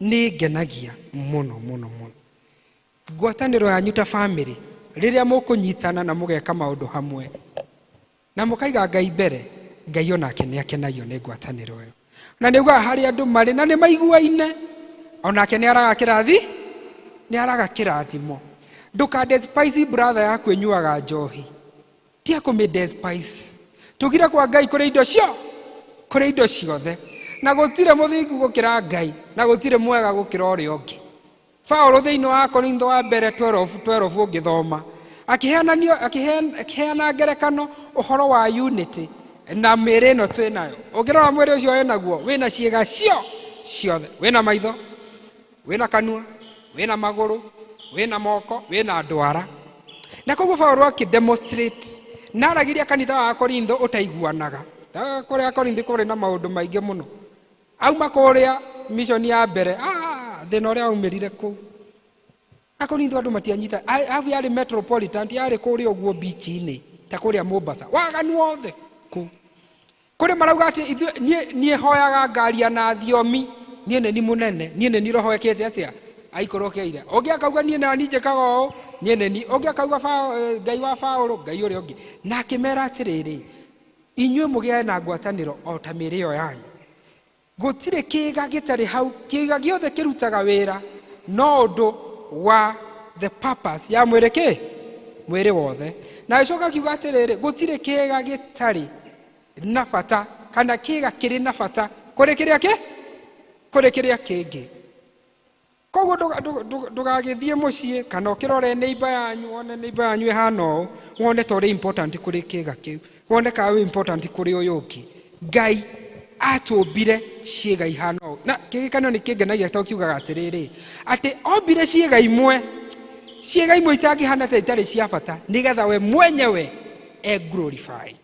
S13: nĩ ngenagia mũno mũno mũno, ngwatanĩro yanyu ta family, rĩrĩa mũkũnyitana na mũgeka maũndũ hamwe na mũkaiga Ngai mbere. Ngai onake nĩ akenagio nĩ ngwatanĩro ĩyo, na nĩ augaga harĩa andũ marĩ na nĩ maiguaine, onake nĩ araga kĩrathi, nĩ araga kĩrathimo. Ndũka despise brother yaku ĩnyuaga njohi, tia kũmĩ despise. Tugire kwa Ngai kũrĩ indo cio, kũrĩ indo ciothe, na gũtirĩ mũthingu gũkĩra Ngai, na gũtirĩ mwega gũkĩra ũrĩa ũngĩ. Paulo thĩinĩ wa Korintho wa mbere 12 12 ũngĩthoma, akĩheana ngerekano ũhoro wa unity na mĩĩrĩ ĩno twĩ nayo. Ũngĩrora mwĩrĩ ũcio wĩnaguo, wĩna ciĩga cio ciothe, wĩna maitho, wĩna kanua, wĩna magũrũ, wĩna moko, wĩna ndwara. Na koguo Paulo akĩdemonstrate na aragĩria kanitha wa Korintho ũtaiguanaga. Kũrĩa Korintho kũrĩ na maũndũ maingĩ mũno, auma kũrĩa mission ya mbere, thĩna ũrĩa aumĩrire kũu Akorintho, andũ matianyita. Abu yarĩ metropolitan, ti yarĩ kũrĩa ũguo beach-inĩ ta kũrĩa Mombasa, waganu wothe kũu. Kũrĩ marauga atĩ niĩ hoyaga ngaria na thiomi, niĩ nĩ ni mũnene, niĩ nĩ ni roho ĩkĩte atĩa aikũrũkĩire. Ũngĩ akauga, niĩ nani njĩkaga ũũ, niĩ nĩ ni. Ũngĩ akauga, Ngai wa Paũlũ, Ngai ũrĩa ũngĩ. Na akĩmera atĩrĩrĩ, inyuĩ mũgĩae na ngwatanĩro o ta mĩĩrĩ ĩyo yanyu. Gũtirĩ kĩĩga gĩtarĩ hau, kĩĩga gĩothe kĩrutaga wĩra no ũndũ wa the purpose ya mwĩrĩ, kĩ mwĩrĩ wothe. Na agĩcoka akiuga atĩrĩrĩ, gũtirĩ kĩĩga gĩtarĩ na bata kana kĩĩga kĩrĩ na bata kũrĩ kĩrĩa kĩ kũrĩ kĩrĩa kĩngĩ. Koguo ndũgagĩthiĩ mũciĩ kana ũkĩrore neighbor yanyu, wone neighbor yanyu ĩhana ũũ, wone ta ũrĩ important kũrĩ kĩĩga kĩu, wone kana wĩ important kũrĩ ũyũ ũngĩ. Ngai atũmbire ciĩga ihana ũũ, na kĩrĩkanĩro nĩ kĩngenagia tondũ kiugaga atĩrĩrĩ, atĩ ombire ciĩga imwe, ciĩga imwe itangĩhana ta itarĩ cia bata, nĩgetha we mwenyewe e glorify.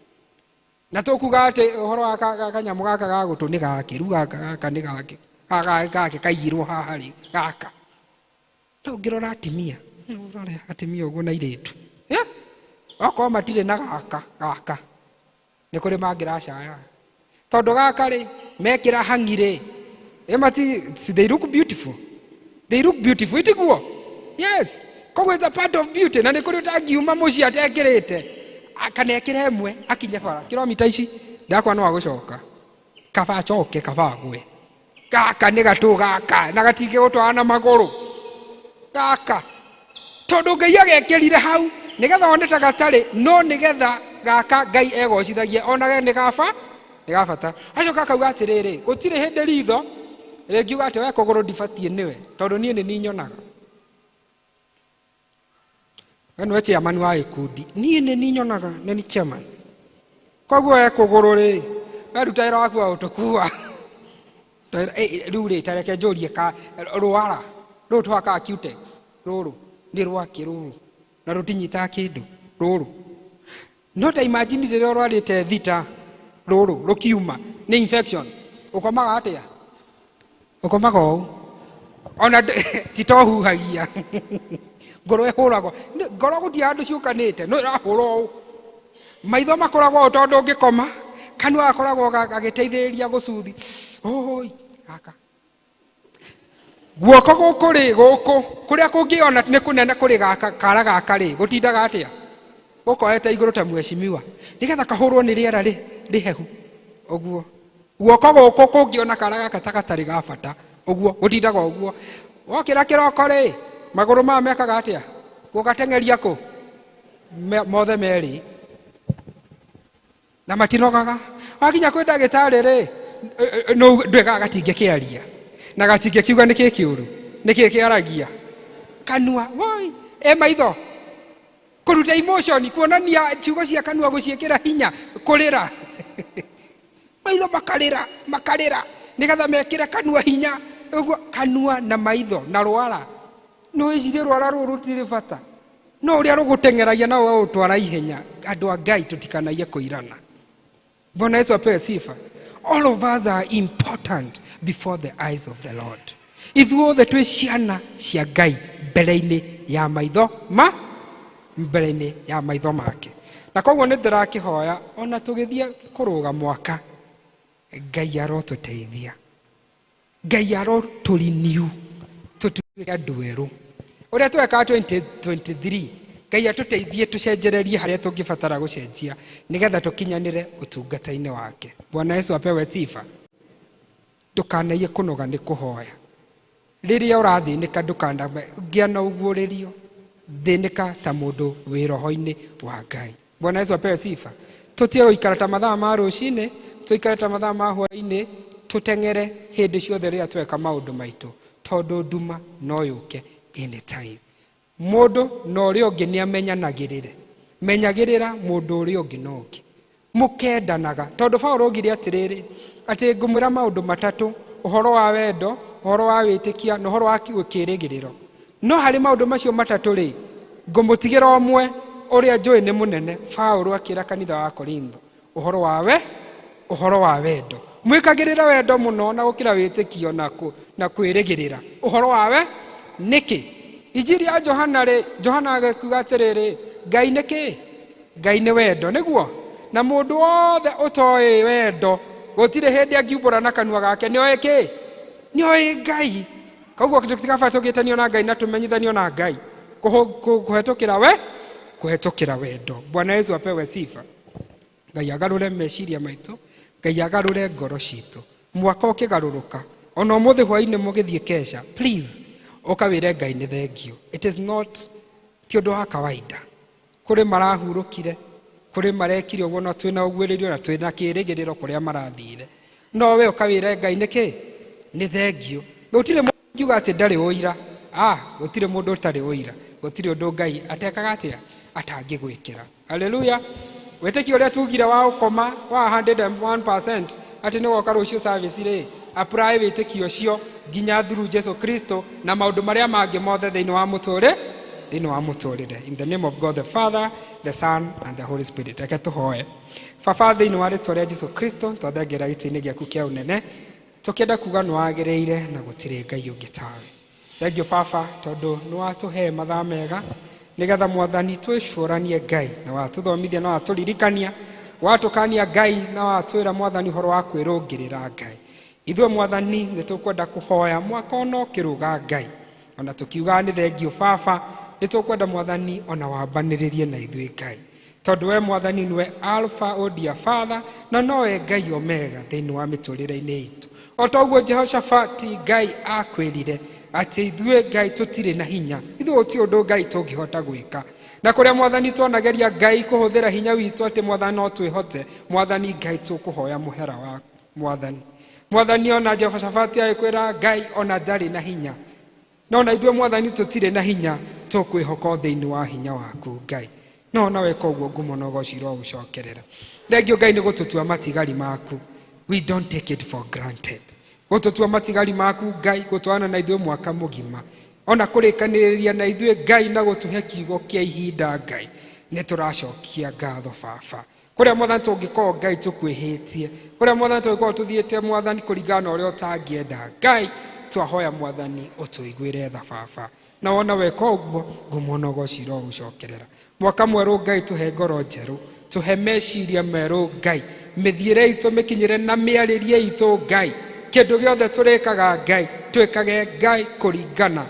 S13: Na tũkuga atĩ ũhoro wa kanyamũ gaka ga gũtũ nĩ gakĩ, rĩu gaka gaka nĩ gakĩ, gaka gakĩ kaigirwo haha rĩ gaka. No ũngĩrora atimia, ũrore atimia ũguo na irĩtu, okorwo matirĩ na gaka gaka, nĩ kũrĩ mangĩracaya, tondũ gaka rĩ mekĩra hangi rĩ, mati, they look beautiful, they look beautiful, itiguo? Yes. Koguo it's a part of beauty. Na nĩ kũrĩ ũtangiuma mũciĩ atekĩrĩte, kana ekĩre ĩmwe akinye bara kilomita ici ndakwa no agũcoka, kaba acoke kaba agwe. Gaka nĩ gatũ gaka na gatingĩgũtwara na magũrũ gaka tondũ Ngai agekĩrire hau nĩgetha one ta gatarĩ no nĩgetha gaka Ngai egocithagie onage nĩ gaba nĩ gabata. Acoka akauga atĩrĩrĩ, gũtirĩ hĩndĩ ritho rĩngiuga atĩ we kũgũrũ ndibatiĩ nĩwe tondũ niĩ nĩ niĩ nyonaga. We nĩwe chairman wa gĩkundi, niĩ nĩ niĩ nyonaga, nĩ niĩ chairman. Koguo we kũgũrũ rĩ, we ruta wĩra waku wa gũtũkua. Rĩu rĩ, ta reke njũrie ka rwara rũrũ tũhakaga Cutex rũrũ nĩ rwakĩ rũrũ na rũtinyitaga kĩndũ rũrũ. No ta imagine rĩrĩa ũrwarĩte thita rũrũ rũkiuma nĩ infection, ũkomaga atĩa? Ũkomaga ũũ ona ti ta ũhuhagia ngoro ĩhũragwo ngoro gũtirĩ handũ ciũkanĩte no ĩrahũra ũũ. Maitho makoragwo ũũ tondũ ũngĩkoma kanua gakoragwo gagĩteithĩrĩria gũcuthi oi gaka guoko gũkũ rĩ gũkũ kũrĩa kũngĩona nĩ kũnene kũrĩ gaka kara gaka rĩ gũtindaga atĩa gũkoete igũrũ ta mheshimiwa nĩgetha kahũrwo nĩ rĩera rĩhehu ũguo. Guoko gũkũ kũngĩona kara gaka ta gatarĩ ga bata ũguo gũtindaga ũguo. Wokĩra kĩroko rĩ magũrũ maya mekaga atĩa gũgateng'eria kũ mothe merĩ na matinogaga. Wakinya kwĩ ndagĩtarĩ rĩ no ndwĩkaga gatingĩkĩaria na gatingĩkiuga nĩkĩ kĩũru nĩkĩ kĩaragia kanua woi e maitho kũruta emotion kuonania ciugo cia kanua gũciĩkĩra hinya kũrĩra maitho makarĩra makarĩra nĩgetha mekĩre kanua hinya ũguo kanua na maitho na rwara no ĩcirie rwara rũrũ rũtirĩ bata no ũrĩa rũgũteng'eragia na ũgagũtwara ihenya. Andũ a Ngai tũtikanaiye kũirana. Bwana Yesu apewe sifa. All of us are important before the eyes of the Lord. Ithuothe twĩ ciana cia Ngai mbere-inĩ ya maitho ma mbere-inĩ ya maitho make. Na koguo nĩ ndĩrakĩhoya ona tũgĩthiĩ kũrũga mwaka Ngai arotũteithia, Ngai arotũriniu tũtuĩke andũ erũ ũrĩa twekaga 2023. Ngai atũteithie tũcenjererie harĩa tũngĩbatara gũcenjia nĩgetha tũkinyanĩre ũtungata-inĩ wake. Bwana Yesu apewe sifa. Ndũkanaiye kũnoga nĩ kũhoya. Rĩrĩa ũrathĩnĩka ndũkanagĩa na ũguũrĩrio, thĩnĩka ta mũndũ wĩ roho-inĩ wa Ngai. Bwana Yesu apewe sifa. Tũtige gũikara ta mathaa ma rũcinĩ, tũikare ta mathaa ma hwaĩ-inĩ, tũteng'ere hĩndĩ ciothe rĩrĩa tweka maũndũ maitũ, tondũ nduma no yũke anytime. Mũndũ na ũrĩa ũngĩ nĩ amenyanagĩrĩre, menyagĩrĩra mũndũ ũrĩa ũngĩ na ũngĩ, mũkendanaga. Tondũ Paũlũ augire atĩrĩrĩ, atĩ ngũmwĩra maũndũ matatũ, ũhoro wa wendo, ũhoro wa wĩtĩkia na ũhoro wa kĩĩrĩgĩrĩro. No harĩ maũndũ macio matatũ rĩ, ngũmũtigĩra ũmwe ũrĩa njũĩ nĩ mũnene. Paũlũ akĩra kanitha wa Korintho ũhoro wa we, ũhoro wa wendo. Mwĩkagĩrĩre wendo mũno na gũkĩra wĩtĩkio na kwĩrĩgĩrĩra. Ũhoro wa we nĩkĩ? Injiri ya Johana rĩ, Johana agĩkiuga atĩrĩrĩ, Ngai nĩ kĩ? Ngai nĩ wendo, nĩguo? Na mũndũ wothe ũtoĩ wendo gũtirĩ hĩndĩ angiumbũra na kanua gake nĩoĩ kĩ? Nĩoĩ Ngai. Koguo tũtikaba tũgĩtanio na Ngai na tũmenyithanio na Ngai kũhetũkĩra we, kũhetũkĩra wendo. Bwana Yesu apewe sifa. Ngai agarũre meciria maitũ, Ngai agarũre ngoro citũ. Mwaka ũkĩgarũrũka, ona ũmũthĩ hwaĩ-inĩ mũgĩthiĩ kesha, please ũkawĩre Ngai nĩ thengio. It is not ti ũndũ wa kawaida. Kũrĩ marahurũkire, kũrĩ marekire ũguo, no twĩna ũguĩrĩrio na twĩna kĩĩrĩgĩrĩro kũrĩa marathire. No we ũkawĩre Ngai nĩkĩ? Nĩ thengio. Gũtirĩ mũndũ ũngiuga atĩ ndarĩ ũira. Gũtirĩ mũndũ ũtarĩ ũira. Gũtirĩ ũndũ Ngai atekaga atĩa? Atangĩgwĩkĩra. Haleluya. Wĩtĩkio ũrĩa tugire wa ũkoma wa 101% atĩ nĩ woka rũciũ service rĩ, apply wĩtĩkio ũcio nginya through Jesu Kristo na maũndũ marĩa mangĩ mothe thĩinĩ wa mũtũrĩ, thĩinĩ wa mũtũrĩre. In the name of God the Father, the Son and the Holy Spirit. Reke tũhoe. Baba, thĩinĩ wa rĩtwa rĩa Jesu Kristo twathengera gĩtĩ-inĩ gĩaku kĩa ũnene, tũkĩenda kuga nĩ wagĩrĩire na gũtirĩ Ngai ũngĩ tawe. Thengiũ Baba, tondũ nĩ watũhe mathaa mega nĩgetha Mwathani twĩcũranie Ngai, na watũthomithia na watũririkania, watũkania Ngai na watwĩra Mwathani ũhoro wa kwĩrũngĩrĩra Ngai. Ithuĩ Mwathani nĩ tũkwenda kũhoya mwaka ona ũkĩrũga Ngai, ona tũkiugaga nĩ thengio Baba, nĩ tũkwenda Mwathani ona wambanĩrĩrie na ithuĩ Ngai, tondũ we Mwathani nĩwe Alpha, O dear Father, na nowe Ngai Omega thĩinĩ wa mĩtũrĩre-inĩ itũ. O ta ũguo Jehoshafati Ngai akwĩrire atĩ ithuĩ Ngai tũtirĩ na hinya, ithuĩ gũtirĩ ũndũ Ngai tũngĩhota gwĩka. Na kũrĩa mwathani twanageria Ngai kũhũthĩra hinya witũ atĩ mwathani no twĩhote, mwathani Ngai tũkũhoya mũhera wa mwathani. Mwathani ona Jehoshafati agĩkwĩra Ngai ona ndarĩ na hinya, no na ithuĩ mwathani tũtirĩ na hinya, tũkwĩhoka thĩinĩ wa hinya waku Ngai. No na weka ũguo ngumo na ũgoci irogũcokerera. Thengio Ngai nĩ gũtũtua matigari maku. We don't take it for granted. Gũtũtua matigari maku Ngai, gũtwarana na ithuĩ mwaka mũgima, ona kũrĩkanĩrĩria na ithuĩ Ngai na gũtũhe kiugo kĩa ihinda Ngai, nĩ tũracokia ngatho baba. Kũrĩa mwathani tũngĩkorwo Ngai tũkwĩhĩtie, kũrĩa mwathani tũngĩkorwo tũthiĩte mwathani kũringana na ũrĩa ũtangĩenda Ngai, twahoya mwathani ũtũiguĩre tha baba. Na wona weka ũguo ngumo na ũgoci irogũcokerera. Mwaka mwerũ Ngai tũhe ngoro njerũ, tũhe meciria merũ Ngai, mĩthiĩre itũ mĩkinyĩre na mĩarĩrie itũ Ngai, kĩndũ gĩothe tũrĩkaga Ngai twĩkage Ngai kũringana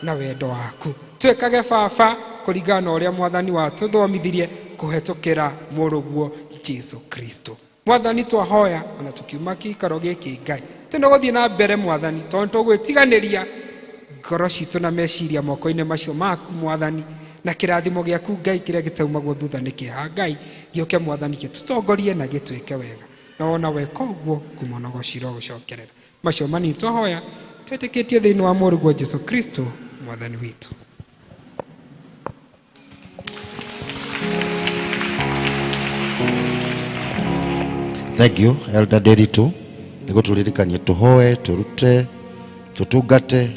S13: na wendo waku, twĩkage baba kũringana na ũrĩa mwathani watũthomithirie kũhetũkĩra mũrũguo Jesu Kristo. Mwathani twahoya ona tũkiuma kĩikaro gĩkĩ Ngai, tũno gũthiĩ na mbere mwathani, tondũ tũgwĩtiganĩria ngoro citũ na meciria moko-inĩ macio maku mwathani, na kĩrathimo gĩaku Ngai kĩrĩa gĩtaumagwo thutha nĩ kĩeha Ngai gĩũke mwathani gĩtũtongorie na gĩtwĩke wega. Na wona weka ũguo ngumo na ũgoci irogũcokerera. Macio manini twahoya twĩtĩkĩtie thĩinĩ wa mũrũguo Jesu Kristo mwathani witũ.
S1: Thank you Elder Nderitu nĩ gũtũririkania tũhoe, tũrute, tũtungate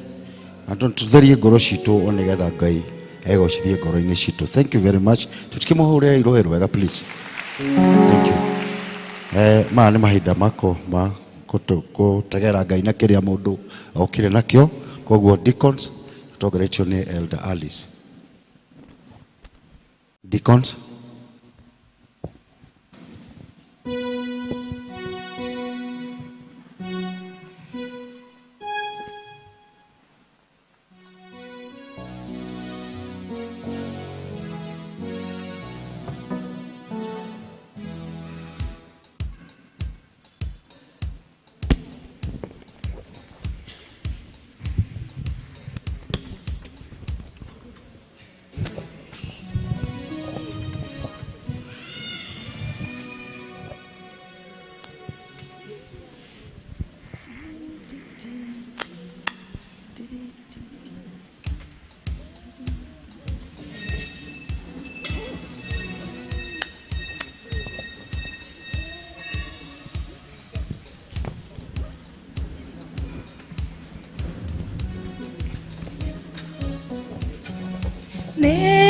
S1: na tũtherie ngoro citũ o nĩgetha Ngai egocithie ngoro-inĩ citũ. Thank you very much. Tũtikĩmũhũrĩre irũhĩ rwega please. Thank you. Maya nĩ mahinda mako ma gũtegera Ngai na kĩrĩa mũndũ okire nakĩo. Koguo deacons tũtongoretio nĩ Elder Alice. Deacons.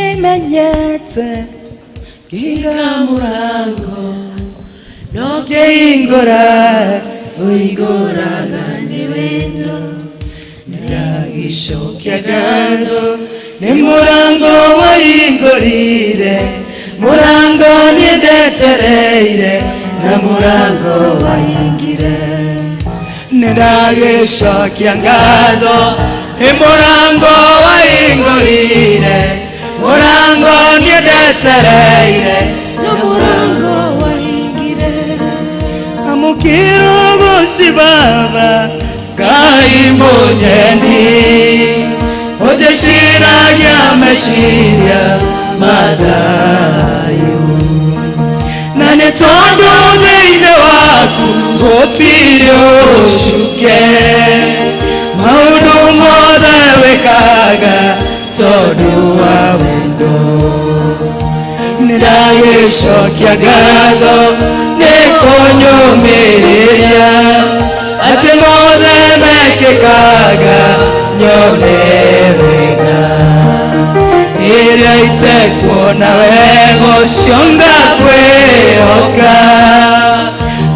S7: Nimenyete kinga murango no keingora uigoraga ni wendo ndagicokia ngatho ni murango waingorire murango niendetereire na murango waingire ndagicokia ngatho ni murango waingorire murango niendetereire na murango waingire amukiro goci baba Ngai munyendi ujeciragia meciria mathayo na nĩ tondũ thĩinĩ waku gũtirĩ ũcuke maũndũ mothe wĩkaga tondũ wa wendo nĩndagĩcokia ngatho nĩ kũnyũmĩrĩria atĩ mothe mekĩkaga nyone wega ĩrĩa itekuona wega ũcio ngakwĩhoka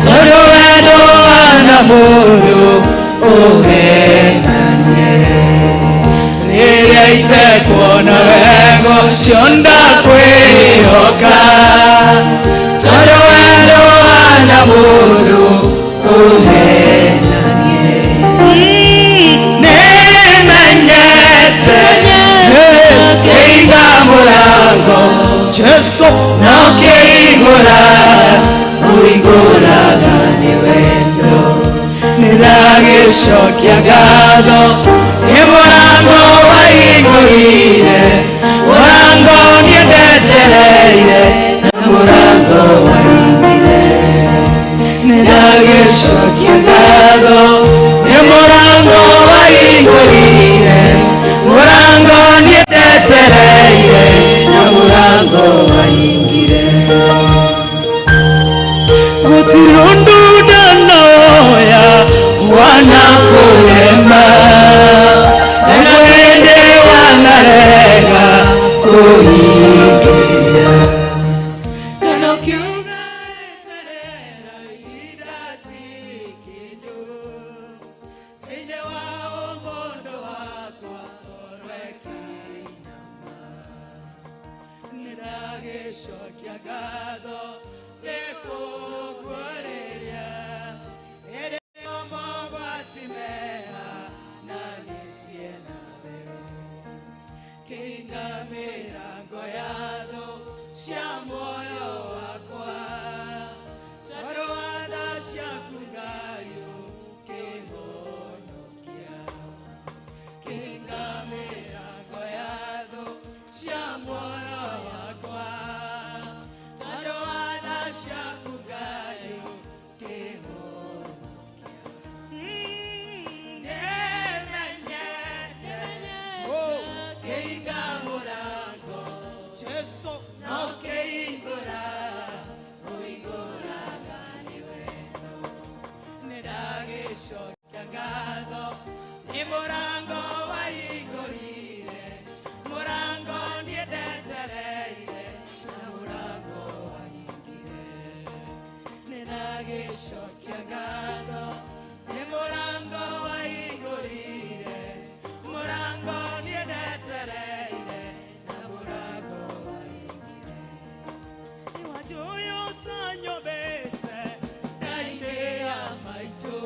S7: tondũ wendo wana mũndũ ũhenanie ĩrĩa itekuona wega ũcio ndakwĩhoka tondũ wendo wana mũndũ ũhenanie nĩmenyete kĩiga mũrango Jesu na ũkĩhingũra ũhingũraga nĩ wendo nĩra
S6: Ndagĩcokia ngatho nĩ mũrango wahingũrire, mũrango niĩ ndetereire, na mũrango wahingire. Nĩndagĩcokia ngatho nĩ mũrango wahingũrire, mũrango niĩ ndetereire, na mũrango wahingire. Gũtirĩ ũndũ ndanoya wanakũrema, na hĩndĩ wanarega kũhingĩria. Kana ũkiuga eterera ihinda ti kĩndũ, thĩinĩ wa ũmũndũ wakwa ngoro ĩkainama. Nĩndagĩcokia ngatho nĩkũguũrĩria ĩrĩ mogwati meha nanĩtie nawe, kĩhinga mĩrango ya thũ cia muoyo wakwa, tondũ wa tha ciaku Ngai ũkĩhonokia. Kĩhinga mĩrango ya thũ cia muoyo wakwa, tondũ wa tha ciaku Ngai ũkĩhonokia. Nĩmenyete kĩhinga mũrango Jesu na ũkĩhingũra, ũhingũraga nĩ wendo. Nĩndagĩcokia ngatho nĩ mũrango wahingũrire, mũrango niĩ ndetereire, na mũrango wahingire. Nĩndagĩcokia ngatho nĩ mũrango wahingũrire, mũrango niĩ ndetereire, na mũrango wahingire. Iwanjũyũ ũtanyũmbĩte ndainĩ ya maitũ,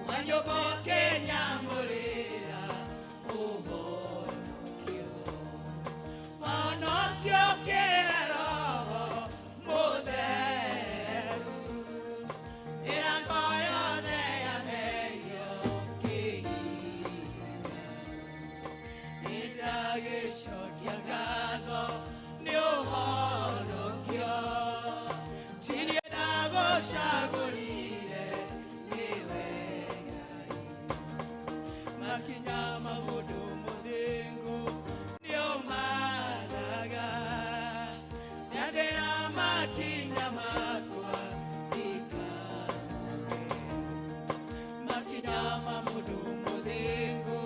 S6: wanyũmba ũkĩnyamũrĩra ũhonokio, wahonokio kĩhe Roho Mũtheru, mĩrango yothe ya mehia ũkĩhinga. Nĩndagĩcokia ngatho nĩ ũhonokio, ti niĩ ndagũcagũrire, nĩwe Ngai. Makinya ma mũndũ mũthingu nĩũmathaga, njathĩra makinya makwa ndikanoge. Makinya ma mũndũ mũthingu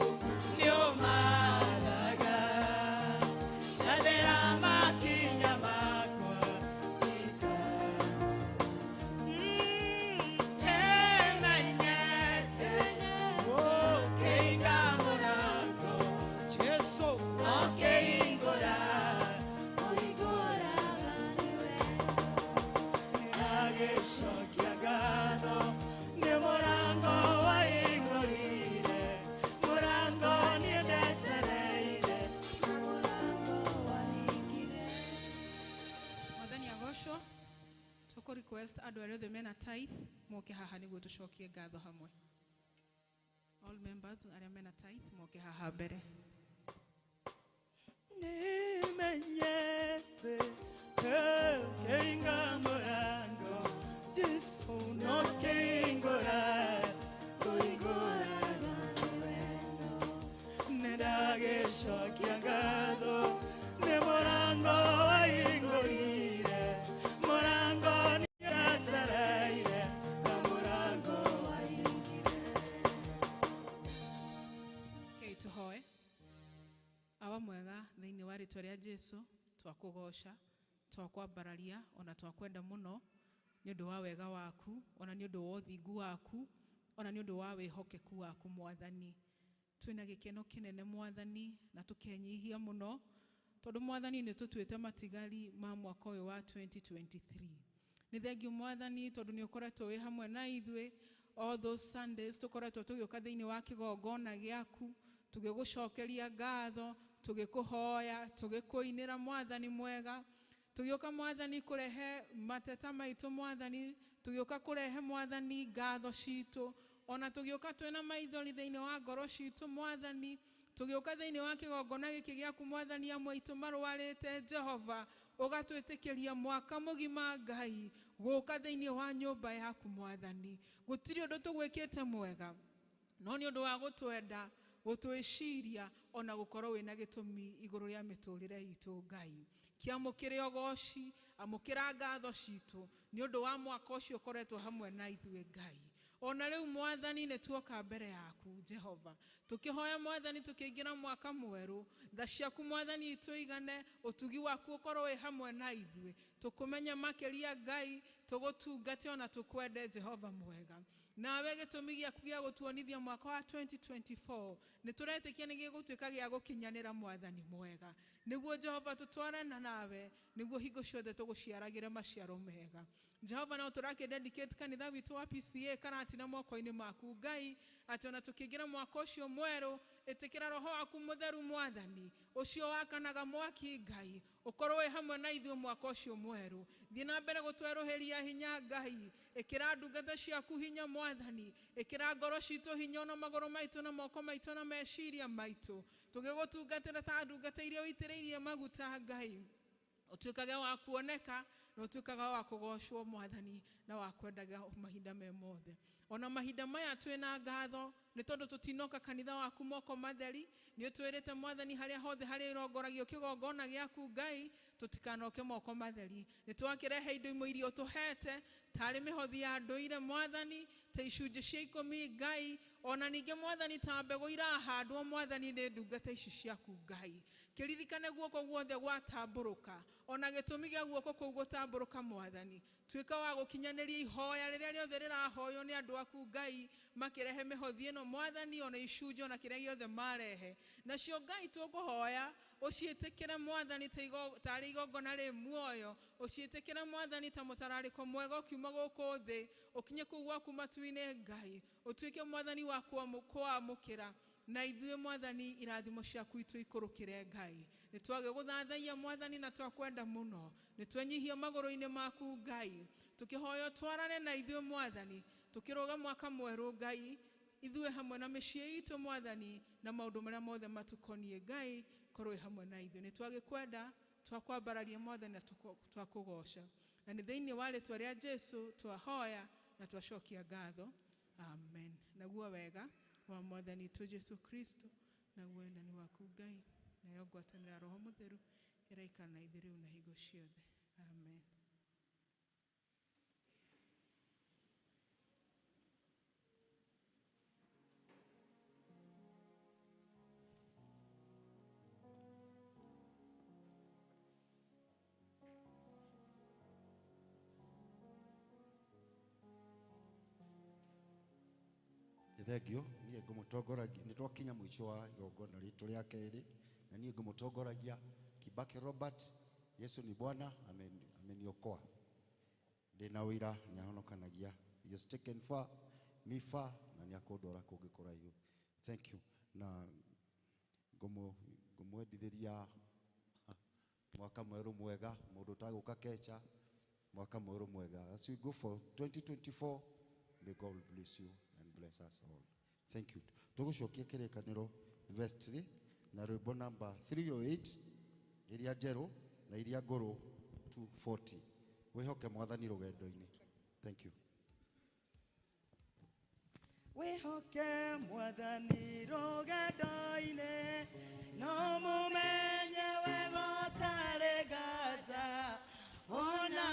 S6: nĩũmathaga, njathĩra makinya makwa Nĩmenyete ũkĩhinga mũrango Jesu ũkĩhingũra, ũhingũraga nĩ wendo. Nĩndagĩcokia ngatho nĩ mũrango wahingũrire, mũrango niĩ ndetereire, na mũrango wahingire.
S14: Mwathani agocwo. Tũkũ request andũ arĩa othe mena tithe moke haha nĩguo tũcokie ngatho hamwe. All members arĩa mena tithe moke haha mbere.
S6: Nĩmenyete kĩhinga mũrango Jesu nokĩhingũra, kũhingũraga nĩ wendo. Nĩndagĩcokia ngatho nĩ mũrango wahingũrire, mũrango nĩndetereire, na mũrango wahingire.
S14: Okay, tũhoe. Awa mwega thĩinĩ wa rĩtwa rĩa Jesu twakũgoca, twakwambararia ona twakwenda mũno nĩ ũndũ wa wega waku, ona nĩ ũndũ wa ũthingu waku, ona nĩ ũndũ wa wĩhokeku waku Mwathani. Twĩna gĩkeno kĩnene Mwathani na tũkenyihia mũno tondũ Mwathani nĩ tũtuĩte matigari ma mwaka ũyũ wa 2023. Nĩ thengiũ Mwathani tondũ nĩ ũkoretwo wĩ hamwe na ithuĩ all those Sundays tũkoretwo tũgĩũka thĩinĩ wa kĩgongona gĩaku tũgĩgũcokeria ngatho, tũgĩkũhoya, tũgĩkũinĩra Mwathani mwega. Tũgĩũka Mwathani kũrehe mateta maitũ Mwathani, tũgĩũka kũrehe Mwathani ngatho citũ, ona tũgĩũka twĩna maithori thĩinĩ wa ngoro citũ Mwathani, tũgĩũka thĩinĩ wa kĩgongona gĩkĩ gĩaku Mwathani, amwe aitũ marwarĩte Jehova, ũgatwĩtĩkĩria mwaka mũgima Ngai gũka thĩinĩ wa nyũmba yaku Mwathani. Gũtirĩ ũndũ tũgwĩkĩte mwega, no nĩ ũndũ wa gũtwenda, gũtwĩciria, ona gũkorwo wĩna gĩtũmi igũrũ rĩa mĩtũrĩre itũ Ngai. Kĩamũkĩre ũgoci, amũkĩra ngatho citũ nĩ ũndũ wa mwaka ũcio ũkoretwo hamwe na ithuĩ Ngai. Ona rĩu Mwathani nĩ tuoka mbere yaku Jehova, tũkĩhoya Mwathani tũkĩingĩra mwaka mwerũ, tha ciaku Mwathani itũigane, ũtugi waku ũkorwo wĩ hamwe na ithuĩ, tũkũmenye makĩria Ngai, tũgũtungate ona tũkwende Jehova mwega. Nawe gĩtũmi gĩaku gĩa gũtuonithia mwaka wa 2024 nĩ tũretĩkia nĩ gĩgũtuĩka gĩa gũkinyanĩra Mwathani mwega, nĩguo Jehova tũtwarana nawe, nĩguo hingo ciothe tũgũciaragĩre maciaro mega. Jehova, no tũrakĩ dedicate kanitha witũ wa PCA Karatina moko-inĩ maku Ngai, atĩ ona tũkĩingĩra mwaka ũcio mwerũ, ĩtĩkĩra roho waku mũtheru Mwathani, ũcio wakanaga mwaki Ngai, ũkorwo wĩ hamwe na ithuĩ mwaka ũcio mwerũ. Thiĩ na mbere gũtwerũhĩria hinya Ngai, ĩkĩra ndungata ciaku hinya Mwathani, ĩkĩra ngoro citũ hinya, ona magũrũ maitũ na moko maitũ na meciria maitũ, tũgĩgũtungatĩra ta ndungata iria ũitĩrĩirie maguta Ngai, ũtuĩkage wa kuoneka na ũtuĩkaga wa kũgocwo Mwathani na wa kwendaga mahinda me mothe. Ona mahinda maya twĩna ngatho nĩ tondũ tũtinoka kanitha waku moko matheri, nĩ ũtwĩrĩte Mwathani harĩa hothe harĩa ĩrongoragio kĩgongona gĩaku Ngai, tũtikanoke moko matheri. Nĩ twakĩrehe indo imwe iria ũtũhete tarĩ mĩhothi ya ndũire Mwathani, ta icunjĩ cia ikũmi Ngai, ona ningĩ Mwathani ta mbegũ irahandwo Mwathani nĩ ndungata ici ciaku Ngai. Kĩririkane guoko guothe gwatambũrũka, ona gĩtũmi gĩa guoko kũu gũtambũrũka Mwathani, tuĩka wa gũkinyanĩria ihoya rĩrĩa rĩothe rĩrahoywo nĩ andũ aku Ngai, makĩrehe mĩhothi ĩno Mwathani, ona icunjĩ ona kĩrĩa gĩothe marehe. Nacio Ngai tũkũhoya ũciĩtĩkĩre Mwathani tarĩ igongona rĩ muoyo, ũciĩtĩkĩre Mwathani ta mũtararĩko mwega ũkiuma gũkũ thĩ ũkinye kũu gwaku matu-inĩ Ngai, ũtuĩke Mwathani wa kwamũkĩra na ithuĩ Mwathani irathimo ciaku itũikũrũkĩre Ngai. Nĩ twagĩgũthathaia Mwathani na twakwenda mũno, nĩ twenyihia magũrũ-inĩ maku Ngai, tũkĩhoya twarane na ithuĩ Mwathani, tũkĩrũga mwaka mwerũ Ngai, ithuĩ hamwe na mĩciĩ itũ Mwathani, na maũndũ marĩa mothe matukoniĩ Ngai, korwo wĩ hamwe na ithuĩ. Nĩ twagĩkwenda, twakwambararia Mwathani na twakũgoca, na nĩ thĩinĩ wa rĩtwa rĩa Jesu twahoya na twacokia ngatho, amen. Naguo wega wa Mwathani witũ Jesu Kristo, naguo wendani waku Ngai, nayo ngwatanĩro ya Roho Mũtheru ĩraikara na ithuĩ rĩu na hingo ciothe, amen.
S1: Thengio niĩ ngũmũtongoragia, nĩ twakinya mũico wa igongona ritũ rĩa kerĩ, na niĩ ngũmũtongoragia Kibaki Robert. Yesu ni Bwana, ameniokoa, ndĩna ũira nĩ ahonokanagia. He has taken far me far, na nĩ akũndwara kũngĩ kũraihu. Thank you. Na ngũmwendithĩria mwaka mwerũ mwega, mũndũ ũtagũka kecha, mwaka mwerũ mwega. As we go for 2024, may God bless you and bless us all. Thank you. Tũgũcokia kĩrĩkanĩro vestry na rwĩmbo namba 308, iria njerũ na iria ngũrũ 240. Wĩhoke Mwathani rũgendo-inĩ. Thank you.
S6: Wĩhoke Mwathani rũgendo-inĩ, no mũmenye wega ũtarĩ nganja, ona